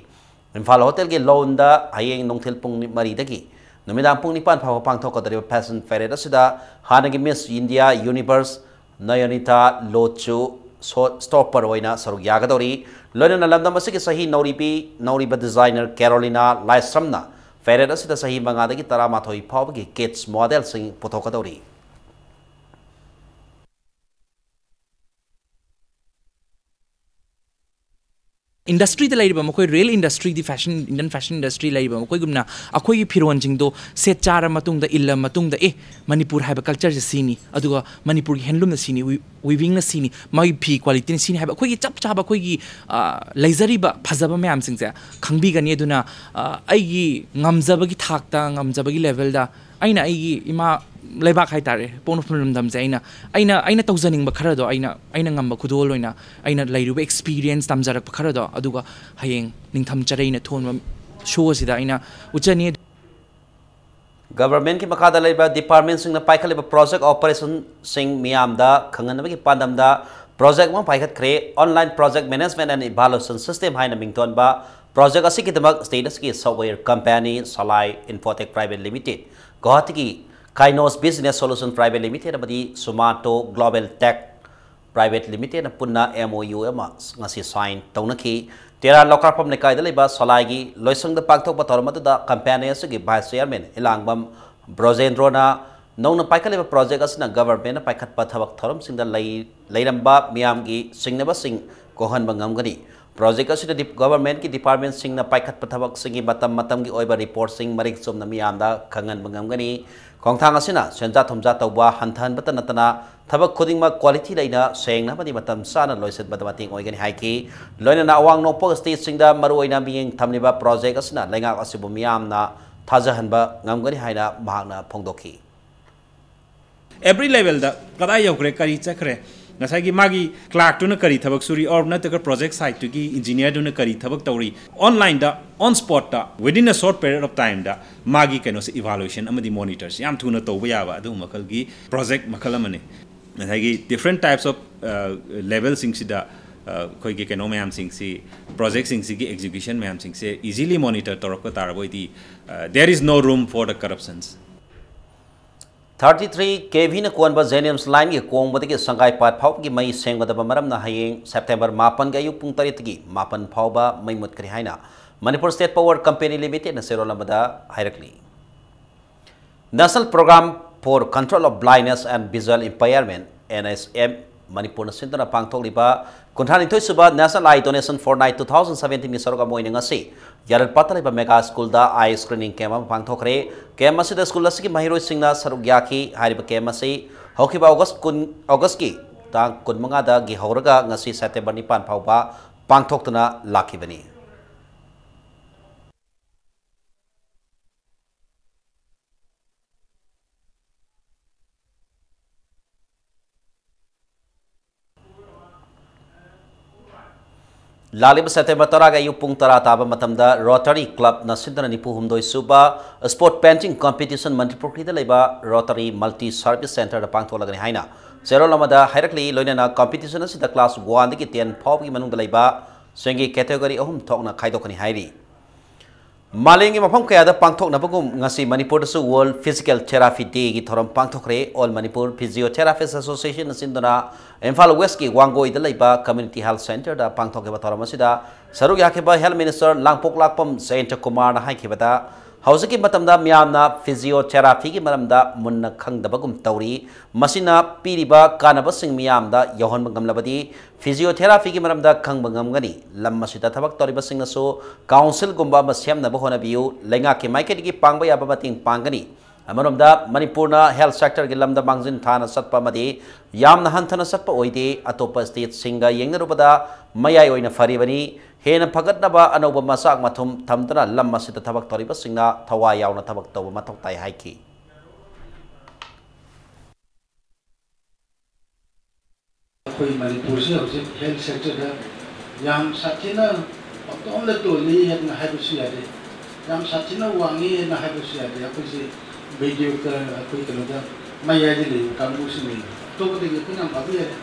ꯏꯝꯐꯥꯜ ꯍꯣꯇꯦꯜꯒꯤ ꯂꯣꯟꯗ ꯍꯌꯦꯡ ꯅꯨꯡꯊꯤꯜ ꯄꯨꯡ ꯃꯔꯤꯗꯒꯤ ꯅꯨꯃꯤꯗꯥꯡ ꯄꯨꯡ ꯅꯤꯄꯥꯟ ꯐꯥꯎꯕ ꯄꯥꯡꯊꯣꯛꯀꯗꯧꯔꯤꯕ ꯐꯦꯁꯟ ꯄꯦꯔꯦꯗ ꯑꯁꯤꯗ ꯍꯥꯟꯅꯒꯤ ꯃꯤꯁ ꯏꯟꯗꯤꯌꯥ ꯌꯨꯅꯤꯚꯔꯁ ꯅꯌꯅꯤꯇꯥ ꯂꯣꯆꯨ ꯁꯣ ꯁ꯭ꯇꯣꯄꯔ ꯑꯣꯏꯅ ꯁꯔꯨꯛ ꯌꯥꯒꯗꯧꯔꯤ꯫ ꯂꯣꯏꯅꯅ ꯂꯝꯗꯝ ꯑꯁꯤꯒꯤ ꯆꯍꯤ ꯅꯧꯔꯤꯕꯤ ꯅꯧꯔꯤꯕ ꯗꯤꯖꯥꯏꯅꯔ ꯀꯦꯔꯣꯂꯤꯅꯥ ꯂꯥꯏꯁ꯭ꯔꯝꯅ ꯄꯦꯔꯦꯗ ꯑꯁꯤꯗ ꯆꯍꯤ ꯃꯉꯥꯗꯒꯤ ꯇꯔꯥꯃꯥꯊꯣꯏ ꯐꯥꯎꯕꯒꯤ ꯀꯤꯗꯁ ꯃꯣꯗꯦꯜꯁꯤꯡ ꯄꯨꯊꯣꯛꯀꯗꯧꯔꯤ꯫ ꯏꯟꯗꯁꯇ꯭ꯔꯤꯗ ꯂꯩꯔꯤꯕ ꯃꯈꯣꯏ ꯔꯤꯌꯦꯜ ꯏꯟꯗꯁꯇ꯭ꯔꯤꯗꯤ ꯐꯦꯁꯟ ꯏꯟꯗꯤꯌꯟ ꯐꯦꯁꯟ ꯏꯟꯗꯁꯇ꯭ꯔꯤ ꯂꯩꯔꯤꯕ ꯃꯈꯣꯏꯒꯨꯝꯅ ꯑꯩꯈꯣꯏꯒꯤ ꯐꯤꯔꯣꯟꯁꯤꯡꯗꯣ ꯁꯦꯠ ꯆꯥꯔ ꯃꯇꯨꯡꯗ ꯏꯜꯂ ꯃꯇꯨꯡꯗ ꯑꯦ ꯃꯅꯤꯄꯨꯔ ꯍꯥꯏꯕ ꯀꯜꯆꯔꯁꯦ ꯁꯤꯅꯤ ꯑꯗꯨꯒ ꯃꯅꯤꯄꯨꯔꯒꯤ ꯍꯦꯟꯂꯨꯝꯅ ꯁꯤꯅꯤ ꯋꯤꯚꯤꯡꯅ ꯁꯤꯅꯤ ꯃꯥꯒꯤ ꯐꯤ ꯀ꯭ꯋꯥꯂꯤꯇꯤꯅ ꯁꯤꯅꯤ ꯍꯥꯏꯕ ꯑꯩꯈꯣꯏꯒꯤ ꯆꯞ ꯆꯥꯕ ꯑꯩꯈꯣꯏꯒꯤ ꯂꯩꯖꯔꯤꯕ ꯐꯖꯕ ꯃꯌꯥꯝꯁꯤꯡꯁꯦ ꯈꯪꯕꯤꯒꯅꯤ꯫ ꯑꯗꯨꯅ ꯑꯩꯒꯤ ꯉꯝꯖꯕꯒꯤ ꯊꯥꯛꯇ ꯉꯝꯖꯕꯒꯤ ꯂꯦꯚꯦꯜꯗ ꯑꯩꯅ ꯑꯩꯒꯤ ꯏꯃꯥ ꯂꯩꯕꯥꯛ ꯍꯥꯏꯇꯥꯔꯦ ꯄꯣꯛꯅꯐꯝ ꯂꯝꯗꯝꯁꯦ ꯑꯩꯅ ꯑꯩꯅ ꯑꯩꯅ ꯇꯧꯖꯅꯤꯡꯕ ꯈꯔꯗꯣ ꯑꯩꯅ ꯑꯩꯅ ꯉꯝꯕ ꯈꯨꯗꯣꯜ ꯑꯣꯏꯅ ꯑꯩꯅ ꯂꯩꯔꯨꯕ ꯑꯦꯛꯁꯄꯤꯔꯤꯌꯦꯟꯁ ꯇꯝꯖꯔꯛꯄ ꯈꯔꯗꯣ ꯑꯗꯨꯒ ꯍꯌꯦꯡ ꯅꯤꯡꯊꯝ ꯆꯔꯩꯅ ꯊꯣꯟꯕ ꯁꯣ ꯑꯁꯤꯗ ꯑꯩꯅ ꯎꯠꯆꯅꯤ꯫ ꯒꯚꯔꯟꯃꯦꯟꯠꯀꯤ ꯃꯈꯥꯗ ꯂꯩꯕ ꯗꯤꯄꯥꯔꯠꯃꯦꯟꯠꯁꯤꯡꯅ ꯄꯥꯏꯈꯠꯂꯤꯕ ꯄ꯭ꯔꯣꯖꯦꯛ ꯑꯣꯄꯔꯦꯁꯟꯁꯤꯡ ꯃꯤꯌꯥꯝꯗ ꯈꯪꯍꯟꯅꯕꯒꯤ ꯄꯥꯟꯗꯝꯗ ꯄ꯭ꯔꯣꯖꯦꯛ ꯑꯃ ꯄꯥꯏꯈꯠꯈ꯭ꯔꯦ꯫ Online Project Management and Evaluation System ꯍꯥꯏꯅ ꯃꯤꯡꯊꯣꯟꯕ ꯄ꯭ꯔꯣꯖꯦꯛ ꯑꯁꯤꯒꯤꯗꯃꯛ ꯁ꯭ꯇꯦꯠ ꯑꯁꯤꯒꯤ software company Salai Infotech private limited, ꯒꯨꯋꯥꯍꯥꯇꯤꯒꯤ Kainos business solution private limited ꯑꯃꯗꯤ ꯁꯨꯃꯥꯇꯣ ꯒ꯭ꯂꯣꯕꯦꯜ ꯇꯦꯛ ꯄ꯭ꯔꯥꯏꯚꯦꯠ ꯂꯤꯃꯤꯇꯦꯗꯅ ꯄꯨꯟꯅ MOU ꯑꯃ ꯉꯁꯤ ꯁꯥꯏꯟ ꯇꯧꯅꯈꯤ꯫ ꯇꯦꯔꯥ ꯂꯧꯀꯥꯐꯝ ꯂꯩꯀꯥꯏꯗ ꯂꯩꯕ ꯁꯂꯥꯏꯒꯤ ꯂꯣꯏꯁꯪꯗ ꯄꯥꯡꯊꯣꯛꯄ ꯊꯧꯔꯝ ꯑꯗꯨꯗ ꯀꯝꯄꯦꯅꯤ ꯑꯁꯤꯒꯤ ꯚꯥꯏꯁ ꯆꯤꯌꯥꯔꯃꯦꯟ ꯏꯂꯥꯡꯕꯝ ꯕ꯭ꯔꯣꯖꯦꯟꯗ꯭ꯔꯣꯅ ꯅꯧꯅ ꯄꯥꯏꯈꯠꯂꯤꯕ ꯄ꯭ꯔꯣꯖꯦꯛ ꯑꯁꯤꯅ ꯒꯚꯔꯟꯃꯦꯟꯠꯅ ꯄꯥꯏꯈꯠꯄ ꯊꯕꯛ ꯊꯧꯔꯝꯁꯤꯡꯗ ꯂꯩ-, ꯂꯩꯔꯝꯕ ꯃꯤꯌꯥꯝꯒꯤ ꯆꯤꯡꯅꯕꯁꯤꯡ ꯀꯣꯛꯍꯟꯕ ꯉꯝꯒꯅꯤ꯫ ꯄ꯭ꯔꯣꯖꯦꯛ ꯑꯁꯤꯗ ꯗꯤꯞ-, ꯒꯚꯔꯟꯃꯦꯟꯠꯀꯤ ꯗꯤꯄꯥꯔꯠꯃꯦꯟꯠꯁꯤꯡꯅ ꯄꯥꯏꯈꯠꯄ ꯊꯕꯛꯁꯤꯡꯒꯤ ꯃꯇꯝ ꯃꯇꯝꯒꯤ ꯑꯣꯏꯕ ꯔꯤꯄꯣꯔꯠꯁꯤꯡ ꯃꯔꯤꯛ ꯆꯨꯝꯅ ꯃꯤꯌꯥꯝꯗ ꯈꯪꯍꯟꯕ ꯉꯝꯒꯅꯤ꯫ ꯈꯣꯡꯊꯥꯡ ꯑꯁꯤꯅ ꯁꯦꯟꯖꯥ ꯊꯨꯝꯖꯥ ꯇꯧꯕ ꯍꯟꯊꯍꯟꯕꯇ ꯅꯠꯇꯅ ꯊꯕꯛ ꯈꯨꯗꯤꯡꯃꯛ ꯀ꯭ꯋꯥꯂꯤꯇꯤ ꯂꯩꯅ, ꯁꯦꯡꯅ ꯑꯃꯗꯤ ꯃꯇꯝ ꯆꯥꯅ ꯂꯣꯏꯁꯤꯟꯕꯗ ꯃꯇꯦꯡ ꯑꯣꯏꯒꯅꯤ ꯍꯥꯏꯈꯤ꯫ ꯂꯣꯏꯅꯅ ꯑꯋꯥꯡ ꯅꯣꯡꯄꯣꯛ ꯁ꯭ꯇꯦꯠꯁꯤꯡꯗ ꯃꯔꯨꯑꯣꯏꯅ ꯃꯤꯠꯌꯦꯡ ꯊꯝꯂꯤꯕ ꯄ꯭ꯔꯣꯖꯦꯛ ꯑꯁꯤꯅ ꯂꯩꯉꯥꯛ ꯑꯁꯤꯕꯨ ꯃꯤꯌꯥꯝꯅ ꯊꯥꯖꯍꯟꯕ ꯉꯝꯒꯅꯤ ꯍꯥꯏꯅ ꯃꯍꯥꯛꯅ ꯐꯣꯡꯗꯣꯛꯈꯤ꯫ ꯑꯦꯚ꯭ꯔꯤ ꯂꯦꯚꯦꯜꯗ ꯀꯗꯥꯏ ꯌꯧꯈ꯭ꯔꯦ, ꯀꯔꯤ ꯆꯠꯈ꯭ꯔꯦ, ꯉꯁꯥꯏꯒꯤ ꯃꯥꯒꯤ ꯀ꯭ꯂꯥꯔꯛꯇꯨꯅ ꯀꯔꯤ ꯊꯕꯛ ꯁꯨꯔꯤ, ꯑꯣꯔ ꯅꯠꯇ꯭ꯔꯒ ꯄ꯭ꯔꯣꯖꯦꯛ ꯁꯥꯏꯠꯇꯨꯒꯤ ꯏꯟꯖꯤꯅꯤꯌꯔꯗꯨꯅ ꯀꯔꯤ ꯊꯕꯛ ꯇꯧꯔꯤ, ꯑꯣꯟꯂꯥꯏꯟꯗ, ꯑꯣꯟ ꯁ꯭ꯄꯣꯠꯇ, within a short period of timeꯗ ꯃꯥꯒꯤ ꯀꯩꯅꯣꯁꯦ, ꯏꯚꯥꯂꯨꯌꯦꯁꯟ ꯑꯃꯗꯤ ꯃꯣꯅꯤꯇꯔꯁꯦ ꯌꯥꯝ ꯊꯨꯅ ꯇꯧꯕ ꯌꯥꯕ ꯑꯗꯨꯒꯨꯝꯕ ꯃꯈꯜꯒꯤ ꯄ꯭ꯔꯣꯖꯦꯛ ꯃꯈꯜ ꯑꯃꯅꯤ꯫ ꯉꯁꯥꯏꯒꯤ different types of ꯂꯦꯚꯦꯜꯁꯤꯡꯁꯤꯗ ꯑꯩꯈꯣꯏꯒꯤ ꯀꯩꯅꯣ ꯃꯌꯥꯝꯁꯤꯡꯁꯤ, ꯄ꯭ꯔꯣꯖꯦꯛꯁꯤꯡꯁꯤꯒꯤ ꯑꯦꯛꯖꯤꯀ꯭ꯌꯨꯁꯟ ꯃꯌꯥꯝꯁꯤꯡꯁꯦ ꯏꯖꯤꯂꯤ ꯃꯣꯅꯤꯇꯔ ꯇꯧꯔꯛꯄ ꯇꯥꯔꯕ ꯑꯣꯏꯗꯤ, there is no room for the corruptions. Thirty three KVꯅ ꯀꯣꯟꯕ ꯖꯦꯅꯤꯝꯁ ꯂꯥꯏꯟꯒꯤ ꯀꯣꯡꯕꯗꯒꯤ ꯁꯪꯒꯥꯏꯄꯥꯠ ꯐꯥꯎꯕꯒꯤ ꯃꯩ ꯁꯦꯡꯒꯗꯕ ꯃꯔꯝꯅ ꯍꯌꯦꯡ ꯁꯦꯞꯇꯦꯝꯕꯔ ꯃꯥꯄꯟꯒꯤ ꯑꯌꯨꯛ ꯄꯨꯡ ꯇꯔꯦꯠꯇꯒꯤ ꯃꯥꯄꯟ ꯐꯥꯎꯕ ꯃꯩ ꯃꯨꯠꯈ꯭ꯔꯦ ꯍꯥꯏꯅ ꯃꯅꯤꯄꯨꯔ ꯁ꯭ꯇꯦꯠ ꯄꯥꯋꯔ ꯀꯝꯄꯦꯅꯤ ꯂꯤꯃꯤꯇꯦꯗꯅ ꯆꯦꯔꯣꯜ ꯑꯃꯗ ꯍꯥꯏꯔꯛꯂꯤ꯫ National Program for Control of Blindness and Visual Impairment, NHM, ꯃꯅꯤꯄꯨꯔꯅ ꯁꯤꯟꯗꯨꯅ ꯄꯥꯡꯊꯣꯛꯂꯤꯕ ꯀꯨꯟꯊ꯭ꯔꯥꯅꯤꯊꯣꯏ ꯁꯨꯕ National Eye Donation Fortnight two thousand seventeenꯒꯤ ꯁꯔꯨꯛ ꯑꯃ ꯑꯣꯏꯅ ꯉꯁꯤ ꯌꯥꯔꯜꯄꯥꯠꯇ ꯂꯩꯕ ꯃꯦꯒꯥ ꯁ꯭ꯀꯨꯜꯗ ꯑꯥꯏ ꯁ꯭ꯀ꯭ꯔꯤꯅꯤꯡ ꯀꯦꯝꯞ ꯑꯃ ꯄꯥꯡꯊꯣꯛꯈ꯭ꯔꯦ꯫ ꯀꯦꯝꯞ ꯑꯁꯤꯗ ꯁ꯭ꯀꯨꯜ ꯑꯁꯤꯒꯤ ꯃꯍꯩꯔꯣꯏꯁꯤꯡꯅ ꯁꯔꯨꯛ ꯌꯥꯈꯤ꯫ ꯍꯥꯏꯔꯤꯕ ꯀꯦꯝꯞ ꯑꯁꯤ ꯍꯧꯈꯤꯕ ꯑꯣꯒꯁ ꯀꯨꯟ, ꯑꯣꯒꯁꯀꯤ ꯇꯥꯡ ꯀꯨꯟꯃꯉꯥꯗꯒꯤ ꯍꯧꯔꯒ ꯉꯁꯤ ꯁꯦꯞꯇꯦꯝꯕꯔ ꯅꯤꯄꯥꯟ ꯐꯥꯎꯕ ꯄꯥꯡꯊꯣꯛꯇꯨꯅ ꯂꯥꯛꯈꯤꯕꯅꯤ꯫ ꯂꯥꯛꯂꯤꯕ ꯁꯦꯞꯇꯦꯝꯕꯔ ꯇꯔꯥꯒꯤ ꯑꯌꯨꯛ ꯄꯨꯡ ꯇꯔꯥ ꯇꯥꯕ ꯃꯇꯝꯗ ꯔꯣꯇꯔꯤ ꯀ꯭ꯂꯕꯅ ꯁꯤꯟꯗꯨꯅ ꯅꯤꯐꯨ ꯍꯨꯝꯗꯣꯏ ꯁꯨꯕ ꯁ꯭ꯄꯣꯔꯠ ꯄꯦꯟꯇꯤꯡ ꯀꯝꯄꯤꯇꯤꯁꯟ ꯃꯟꯇ꯭ꯔꯤꯄꯨꯈ꯭ꯔꯤꯗ ꯂꯩꯕ ꯔꯣꯇꯔꯤ ꯃꯜꯇꯤ ꯁꯔꯚꯤꯁ ꯁꯦꯟꯇꯔꯗ ꯄꯥꯡꯊꯣꯛꯂꯒꯅꯤ ꯍꯥꯏꯅ ꯆꯦꯔꯣꯜ ꯑꯃꯗ ꯍꯥꯏꯔꯛꯂꯤ꯫ ꯂꯣꯏꯅꯅ ꯀꯝꯄꯤꯇꯤꯁꯟ ꯑꯁꯤꯗ ꯀ꯭ꯂꯥꯁ ꯋꯥꯟꯗꯒꯤ ꯇꯦꯟ ꯐꯥꯎꯕꯒꯤ ꯃꯅꯨꯡꯗ ꯂꯩꯕ ꯁꯤꯡꯒꯤ ꯀꯦꯇꯦꯒꯣꯔꯤ ꯑꯍꯨꯝ ꯊꯣꯛꯅ ꯈꯥꯏꯗꯣꯛꯀꯅꯤ ꯍꯥꯏꯔꯤ꯫ ꯃꯥꯂꯦꯝꯒꯤ ꯃꯐꯝ ꯀꯌꯥꯗ ꯄꯥꯡꯊꯣꯛꯅꯕꯒꯨꯝ ꯉꯁꯤ ꯃꯅꯤꯄꯨꯔꯗꯁꯨ World Physical Therapy Dayꯒꯤ ꯊꯧꯔꯝ ꯄꯥꯡꯊꯣꯛꯈ꯭ꯔꯦ꯫ All Manipur Physiotherapist Associationꯅ ꯁꯤꯟꯗꯨꯅ ꯏꯝꯐꯥꯜ ꯋꯦꯁꯀꯤ ꯋꯥꯡꯒꯣꯏꯗ ꯂꯩꯕ ꯀꯝꯃ꯭ꯌꯨꯅꯤꯇꯤ ꯍꯦꯜꯊ ꯁꯦꯟꯇꯔꯗ ꯄꯥꯡꯊꯣꯛꯈꯤꯕ ꯊꯧꯔꯝ ꯑꯁꯤꯗ ꯁꯔꯨꯛ ꯌꯥꯈꯤꯕ ꯍꯦꯜꯊ ꯃꯤꯅꯤꯁꯇꯔ ꯂꯥꯡꯄꯣꯛꯂꯥꯛꯄꯝ ꯖꯌꯟꯇ ꯀꯨꯃꯥꯔꯅ ꯍꯥꯏꯈꯤꯕꯗ, ꯍꯧꯖꯤꯛꯀꯤ ꯃꯇꯝꯗ ꯃꯤꯌꯥꯝꯅ physiotherapyꯒꯤ ꯃꯔꯝꯗ ꯃꯨꯟꯅ ꯈꯪꯗꯕꯒꯨꯝ ꯇꯧꯔꯤ꯫ ꯃꯁꯤꯅ ꯄꯤꯔꯤꯕ ꯀꯥꯟꯅꯕꯁꯤꯡ ꯃꯤꯌꯥꯝꯗ ꯌꯧꯍꯟꯕ ꯉꯝꯂꯕꯗꯤ physiotherapyꯒꯤ ꯃꯔꯝꯗ ꯈꯪꯕ ꯉꯝꯒꯅꯤ꯫ ꯂꯝ ꯑꯁꯤꯗ ꯊꯕꯛ ꯇꯧꯔꯤꯕꯁꯤꯡꯅꯁꯨ councilꯒꯨꯝꯕ ꯑꯃ ꯁꯦꯝꯅꯕ ꯍꯣꯠꯅꯕꯤꯌꯨ꯫ ꯂꯩꯉꯥꯛꯀꯤ ꯃꯥꯏꯀꯩꯗꯒꯤ ꯄꯥꯡꯕ ꯌꯥꯕ ꯃꯇꯦꯡ ꯄꯥꯡꯒꯅꯤ꯫ ꯑꯃꯔꯣꯝꯗ ꯃꯅꯤꯄꯨꯔꯅ health sectorꯒꯤ ꯂꯝꯗ ꯃꯥꯡꯖꯤꯟ ꯊꯥꯅ ꯆꯠꯄ ꯑꯃꯗꯤ ꯌꯥꯝꯅ ꯍꯟꯊꯅ ꯆꯠꯄ ꯑꯣꯏꯗꯦ꯫ ꯑꯇꯣꯞꯄ stateꯁꯤꯡꯒ ꯌꯦꯡꯅꯔꯨꯕꯗ ꯃꯌꯥꯏ ꯑꯣꯏꯅ ꯐꯔꯤꯕꯅꯤ꯫ ꯍꯦꯟꯅ ꯐꯒꯠꯅꯕ ꯑꯅꯧꯕ ꯃꯆꯥꯛ ꯃꯊꯨꯝ ꯊꯝꯗꯨꯅ ꯂꯝ ꯑꯁꯤꯗ ꯊꯕꯛ ꯇꯧꯔꯤꯕꯁꯤꯡꯅ ꯊꯋꯥꯏ ꯌꯥꯎꯅ ꯊꯕꯛ ꯇꯧꯕ ꯃꯊꯧ ꯇꯥꯏ ꯍꯥꯏꯈꯤ꯫ ꯑꯩꯈꯣꯏ ꯃꯅꯤꯄꯨꯔꯁꯦ ꯍꯧꯖꯤꯛ health sectorꯗ ꯌꯥꯝ ꯁꯥꯊꯤꯅ ꯄꯪꯇꯣꯟꯗ ꯇꯣꯜꯂꯤ ꯍꯥꯏꯅ ꯍꯥꯏꯕꯁꯨ ꯌꯥꯗꯦ, ꯌꯥꯝ ꯁꯥꯊꯤꯅ ꯋꯥꯡꯉꯤ ꯍꯥꯏꯅ ꯍꯥꯏꯕꯁꯨ ꯌꯥꯗꯦ꯫ ꯑꯩꯈꯣꯏꯁꯦ mediocre, ꯑꯩꯈꯣꯏ ꯀꯩꯅꯣꯗ ꯃꯌꯥꯏꯗ ꯂꯩꯕ ꯀꯥꯡꯕꯨꯁꯤꯡꯅꯤ꯫ ꯑꯇꯣꯞꯄꯗꯒꯤ ꯑꯩꯈꯣꯏꯅ ꯌꯥꯝ ꯐꯕ ꯍꯦꯜꯂꯦ꯫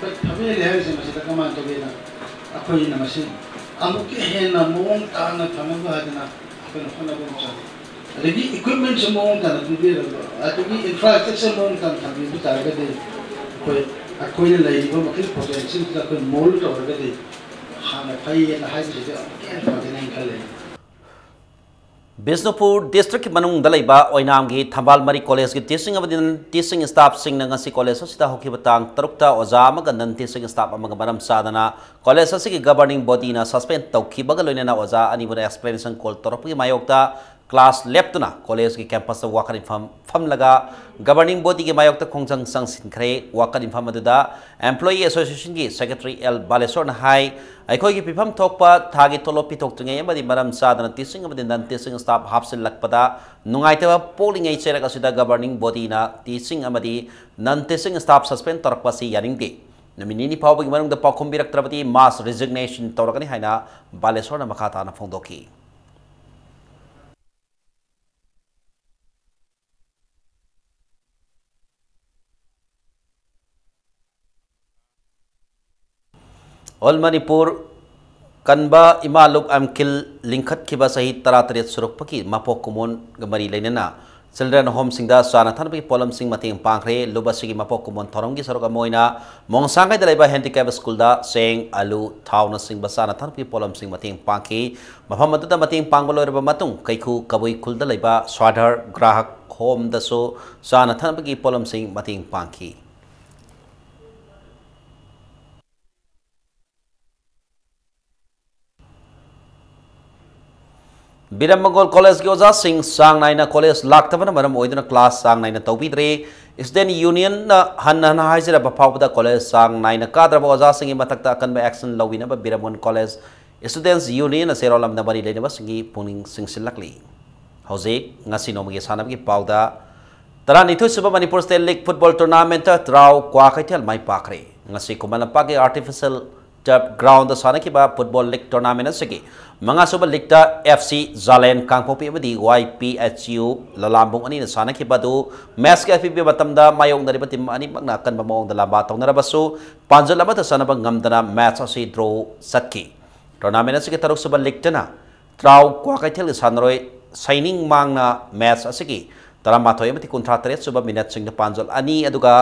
ꯍꯣꯏ, ꯐꯕ ꯍꯦꯜꯂꯦ ꯍꯥꯏꯔꯤꯁꯦ ꯃꯁꯤꯗ ꯀꯃꯥꯏꯅ ꯇꯧꯒꯦꯅ, ꯑꯩꯈꯣꯏꯅ ꯃꯁꯤ ꯑꯃꯨꯛꯀ ꯍꯦꯟꯅ ꯃꯑꯣꯡ ꯇꯥꯅ ꯐꯅꯕ ꯍꯥꯏꯗꯅ ꯑꯩꯈꯣꯏꯅ ꯍꯣꯠꯅꯕ ꯑꯃ ꯆꯪꯉꯤ꯫ ꯑꯗꯒꯤ equipmentꯁꯨ ꯃꯑꯣꯡ ꯇꯥꯅ ꯄꯤꯕꯤꯔꯕ, ꯑꯗꯒꯤ infrastructure ꯃꯑꯣꯡ ꯇꯥꯅ ꯊꯝꯕꯤꯕ ꯇꯥꯔꯒꯗꯤ ꯑꯩꯈꯣꯏ, ꯑꯩꯈꯣꯏꯅ ꯂꯩꯔꯤꯕ ꯃꯈꯜ potentialꯁꯤꯡꯁꯤꯗ ꯑꯩꯈꯣꯏ mould ꯇꯧꯔꯒꯗꯤ ꯍꯥꯟꯅ ꯐꯩ ꯍꯥꯏꯅ ꯍꯥꯏꯕꯁꯤꯗꯤ ꯑꯃꯨꯛꯀ ꯍꯦꯟꯅ ꯐꯒꯅꯤ ꯍꯥꯏꯅ ꯈꯜꯂꯦ꯫ ꯕꯤꯁꯅꯨꯄꯨꯔ districtꯀꯤ ꯃꯅꯨꯡꯗ ꯂꯩꯕ ꯑꯣꯏꯅꯥꯝꯒꯤ ꯊꯝꯕꯥꯜ ꯃꯔꯤ collegeꯀꯤ teaching ꯑꯃꯗꯤ non teaching staffꯁꯤꯡꯅ ꯉꯁꯤ college ꯑꯁꯤꯗ ꯍꯧꯈꯤꯕ ꯇꯥꯡ ꯇꯔꯨꯛꯇ ꯑꯣꯖꯥ ꯑꯃꯒ non teaching staff ꯑꯃꯒ ꯃꯔꯝ ꯆꯥꯗꯅ college ꯑꯁꯤꯒꯤ governing bodyꯅ suspend ꯇꯧꯈꯤꯕꯒ ꯂꯣꯏꯅꯅ ꯑꯣꯖꯥ ꯑꯅꯤꯕꯨꯅ explanation call ꯇꯧꯔꯛꯄꯒꯤ ꯃꯥꯌꯣꯛꯇ class ꯂꯦꯞꯇꯨꯅ collegeꯀꯤ campusꯇ ꯋꯥꯀꯠ ꯃꯤꯐꯝ ꯐꯝꯂꯒ governing bodyꯒꯤ ꯃꯥꯌꯣꯛꯇ ꯈꯣꯡꯖꯪ ꯆꯪꯁꯤꯟꯈ꯭ꯔꯦ꯫ ꯋꯥꯀꯠ ꯃꯤꯐꯝ ꯑꯗꯨꯗ employee associationꯒꯤ secretary ꯑꯦꯜ ꯕꯥꯂꯦꯁꯣꯔꯅ ꯍꯥꯏ, ꯑꯩꯈꯣꯏꯒꯤ ꯄꯤꯐꯝ ꯊꯣꯛꯄ ꯊꯥꯒꯤ ꯇꯣꯂꯣꯞ ꯄꯤꯊꯣꯛꯇ꯭ꯔꯤꯉꯩ ꯑꯃꯗꯤ ꯃꯔꯝ ꯆꯥꯗꯅ teaching ꯑꯃꯗꯤ non teaching staff ꯍꯥꯞꯆꯤꯜꯂꯛꯄꯗ ꯅꯨꯡꯉꯥꯏꯇꯕ ꯄꯣꯛꯂꯤꯉꯩ ꯆꯩꯔꯛ ꯑꯁꯤꯗ governing bodyꯅ teaching ꯑꯃꯗꯤ non teaching staff suspend ꯇꯧꯔꯛꯄ ꯑꯁꯤ ꯌꯥꯅꯤꯡꯗꯦ꯫ ꯅꯨꯃꯤꯠ ꯅꯤꯅꯤ ꯐꯥꯎꯕꯒꯤ ꯃꯅꯨꯡꯗ ꯄꯥꯎꯈꯨꯝ ꯄꯤꯔꯛꯇ꯭ꯔꯕꯗꯤ mass resignation ꯇꯧꯔꯒꯅꯤ ꯍꯥꯏꯅ ꯕꯥꯂꯦꯁꯣꯔꯅ ꯃꯈꯥ ꯇꯥꯅ ꯐꯣꯡꯗꯣꯛꯈꯤ꯫ All Manipur ꯀꯟꯕ ꯏꯃꯥ ꯂꯨꯞ ꯑꯦꯝꯀꯤꯜ ꯂꯤꯡꯈꯠꯈꯤꯕ ꯆꯍꯤ ꯇꯔꯥꯇꯔꯦꯠ ꯁꯨꯔꯛꯄꯒꯤ ꯃꯄꯣꯛ ꯀꯨꯝꯑꯣꯟꯒ ꯃꯔꯤ ꯂꯩꯅꯅ Children homeꯁꯤꯡꯗ ꯆꯥꯅ ꯊꯛꯅꯕꯒꯤ ꯄꯣꯠꯂꯝꯁꯤꯡ ꯃꯇꯦꯡ ꯄꯥꯡꯈ꯭ꯔꯦ꯫ ꯂꯨꯕ ꯑꯁꯤꯒꯤ ꯃꯄꯣꯛ ꯀꯨꯝꯑꯣꯟ ꯊꯧꯔꯝꯒꯤ ꯁꯔꯨꯛ ꯑꯃ ꯑꯣꯏꯅ ꯃꯣꯡꯁꯥꯡꯈꯩꯗ ꯂꯩꯕ handicap schoolꯗ ꯆꯦꯡ, ꯑꯂꯨ, ꯊꯥꯎꯅꯆꯤꯡꯕ ꯆꯥꯅ ꯊꯛꯅꯕꯒꯤ ꯄꯣꯠꯂꯝꯁꯤꯡ ꯃꯇꯦꯡ ꯄꯥꯡꯈꯤ꯫ ꯃꯐꯝ ꯑꯗꯨꯗ ꯃꯇꯦꯡ ꯄꯥꯡꯕ ꯂꯣꯏꯔꯕ ꯃꯇꯨꯡ, ꯀꯩꯈꯨ ꯀꯕꯨꯏ ꯈꯨꯜꯗ ꯂꯩꯕ ꯁ꯭ꯋꯥꯙꯔ ꯒ꯭ꯔꯥꯍꯛ ꯍꯣꯝꯗꯁꯨ ꯆꯥꯅ ꯊꯛꯅꯕꯒꯤ ꯄꯣꯠꯂꯝꯁꯤꯡ ꯃꯇꯦꯡ ꯄꯥꯡꯈꯤ꯫ ꯕꯤꯔꯝ ꯃꯪꯒꯣꯜ ꯀꯣꯂꯦꯖꯀꯤ ꯑꯣꯖꯥꯁꯤꯡ ꯆꯥꯡ ꯅꯥꯏꯅ ꯀꯣꯂꯦꯖ ꯂꯥꯛꯇꯕꯅ ꯃꯔꯝ ꯑꯣꯏꯗꯨꯅ class ꯆꯥꯡ ꯅꯥꯏꯅ ꯇꯧꯕꯤꯗ꯭ꯔꯦ꯫ Student Unionꯅ ꯍꯟꯅ ꯍꯟꯅ ꯍꯥꯏꯖꯔꯕ ꯐꯥꯎꯕꯗ ꯀꯣꯂꯦꯖ ꯆꯥꯡ ꯅꯥꯏꯅ ꯀꯥꯗ꯭ꯔꯕ ꯑꯣꯖꯥꯁꯤꯡꯒꯤ ꯃꯊꯛꯇ ꯑꯀꯟꯕ action ꯂꯧꯕꯤꯅꯕ ꯕꯤꯔꯝ ꯃꯪꯒꯣꯜ ꯀꯣꯂꯦꯖ Students Unionꯅ ꯆꯦꯔꯣꯜ ꯑꯃꯗ ꯃꯔꯤ ꯂꯩꯅꯕꯁꯤꯡꯒꯤ ꯄꯨꯛꯅꯤꯡ ꯆꯤꯡꯁꯤꯜꯂꯛꯂꯤ꯫ ꯍꯧꯖꯤꯛ ꯉꯁꯤ ꯅꯣꯡꯃꯒꯤ ꯁꯥꯟꯅꯕꯒꯤ ꯄꯥꯎꯗ, ꯇꯔꯥꯅꯤꯊꯣꯏ ꯁꯨꯕ Manipur State League football tournamentꯇ ꯇ꯭ꯔꯥꯎ Kwakeithel ꯃꯥꯏ ꯄꯥꯛꯈ꯭ꯔꯦ꯫ ꯉꯁꯤ ꯈꯨꯃꯟ ꯂꯝꯄꯥꯛꯀꯤ artificial turf groundꯗ ꯁꯥꯟꯅꯈꯤꯕ football league tournament ꯑꯁꯤꯒꯤ ꯃꯉꯥꯁꯨꯕ leagueꯇ F C ꯖꯥꯂꯦꯟ ꯀꯥꯡꯄꯣꯛꯄꯤ ꯑꯃꯗꯤ Y P H U ꯂꯂꯥꯝꯕꯨꯡ ꯑꯅꯤꯅ ꯁꯥꯟꯅꯈꯤꯕ ꯑꯗꯨ matchꯀꯤ ꯑꯄꯤꯕ ꯃꯇꯝꯗ ꯃꯥꯌꯣꯛꯅꯔꯤꯕ team ꯑꯅꯤꯃꯛꯅ ꯑꯀꯟꯕ ꯃꯑꯣꯡꯗ ꯂꯥꯝꯕꯥ ꯇꯧꯅꯔꯕꯁꯨ ꯄꯥꯟꯖꯜ ꯑꯃꯠꯇ ꯆꯟꯅꯕ ꯉꯝꯗꯅ match ꯑꯁꯤ draw ꯆꯠꯈꯤ꯫ Tournament ꯑꯁꯤꯒꯤ ꯇꯔꯨꯛꯁꯨꯕ leagueꯇꯅ ꯇ꯭ꯔꯥꯎ ꯀ꯭ꯋꯥꯀꯩꯊꯦꯜꯒꯤ ꯁꯥꯟꯅꯔꯣꯏ ꯁꯩꯅꯤꯡ ꯃꯥꯡꯅ match ꯑꯁꯤꯒꯤ ꯇꯔꯥꯃꯥꯊꯣꯏ ꯑꯃꯗꯤ ꯀꯨꯟꯊ꯭ꯔꯥ ꯇꯔꯦꯠ ꯁꯨꯕ minuteꯁꯤꯡꯗ ꯄꯥꯟꯖꯜ ꯑꯅꯤ, ꯑꯗꯨꯒ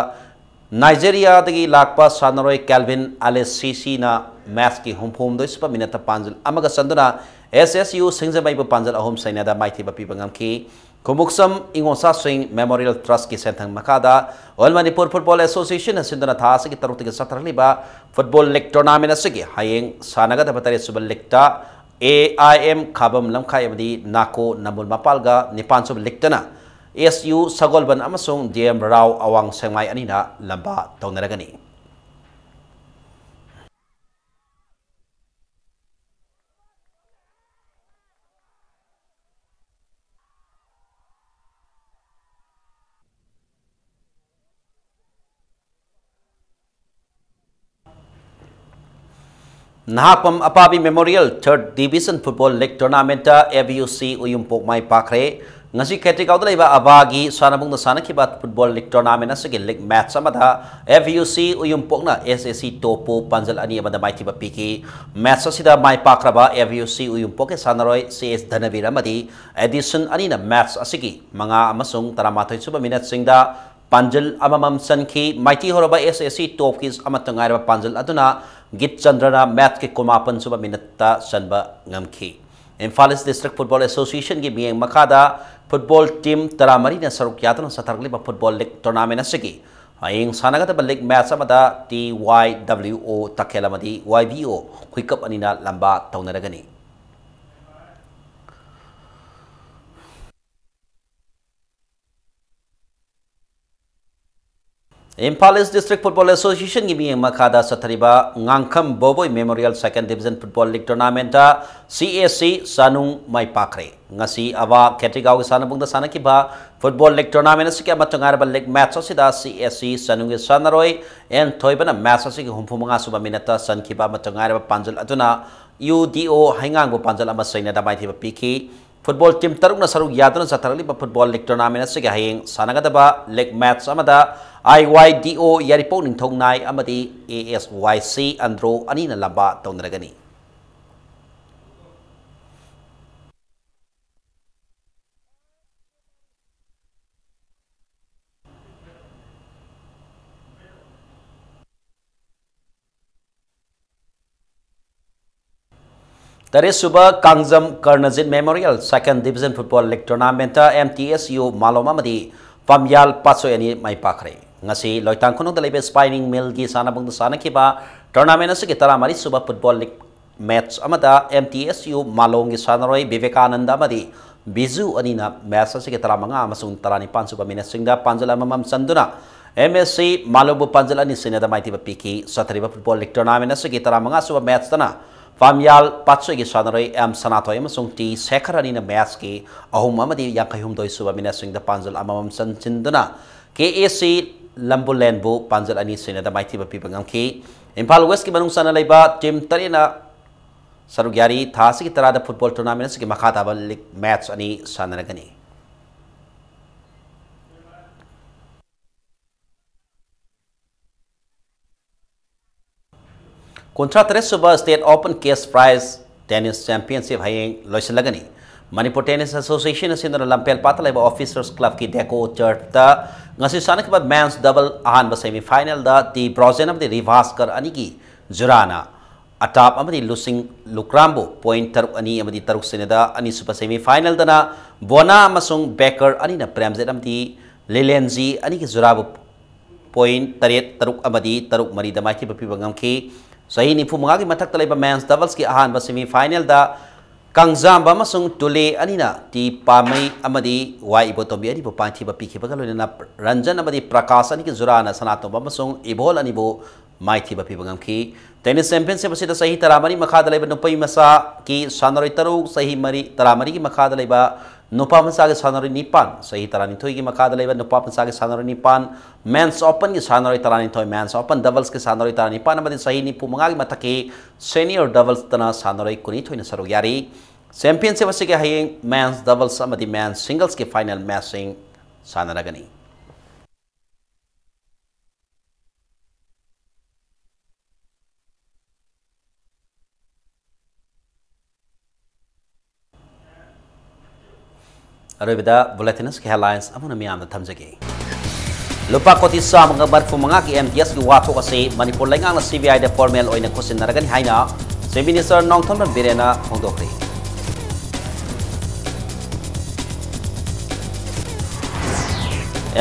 ꯅꯥꯏꯖꯦꯔꯤꯌꯥꯗꯒꯤ ꯂꯥꯛꯄ ꯁꯥꯟꯅꯔꯣꯏ ꯀꯦꯜꯚꯤꯟ ꯑꯂꯦꯁꯤꯁꯤꯅ matchꯀꯤ ꯍꯨꯝꯐꯨꯍꯨꯝꯗꯣꯏ ꯁꯨꯕ minuteꯇ ꯄꯥꯟꯖꯜ ꯑꯃꯒ ꯆꯟꯗꯨꯅ S S U ꯁꯤꯡꯖꯃꯩꯕꯨ ꯄꯥꯟꯖꯜ ꯑꯍꯨꯝ ꯁꯩꯅꯗ ꯃꯥꯏꯊꯤꯕ ꯄꯤꯕ ꯉꯝꯈꯤ꯫ ꯈꯨꯃꯨꯛꯁꯝ ꯏꯉꯣꯁꯥꯁꯤꯡ Memorial Trustꯀꯤ ꯁꯦꯟꯊꯪ ꯃꯈꯥꯗ All Manipur Football Associationꯅ ꯁꯤꯟꯗꯨꯅ ꯊꯥ ꯑꯁꯤꯒꯤ ꯇꯔꯨꯛꯇꯒꯤ ꯆꯠꯊꯔꯛꯂꯤꯕ football league tournament ꯑꯁꯤꯒꯤ ꯍꯌꯦꯡ ꯁꯥꯟꯅꯒꯗꯕ ꯇꯔꯦꯠ ꯁꯨꯕ leagueꯇ A I M ꯈꯥꯕꯝ ꯂꯝꯈꯥꯏ ꯑꯃꯗꯤ ꯅꯥꯀꯣ ꯅꯝꯕꯨꯜ ꯃꯄꯥꯜꯒ ꯅꯤꯄꯥꯟ ꯁꯨꯕ leagueꯇꯅ S U ꯁꯒꯣꯜꯕꯟ ꯑꯃꯁꯨꯡ D M ꯔꯥꯎ ꯑꯋꯥꯡ ꯁꯦꯡꯃꯥꯏ ꯑꯅꯤꯅ ꯂꯝꯕꯥ ꯇꯧꯅꯔꯒꯅꯤ꯫ Nahakpam Apabi Memorial Third Division Football League Tournament F U C Uyumpok ꯃꯥꯏ ꯄꯥꯛꯈ꯭ꯔꯦ꯫ ꯉꯁꯤ ꯈꯦꯇ꯭ꯔꯤꯒꯥꯎꯗ ꯂꯩꯕ ꯑꯕꯥꯒꯤ ꯁꯥꯟꯅꯕꯨꯡꯗ ꯁꯥꯟꯅꯈꯤꯕ Football League Tournament ꯑꯁꯤꯒꯤ league match ꯑꯃꯗ ꯑꯦꯐ ꯌꯨ ꯁꯤ ꯎꯌꯨꯝꯄꯣꯛꯅ ꯑꯦꯁ ꯑꯦ ꯁꯤ ꯇꯣꯞꯄꯨ ꯄꯥꯟꯖꯜ ꯑꯅꯤ ꯑꯃꯗ ꯃꯥꯏꯊꯤꯕ ꯄꯤꯈꯤ꯫ Match ꯑꯁꯤꯗ ꯃꯥꯏ ꯄꯥꯛꯈ꯭ꯔꯕ ꯑꯦꯐ ꯌꯨ ꯁꯤ ꯎꯌꯨꯝꯄꯣꯛꯀꯤ ꯁꯥꯟꯅꯔꯣꯏ ꯁꯤ ꯑꯦꯁ ꯙꯅꯕꯤꯔ ꯑꯃꯗꯤ ꯑꯦꯗꯤꯁꯟ ꯑꯅꯤꯅ match ꯑꯁꯤꯒꯤ ꯃꯉꯥ ꯑꯃꯁꯨꯡ ꯇꯔꯥꯃꯥꯊꯣꯏ ꯁꯨꯕ minuteꯁꯤꯡꯗ ꯄꯥꯟꯖꯜ ꯑꯃꯃꯝ ꯆꯟꯈꯤ꯫ ꯃꯥꯏꯊꯤ ꯍꯧꯔꯕ ꯑꯦꯁ ꯑꯦ ꯁꯤ ꯇꯣꯞꯀꯤ ꯑꯃꯠꯇ ꯉꯥꯏꯔꯕ ꯄꯥꯟꯖꯜ ꯑꯗꯨꯅ ꯒꯤꯠ ꯆꯟꯗ꯭ꯔꯅ matchꯀꯤ ꯀꯨꯟꯃꯥꯄꯟ ꯁꯨꯕ minuteꯇ ꯆꯟꯕ ꯉꯝꯈꯤ꯫ ꯏꯝꯐꯥꯜ East District Football Associationꯒꯤ ꯃꯤꯠꯌꯦꯡ ꯃꯈꯥꯗ football team ꯇꯔꯥꯃꯔꯤꯅ ꯁꯔꯨꯛ ꯌꯥꯗꯨꯅ ꯆꯠꯊꯔꯛꯂꯤꯕ football league tournament ꯑꯁꯤꯒꯤ ꯍꯌꯦꯡ ꯁꯥꯟꯅꯒꯗꯕ league match ꯑꯃꯗ ꯇꯤ ꯋꯥꯏ ꯗꯕ꯭ꯂꯤꯎ ꯑꯣ ꯇꯈꯦꯜ ꯑꯃꯗꯤ ꯋꯥꯏ ꯕꯤ ꯑꯣ ꯈꯨꯏꯀꯞ ꯑꯅꯤꯅ ꯂꯝꯕꯥ ꯇꯧꯅꯔꯒꯅꯤ꯫ ꯏꯝꯐꯥꯜ East District Football Associationꯒꯤ ꯃꯤꯠꯌꯦꯡ ꯃꯈꯥꯗ ꯆꯠꯊꯔꯤꯕ ꯉꯥꯡꯈꯝ ꯕꯣꯕꯣꯏ Memorial Second Division Football League Tournamentꯇ C S C ꯆꯥꯅꯨꯡ ꯃꯥꯏ ꯄꯥꯛꯈ꯭ꯔꯦ꯫ ꯉꯁꯤ ꯑꯕꯥ ꯈꯦꯇ꯭ꯔꯤꯒꯥꯎꯒꯤ ꯁꯥꯟꯅꯕꯨꯡꯗ ꯁꯥꯟꯅꯈꯤꯕ football league tournament ꯑꯁꯤꯒꯤ ꯑꯃꯠꯇ ꯉꯥꯏꯔꯕ league match ꯑꯁꯤꯗ ꯁꯤ ꯑꯦꯁ ꯁꯤ ꯆꯥꯅꯨꯡꯒꯤ ꯁꯥꯟꯅꯔꯣꯏ ꯑꯦꯟ ꯊꯣꯏꯕꯅ match ꯑꯁꯤꯒꯤ ꯍꯨꯝꯐꯨ ꯃꯉꯥ ꯁꯨꯕ minuteꯇ ꯆꯟꯈꯤꯕ ꯑꯃꯠꯇ ꯉꯥꯏꯔꯕ ꯄꯥꯟꯖꯜ ꯑꯗꯨꯅ ꯌꯨ ꯗꯤ ꯑꯣ ꯍꯩꯉꯥꯡꯕꯨ ꯄꯥꯟꯖꯜ ꯑꯃ ꯁꯩꯅꯗ ꯃꯥꯏꯊꯤꯕ ꯄꯤꯈꯤ꯫ Football team ꯇꯔꯨꯛꯅ ꯁꯔꯨꯛ ꯌꯥꯗꯨꯅ ꯆꯠꯊꯔꯛꯂꯤꯕ football league tournament ꯑꯁꯤꯒꯤ ꯍꯌꯦꯡ ꯁꯥꯟꯅꯒꯗꯕ league match ꯑꯃꯗ ꯑꯥꯏ ꯋꯥꯏ ꯗꯤ ꯑꯣ ꯌꯥꯏꯔꯤꯄꯣꯛ ꯅꯤꯡꯊꯧ ꯅꯥꯏ ꯑꯃꯗꯤ ꯑꯦ ꯑꯦꯁ ꯋꯥꯏ ꯁꯤ ꯑꯟꯗ꯭ꯔꯣ ꯑꯅꯤꯅ ꯂꯝꯕꯥ ꯇꯧꯅꯔꯒꯅꯤ꯫ ꯇꯔꯦꯠ ꯁꯨꯕ Kangjam Karnajit Memorial Second Division Football League Tournamentꯇ M T S U Malom ꯑꯃꯗꯤ ꯄꯥꯝꯌꯥꯜ ꯄꯥꯠꯁꯣꯏ ꯑꯅꯤ ꯃꯥꯏ ꯄꯥꯛꯈ꯭ꯔꯦ꯫ ꯉꯁꯤ ꯂꯣꯏꯇꯥꯡ ꯈꯨꯅꯧꯗ ꯂꯩꯕ Spinning Millꯒꯤ ꯁꯥꯟꯅꯕꯨꯡꯗ ꯁꯥꯟꯅꯈꯤꯕ tournament ꯑꯁꯤꯒꯤ ꯇꯔꯥꯃꯔꯤ ꯁꯨꯕ football league match ꯑꯃꯗ ꯑꯦꯝ ꯇꯤ ꯑꯦꯁ ꯌꯨ ꯃꯥꯂꯣꯝꯒꯤ ꯁꯥꯟꯅꯔꯣꯏ ꯕꯤꯕꯦꯀꯥꯅꯟꯗ ꯑꯃꯗꯤ ꯕꯤꯖꯨ ꯑꯅꯤꯅ match ꯑꯁꯤꯒꯤ ꯇꯔꯥꯃꯉꯥ ꯑꯃꯁꯨꯡ ꯇꯔꯥꯅꯤꯄꯥꯟ ꯁꯨꯕ minuteꯁꯤꯡꯗ ꯄꯥꯟꯖꯜ ꯑꯃꯃꯝ ꯆꯟꯗꯨꯅ ꯑꯦꯝ ꯑꯦꯁ ꯁꯤ ꯃꯥꯂꯣꯝꯕꯨ ꯄꯥꯟꯖꯜ ꯑꯅꯤ ꯁꯩꯅꯗ ꯃꯥꯏꯊꯤꯕ ꯄꯤꯈꯤ꯫ ꯆꯠꯊꯔꯤꯕ football league tournament ꯑꯁꯤꯒꯤ ꯇꯔꯥꯃꯉꯥ ꯁꯨꯕ matchꯇꯅ ꯄꯥꯝꯌꯥꯜ ꯄꯥꯠꯁꯣꯏꯒꯤ ꯁꯥꯟꯅꯔꯣꯏ ꯑꯦꯝ ꯁꯅꯥꯊꯣꯏ ꯑꯃꯁꯨꯡ ꯇꯤ ꯁꯦꯈꯔ ꯑꯅꯤꯅ matchꯀꯤ ꯑꯍꯨꯝ ꯑꯃꯗꯤ ꯌꯥꯡꯈꯩ ꯍꯨꯝꯗꯣꯏ ꯁꯨꯕ minuteꯁꯤꯡꯗ ꯄꯥꯟꯖꯜ ꯑꯃꯃꯝ ꯆꯟꯁꯤꯟꯗꯨꯅ ꯀꯦ ꯑꯦ ꯁꯤ ꯂꯝꯕꯨꯂꯦꯟꯕꯨ ꯄꯥꯟꯖꯜ ꯑꯅꯤ ꯁꯣꯏꯅꯗ ꯃꯥꯏꯊꯤꯕ ꯄꯤꯕ ꯉꯝꯈꯤ꯫ ꯏꯝꯐꯥꯜ ꯋꯦꯁꯀꯤ ꯃꯅꯨꯡ ꯆꯟꯅ ꯂꯩꯕ ꯇꯤꯝ ꯇꯔꯦꯠꯅ ꯁꯔꯨꯛ ꯌꯥꯔꯤ꯫ ꯊꯥ ꯑꯁꯤꯒꯤ ꯇꯔꯥꯗ ꯐꯨꯠꯕꯣꯜ ꯇꯣꯔꯅꯥꯃꯦꯟ ꯑꯁꯤꯒꯤ ꯃꯈꯥ ꯇꯥꯕ ꯂꯤꯒ ꯃꯦꯠꯆ ꯑꯅꯤ ꯁꯥꯟꯅꯔꯒꯅꯤ꯫ ꯀꯨꯟꯊ꯭ꯔꯥ ꯇꯔꯦꯠ ꯁꯨꯕ State Open Cash Prize Tennis Championship ꯍꯌꯦꯡ ꯂꯣꯏꯁꯤꯜꯂꯒꯅꯤ꯫ ꯃꯅꯤꯄꯨꯔ ꯇꯦꯅꯤꯁ ꯑꯦꯁꯣꯁꯤꯌꯦꯁꯟꯅ ꯁꯤꯟꯗꯨꯅ ꯂꯝꯐꯦꯜ ꯄꯥꯠꯇ ꯂꯩꯕ ꯑꯣꯐꯤꯁꯔꯁ ꯀ꯭ꯂꯕꯀꯤ ꯗꯦꯀꯣ ꯇꯔꯐꯇ ꯉꯁꯤ ꯁꯥꯟꯅꯈꯤꯕ ꯃꯦꯟꯁ ꯗꯕꯜ ꯑꯍꯥꯟꯕ ꯁꯦꯃꯤ ꯐꯥꯏꯅꯦꯜꯗ ꯇꯤ ꯕ꯭ꯔꯣꯖꯦꯟ ꯑꯃꯗꯤ ꯔꯤꯚꯥꯁꯀꯔ ꯑꯅꯤꯒꯤ ꯖꯨꯔꯥꯅ ꯑꯇꯥꯞ ꯑꯃꯗꯤ ꯂꯨꯁꯤꯡ ꯂꯨꯀ꯭ꯔꯥꯝꯕꯨ ꯄꯣꯏꯟ ꯇꯔꯨꯛ ꯑꯅꯤ ꯑꯃꯗꯤ ꯇꯔꯨꯛ ꯁꯤꯅꯗ ꯑꯅꯤꯁꯨꯕ ꯁꯦꯃꯤ ꯐꯥꯏꯅꯦꯜꯗꯅ ꯕꯣꯅꯥ ꯑꯃꯁꯨꯡ ꯕꯦꯀꯔ ꯑꯅꯤꯅ ꯄ꯭ꯔꯦꯝꯖꯤꯠ ꯑꯃꯗꯤ ꯂꯤꯂꯦꯟꯖꯤ ꯑꯅꯤꯒꯤ ꯖꯨꯔꯥꯕꯨ ꯄꯣꯏꯟ ꯇꯔꯦꯠ ꯇꯔꯨꯛ ꯑꯃꯗꯤ ꯇꯔꯨꯛ ꯃꯔꯤꯗ ꯃꯥꯏꯊꯤꯕ ꯄꯤꯕ ꯉꯝꯈꯤ꯫ ꯆꯍꯤ ꯅꯤꯐꯨ ꯃꯉꯥꯒꯤ ꯃꯊꯛꯇ ꯂꯩꯕ ꯃꯦꯟꯁ ꯗꯕꯜꯁꯀꯤ ꯑꯍꯥꯟꯕ ꯁꯦꯃꯤ ꯐꯥꯏꯅꯦꯜꯗ ꯀꯪꯖꯥꯝꯕ ꯑꯃꯁꯨꯡ ꯇꯨꯂꯦ ꯑꯅꯤꯅ ꯇꯤ ꯄꯥꯃꯩ ꯑꯃꯗꯤ ꯋꯥꯏ ꯏꯕꯣꯇꯣꯝꯕꯤ ꯑꯅꯤꯕꯨ ꯃꯥꯏꯊꯤꯕ ꯄꯤꯈꯤꯕꯒ ꯂꯣꯏꯅꯅ ꯔꯟꯖꯟ ꯑꯃꯗꯤ ꯄ꯭ꯔꯀꯥꯁ ꯑꯅꯤꯒꯤ ꯖꯨꯔꯥꯅ ꯁꯅꯥꯇꯣꯝꯕ ꯑꯃꯁꯨꯡ ꯏꯕꯣꯜ ꯑꯅꯤꯕꯨ ꯃꯥꯏꯊꯤꯕ ꯄꯤꯕ ꯉꯝꯈꯤ꯫ ꯇꯦꯅꯤꯁ ꯆꯦꯝꯄꯤꯌꯟꯁꯤꯞ ꯑꯁꯤꯗ ꯆꯍꯤ ꯇꯔꯥꯃꯔꯤ ꯃꯈꯥꯗ ꯂꯩꯕ ꯅꯨꯄꯤ ꯃꯆꯥꯒꯤ ꯁꯥꯟꯅꯔꯣꯏ ꯇꯔꯨꯛ, ꯆꯍꯤ ꯃꯔꯤ, ꯇꯔꯥꯃꯔꯤꯒꯤ ꯃꯈꯥꯗ ꯂꯩꯕ ꯅꯨꯄꯥ ꯃꯆꯥꯒꯤ ꯁꯥꯟꯅꯔꯣꯏ ꯅꯤꯄꯥꯟ, ꯆꯍꯤ ꯇꯔꯥꯅꯤꯊꯣꯏꯒꯤ ꯃꯈꯥꯗ ꯂꯩꯕ ꯅꯨꯄꯥ ꯃꯆꯥꯒꯤ ꯁꯥꯟꯅꯔꯣꯏ ꯅꯤꯄꯥꯟ, ꯃꯦꯟꯁ ꯑꯣꯄꯟꯒꯤ ꯁꯥꯟꯅꯔꯣꯏ ꯇꯔꯥꯅꯤꯊꯣꯏ, ꯃꯦꯟꯁ ꯑꯣꯄꯟ ꯗꯕꯜꯁꯀꯤ ꯁꯥꯟꯅꯔꯣꯏ ꯇꯔꯥꯅꯤꯄꯥꯟ ꯑꯃꯗꯤ ꯆꯍꯤ ꯅꯤꯐꯨ ꯃꯉꯥꯒꯤ ꯃꯊꯛꯀꯤ ꯁꯦꯅꯤꯌꯔ ꯗꯕꯜꯁꯇꯅ ꯁꯥꯟꯅꯔꯣꯏ ꯀꯨꯟꯅꯤꯊꯣꯏꯅ ꯁꯔꯨꯛ ꯌꯥꯔꯤ꯫ ꯆꯦꯝꯄꯤꯌꯟꯁꯤꯞ ꯑꯁꯤꯒꯤ ꯍꯌꯦꯡ ꯃꯦꯟꯁ ꯗꯕꯜꯁ ꯑꯃꯗꯤ ꯃꯦꯟꯁ ꯁꯤꯡꯒꯜꯁꯀꯤ ꯐꯥꯏꯅꯦꯜ ꯃꯦꯆꯁꯤꯡ ꯁꯥꯟꯅꯔꯒꯅꯤ꯫ ꯑꯔꯣꯏꯕꯗ ꯕꯨꯂꯦꯇꯤꯟꯁꯀꯤ ꯍꯦꯗꯂꯥꯏꯟꯁ ꯑꯃꯨꯛ ꯃꯤꯌꯥꯝꯗ ꯊꯝꯖꯒꯦ꯫ ꯂꯨꯄꯥ ꯀꯣꯇꯤ ꯆꯥꯝꯃꯒ ꯃꯔꯤꯐꯨ ꯃꯉꯥꯒꯤ ꯑꯦꯝ ꯗꯤ ꯑꯦꯁꯀꯤ ꯋꯥꯊꯣꯛ ꯑꯁꯤ ꯃꯅꯤꯄꯨꯔ ꯂꯩꯉꯥꯛꯅ ꯁꯤ ꯕꯤ ꯑꯥꯏꯗ ꯐꯣꯔꯃꯦꯜ ꯑꯣꯏꯅ ꯈꯨꯠꯁꯤꯟꯅꯔꯒꯅꯤ ꯍꯥꯏꯅ ꯆꯤꯐ ꯃꯤꯅꯤꯁꯇꯔ ꯅꯣꯡꯊꯣꯝꯕꯝ ꯕꯤꯔꯦꯟꯅ ꯐꯣꯡꯗꯣꯛꯈ꯭ꯔꯦ꯫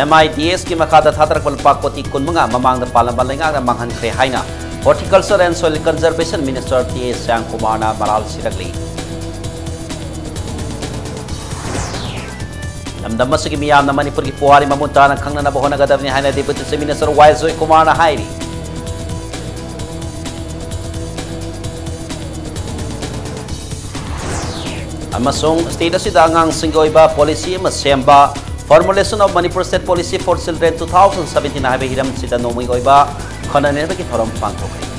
ꯑꯦꯝ ꯑꯥꯏ ꯗꯤ ꯑꯦꯁꯀꯤ ꯃꯈꯥꯗ ꯊꯥꯗꯔꯛꯄ ꯂꯨꯄꯥ ꯀꯣꯇꯤ ꯀꯨꯟꯃꯉꯥ ꯃꯃꯥꯡꯗ ꯄꯥꯜꯂꯝꯕ ꯂꯩꯉꯥꯛꯅ ꯃꯥꯡꯍꯟꯈ꯭ꯔꯦ ꯍꯥꯏꯅ Horticulture and Soil Conservation Minister T A ꯁ꯭ꯌꯥꯝꯀꯨꯃꯥꯔꯅ ꯃꯔꯥꯜ ꯁꯤꯔꯛꯂꯤ꯫ ꯂꯝꯗꯝ ꯑꯁꯤꯒꯤ ꯃꯤꯌꯥꯝꯅ ꯃꯅꯤꯄꯨꯔꯒꯤ ꯄꯨꯋꯥꯔꯤ ꯃꯃꯨꯠ ꯇꯥꯅ ꯈꯪꯅꯅꯕ ꯍꯣꯠꯅꯒꯗꯕꯅꯤ ꯍꯥꯏꯅ ꯗꯤꯄꯨꯇꯤ ꯆꯤꯐ ꯃꯤꯅꯤꯁꯇꯔ ꯋꯥꯏ ꯖꯣꯏꯀꯨꯃꯥꯔꯅ ꯍꯥꯏꯔꯤ꯫ ꯑꯃꯁꯨꯡ ꯁ꯭ꯇꯦꯠ ꯑꯁꯤꯗ ꯑꯉꯥꯡꯁꯤꯡꯒꯤ ꯑꯣꯏꯕ ꯄꯣꯂꯤꯁꯤ ꯑꯃ ꯁꯦꯝꯕ, Formulation of Manipur State Policy for Children two thousand seventeen ꯍꯥꯏꯕ ꯍꯤꯔꯝꯁꯤꯗ ꯅꯣꯡꯃꯒꯤ ꯑꯣꯏꯕ ꯈꯟꯅ ꯅꯩꯅꯕꯒꯤ ꯊꯧꯔꯝ ꯄꯥꯡꯊꯣꯛꯈ꯭ꯔꯦ꯫